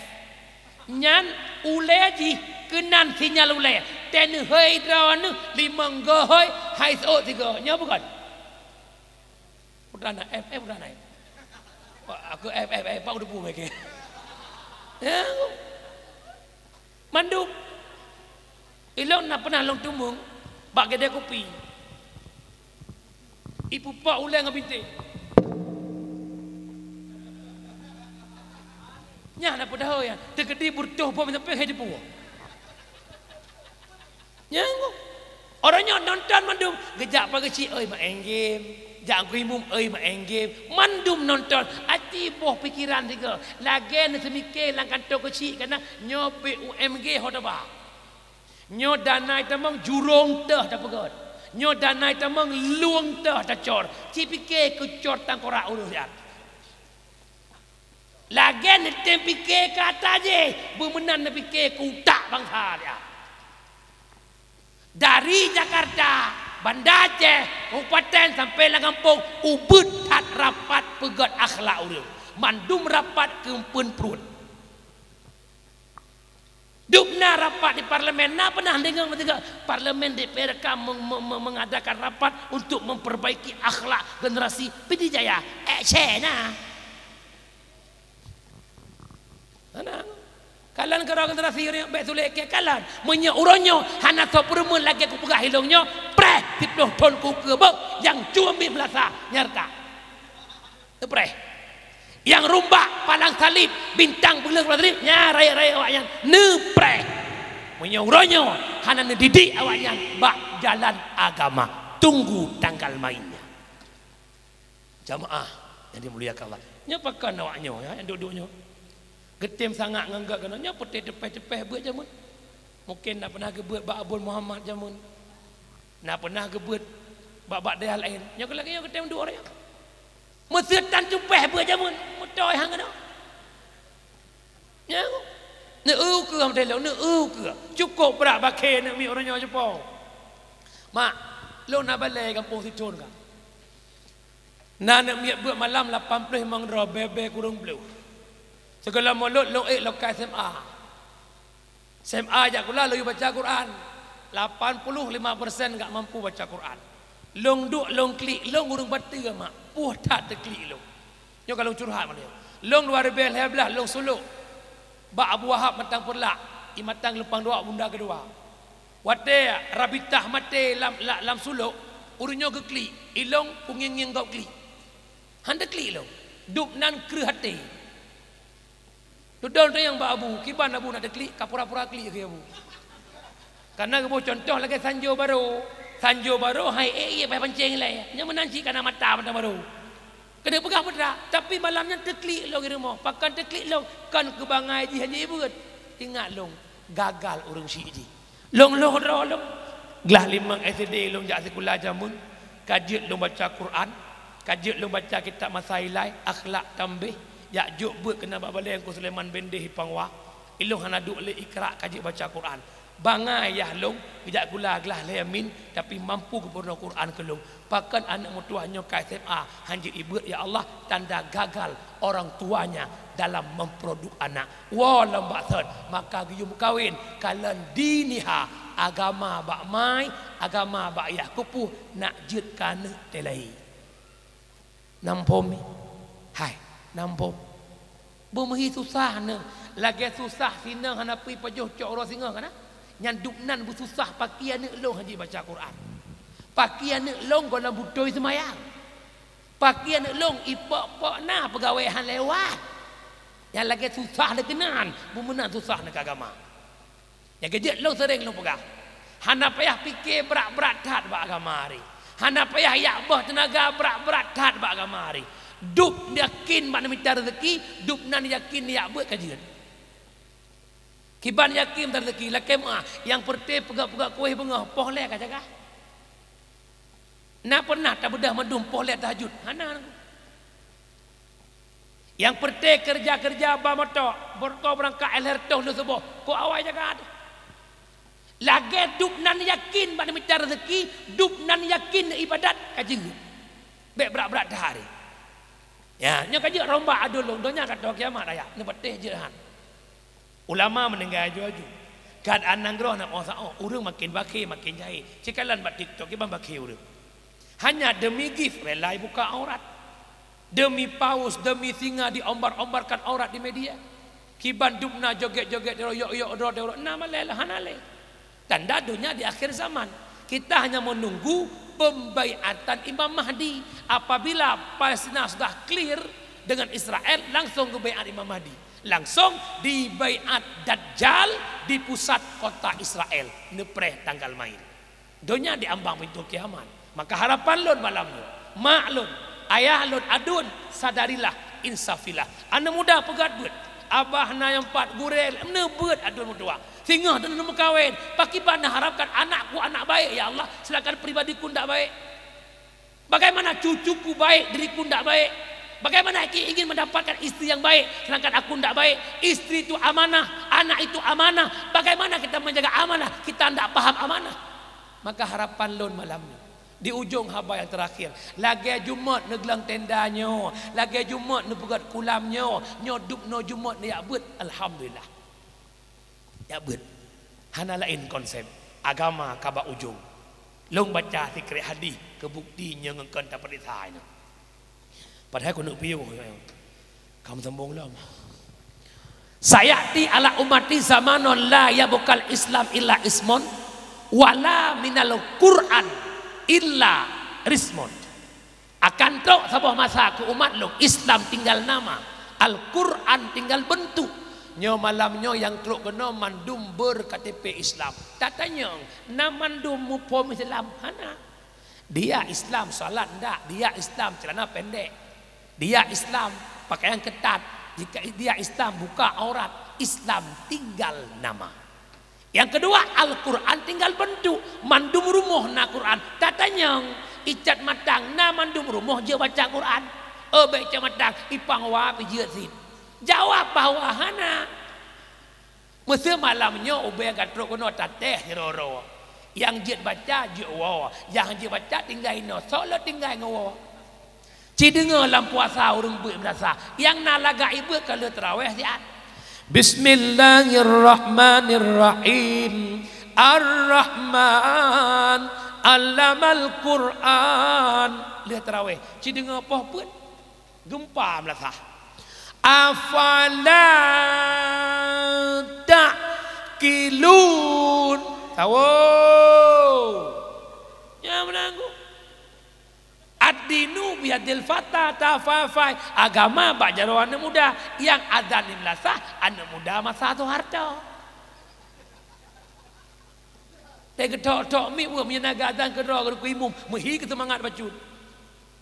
Nyan ulée jih keunan sinyal ulée, teuh neuhôi droeneuh limong goe hôi hai seuôt sigoe. Nyoe bukon? Udah na F F, udah na. Wah, aku F F, F F, Pak udah bu mege. Ya, mandum. Ilong na pernah lông tumueng bak keudée kupi. Ipupok ulée ngon bintéh. Nyan na peudahôi nyan, teukeudi beureutoh boh sampoe hai teupue. Nyan. Uroe nyoe nonton mandum, geujak pageue cit, oi, maén game. Jak ngon imum, oi, maén game. Mandum nonton, aci boh pikeran sigoe. Lagée neuseumike lam kantô keuchik kana, nyoe P U M G ho taba. Nyoe danai tamong jurông teuh tapeugét. Nyoe danai tamong lueng teuh tacor. Cipike keu cor tangkorak ureuëng siat. Lagée neutem pike keu ata jih, beumeunan neupike keu utak bansa dia. Dari Jakarta, Banda Aceh, kabupaten sampai lam gampông, ubit that rapat peugét akhlak ureuëng. Mandum rapat keu peuen pruet. Dub na rapat di parlemen, na pernah deungoe meusigoe parlemen D P R ka meng-, me-, me-, mengadakan rapat untuk memperbaiki akhlak generasi Pidie Jaya? Eh, cena. Hana. Kalon keudroe generasi ureuëng bék sulet keu kalon. Meunyoe uroe nyoe hana soe peureumeun lagée kupeugah ilong nyoe, preh siploh thon kukeue beuh nyang cue miet meulasa nyarta. Neupreh. Nyang rumbak, palang salib, bintang beuleueng palang salib, nyan rayeuk-rayeuk awaknyan neupreh. Meunyoe uroe nyoe hana neudidik awaknyan bak jalan agama, tunggu tanggal mainnya. Jamaah yang dimuliakan Allah. Nyoe pakon awak nyoe, ya, nyang duek-duek nyoe. Geutem sangat ngon gét keunoe, nyoe peutéh teupeh-teupeh beuet jameun. Mungkin na pernah geubeuet bak Abon Muhammad jameun. Na pernah geubeuet bak, bak dayah laén. Nyoe lagée nyoe geutem duek ureuëng nyoe. Meuseutan teupeh beuet jameun, meutoe han keunoe. Nyan, neueu keuh, meu lôn, neueu keuh. Cukôp brat bakée aneuk miet uroe nyoe cupo. Mak, lôn na balée gampông Sithon ka. Na aneuk miet beuet malam lapan ploh limong droe, bée-bée kureueng ploh. Sigohlom mulod lôn ék lôn ka S M A. S M A jak kula lôn baca Quran. Lapan puluh lima persen gak mampu baca Quran. Lôn duek lôn klik, lôn ureuëng bateue mak, puih that teuklik lôn. Nyoe ka lôn curhat mak nyoe. Lôn dua ribée lhée blaih lôn sulok bak Abu Wahab Matang Peureulak, i Matang Geulumpang Dua, bunda keudua. Watée Rabitah maté lam, la-, lam sulok, ureuëng nyoe geuklik, ilong peungieng-ngieng gob klik. Han teuklik lôn, dub nan kreueh até. Tudong teunyang bak Abu, kiban Abu nak teuklik, ka pura-pura klik keu Abu. Karena geuboh contoh lagée sanjo baro. Sanjo baro hai ék ié paih pancéng ilée. Nyan meunan cit kana mata mantong baro. Keuneuk peugah peutrak, tapi malam nyan teuklik lôn i rumoh. Pakon teuklik lôn? Kon keu bangai jih hana jibeuet. Ingat lôn, gagal ureuëng syiek jih. Lôn lhôh droe lôn. Glah limong S D lôn jak sikula jameun, ka jeuet lôn baca Quran, ka jeuet lôn baca kitab Masailai, Akhlak Tambih, jak jok beuet keunan bak balée Teungku Sulaiman Bendeh i Pangwa. Ilôn hana duek lé Iqra ka jeuet baca Quran. Bangai yah lôn, geujak sikula glah lhée min, tapi mampu geupeurunoe Quran keu lôn. Pakon aneuk meutuwah nyoe ka S M A, han jeuet ibeuet, ya Allah, tanda gagal orang tuanya dalam memproduk anak. Woe lom bak thon, maka geuyue meukawen, kalon diniha, agama bak mai, agama bak yah, keupeue nak jeuet keu aneuk teuh lahé. Nampom, hai, nampom. Beumeuhi susah neuh, lagée susah sineuh hana pih pajoh cok uroe singoh kana. Nyan dub nan beususah pakri aneuk lôn han jibaca Quran. Pakri aneuk lôn gohlom beutôi seumayang. Pakri aneuk lôn ipok-pok na peugawée han lewat. Nyang lagée susah lé keunan, beumeunan susah na keu agama. Nyang keujeuet lôn seuréng lôn peugah, hana payah pike brat-brat that bak agama hari. Hana payah yak boh teunaga brat-brat that bak agama hari. Dub yakin bak neumita rezeki, dub nan yakin yak beuet ka jeuet. Kiban yakin mita rezeki, lakée meuah, nyang peureute peugah-peugah kueh beungoh, poh lhée ka jaga. Na pernah tabeudôh mandum poh lhée tahajud? Hana. Nyang peureute keureuja-keureuja ba moto, beureuko beurangkat éh lhée reutôh lheueh suboh, kok awai jaga teuh. Lagée dub nan yakin bak neumita rezeki, dub nan yakin neuibadat ka jeuet. Bék brat-brat that hari. Ya, nyoe ka jeuet romba aduen lôn, donya ka tô kiamat raya, neupatéh jeuet han. Ulama meuninggai aju-aju. Keuadaan nanggroe na oh sa-oh, ureuëng makin bakhe, makin jahé. Cikalon bak TikTok, kiban bakhe ureuëng. Hanya demi gift, rela ibuka aurat. Demi paus, demi singa diombar-ombarkan aurat di media. Kiban dub na joget-joget droe, yok-yok droe, droe, na malée, hana lé. Tanda donya di akhir zaman. Kita hanya menunggu pembaiatan Imam Mahdi. Apabila Palestina sudah clear dengan Israel, langsung geubaiat Imam Mahdi. Langsung dibaiat Dajjal di pusat kota Israel. Neupreh tanggal main. Donya di ambang pintoe kiamat. Maka harapan lôn malam nyoe, mak lôn, ayah lôn, aduen, sadarilah, insafilah. Aneuk muda peugét beuet. Abah na nyang pat gurée, neubeuet aduen meutuwah. Singoh droeneuh meukawen, pakriban neuharapkan anakku anak baik, ya Allah, sedangkan pribadiku ndak baik? Bagaimana cucuku baik, diriku ndak baik? Bagaimana kita ingin mendapatkan istri yang baik, sedangkan aku ndak baik? Istri itu amanah, anak itu amanah. Bagaimana kita menjaga amanah, kita ndak paham amanah? Maka harapan lôn malam nyoe, di ujong haba nyang teurakhir, lagée Jumat neugleueng tenda nyoe, lagée Jumat neupeugét kulam nyoe, nyoe dub noe Jumat neujak beuet, alhamdulillah. Jak beuet. Hana laén konsep. Agama ka bak ujong. Lôn baca sikrék hadih keu bukti nyoe ngon kon tapeuriksa inoe. Padahai keuneuk piôh, ka meusombong lom. "Sayati ala ummati zamanun la yabqal Islam illa ismun, wala minal Qur'an illa rismun." Akan trok saboh masa keu umat lôn, Islam tinggal nama, Al-Quran tinggal bentuk. Nyoe malam nyoe nyang trok keunoe mandum ber-K T P Islam. Tatanyong, na mandum muphom Islam? Hana. Dia Islam salat ndak, dia Islam celana pendek. Dia Islam pakaian ketat. Jika dia Islam buka aurat, Islam tinggal nama. Nyang keudua, Al-Quran tinggal bentuk. Mandum rumoh na Quran. Tatanyong, icat matang na mandum rumoh jeuet baca Quran? Oh, bék icat matang, ipang wa pih jeuet sit. Jawab bahwa hana. Meuseu malam nyoe ubé ka trok keunoe tatéh sidroe-droe. Nyang jeuet baca jeuet woe, nyang jeuet baca tinggai inoe, soe lôn tinggai ngon woe. Ci deungoe lam puasa ureuëng beuet meunasah, nyang na lagak ibeuet ka lheueh tarawéh siat. Bismillahirrahmanirrahim. Ar-Rahman, allamal Qur'an. Lheueh tarawéh, ci deungoe poh peuet, geumpa meunasah. Afala ta'qilun. Tawoe. Nyan meunan ku. Ad-dinu biyadil fata tafafai. Agama bak jaroe aneuk muda. Nyang azan di meunasah, aneuk muda masa Soeharto. Teugeutôk-tôk miet weueh meunyoe na geuazan keudroe keu imum, meuhi keu seumangat bacut.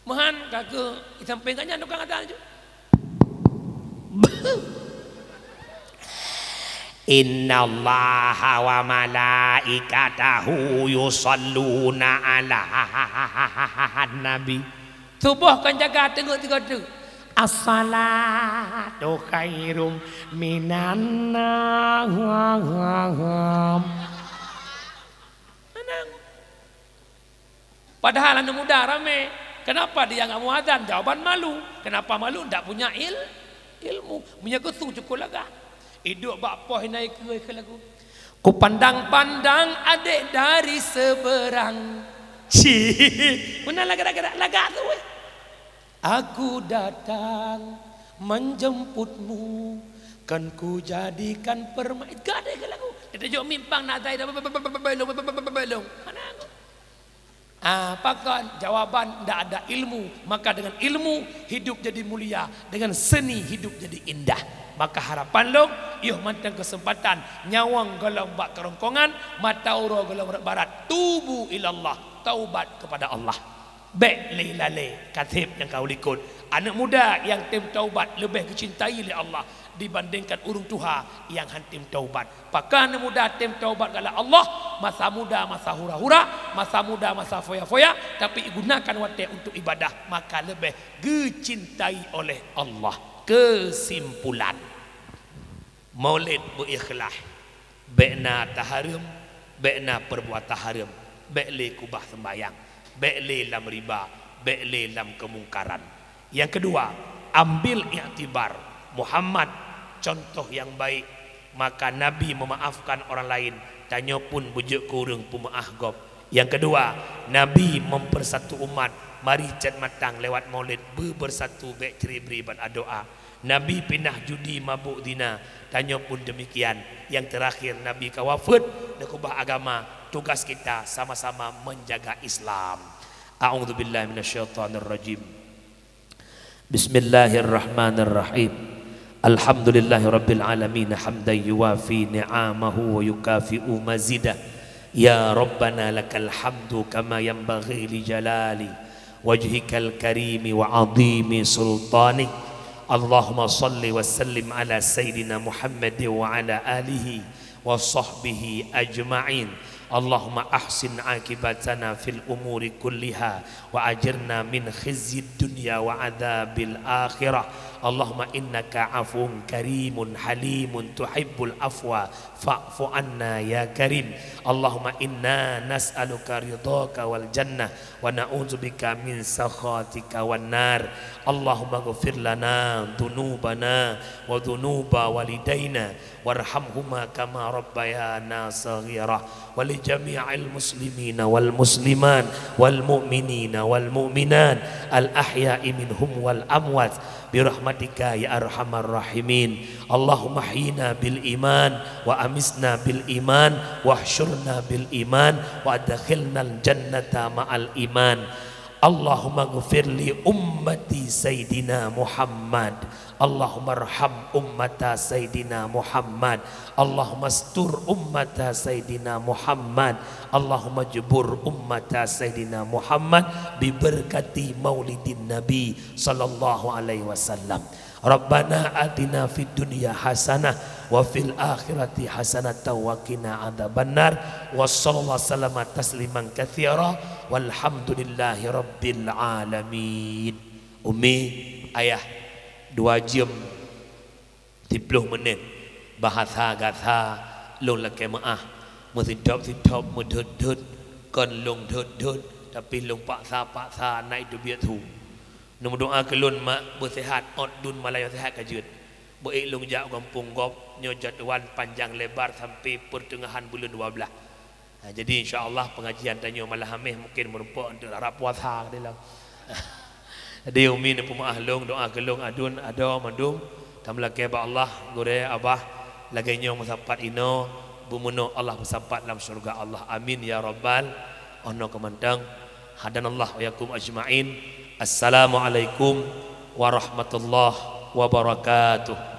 Meuhan ka keu di sampéng gobnyan tukang azan bacut. Innallaha wa malaikatahu yusalluna 'alan nabi. Suboh kon jaga teungeut sigoe teuk. As-salatu khairum minan naum. Tenang. Padahal aneuk muda ramé. Kenapa dia enggak mau azan? Jawaban malu. Kenapa malu? Ndak punya il-, ilmu. Meunyoe keu su cukôp lagak. Iduek bak poh hina ikeue ikheun lagu. Kupandang-pandang adek dari seberang. Cih. Meunan lagak-lagak, lagak su weh. Aku datang menjemputmu, kan ku jadikan perma-, gadeh keu lagu. Kita jok mimpang nak zai dah, belum, belum. Mana aku? Ah, pakon? Jawaban, ndak ada ilmu. Maka dengan ilmu, hidup jadi mulia. Dengan seni, hidup jadi indah. Maka harapan lôn, yoh mantong keuseumpatan, nyawöng gohlom bak keurongkongan, mata uroe gohlom rot barat, tubu ilallah, taubat kepada Allah. Bék lé lalée, ka seb nyang ka u likot. Aneuëk muda nyang tem taubat leubeh geucintai lé Allah dibandingkan ureuëng tuha nyang han tem taubat. Pakon aneuëk muda tem taubat galak Allah, masa muda masa hura-hura, masa muda masa foya-foya, tapi gunakan watée untuk ibadah, maka leubeh geucintai oleh Allah. Keusimpulan, Maulid beu ikhlas, bék na tahareuem, bék na peubuatan hareuem, bék lé keubah seumbahyang, bék lé lam riba, bék lé lam keumungkaran. Nyang keudua, ambil iktibar Muhammad, contoh nyang baik, maka Nabi meumaafkan orang laén, tanyoe pun beujeuet keu ureuëng peumeuáh gob. Nyang keudua, Nabi mempersatu umat, mari cot mantong lewat Maulid beubersatu, bék ceuri-bri ban adoa. Nabi pinah judi, mabök, zina, tanyoe pun demikian. Nyang teurakhir, Nabi ka wafeuet, neukeubah agama, tugas kita sama-sama menjaga Islam. A'udzubillahi minasyaitonirrajim. Bismillahirrahmanirrahim. Alhamdulillahirabbil alamin, hamdan yuwafi ni'amahu wa yukafi'u mazidah. Ya Rabbana, lakal hamdu kama yanbaghi li jalali wajhikal karimi wa azimi sultanik. Allahumma salli wa sallim ala sayyidina Muhammad wa ala alihi wa sahbihi ajma'in. Allahumma ahsin aqibatana fil umuri kulliha wa ajirna min khizyid dunya wa adzabil akhirah. Allahumma innaka afuwun karimun halimun tuhibbul afwa fa'fu anna ya karim. Allahumma inna nas'aluka ridhaka wal jannah wa na'udzubika min sakhatika wan nar. Allahumma ghfir lana dzunubana wa dzunuba walidaina warhamhuma kama rabbayana shaghira, wa li jami'il muslimina wal muslimat, wal mu'minina wal mu'minat, al ahya'i minhum wal amwat, bi rahmatika ya arhamar rahimin. Allahumma ahyina bil iman, wa amitna bil iman, wahsyurna bil iman, wa adkhilnal jannata ma'al iman. Allahumma ghfir li ummati Sayyidina Muhammad. Allahummarham ummata Sayyidina Muhammad. Allahummastur ummata Sayyidina Muhammad. Allahumma jbur ummata Sayyidina Muhammad bi barakati maulidin Nabi sallallahu alaihi wasallam. Rabbana atina fid dunya hasanah wa fil akhirati hasanatan wa qina adzabannar. Wa sallallahu sallama tasliman katsira. Walhamdulillahi rabbil alamin. Umi, ayah, dua jeuem siploh meunét bahasa gasa lôn lakée meuáh, meusidop-sidop, meudhot-dhot, kon lôn dhot-dhot, tapi lôn paksa-paksa na iteubiet su. Neumeudoá keu lôn mak beuseuhat, ôt dun malayo seuhat ka jeuet. Beu ék lôn jak gampông gob, nyoe jadwal panjang lebar sampai peuteungahan buleuen dua blaih. Ha, jadi insya Allah pengajian tanyoe malam Hameh mungkin meurumpok untuk rap puasa keudéh lom. Jadi umi neupeumeuáh lôn, doá keu lôn adun, adoe mandum, tameulakée bak Allah, gurée, abah, lagée nyoe meusapat inoe, beumeunoe Allah meusapat lam syurga Allah. Amin ya rabbal. Oh noe keumantong. Hadanallah wa yakum ajmain. Assalamualaikum warahmatullahi wabarakatuh.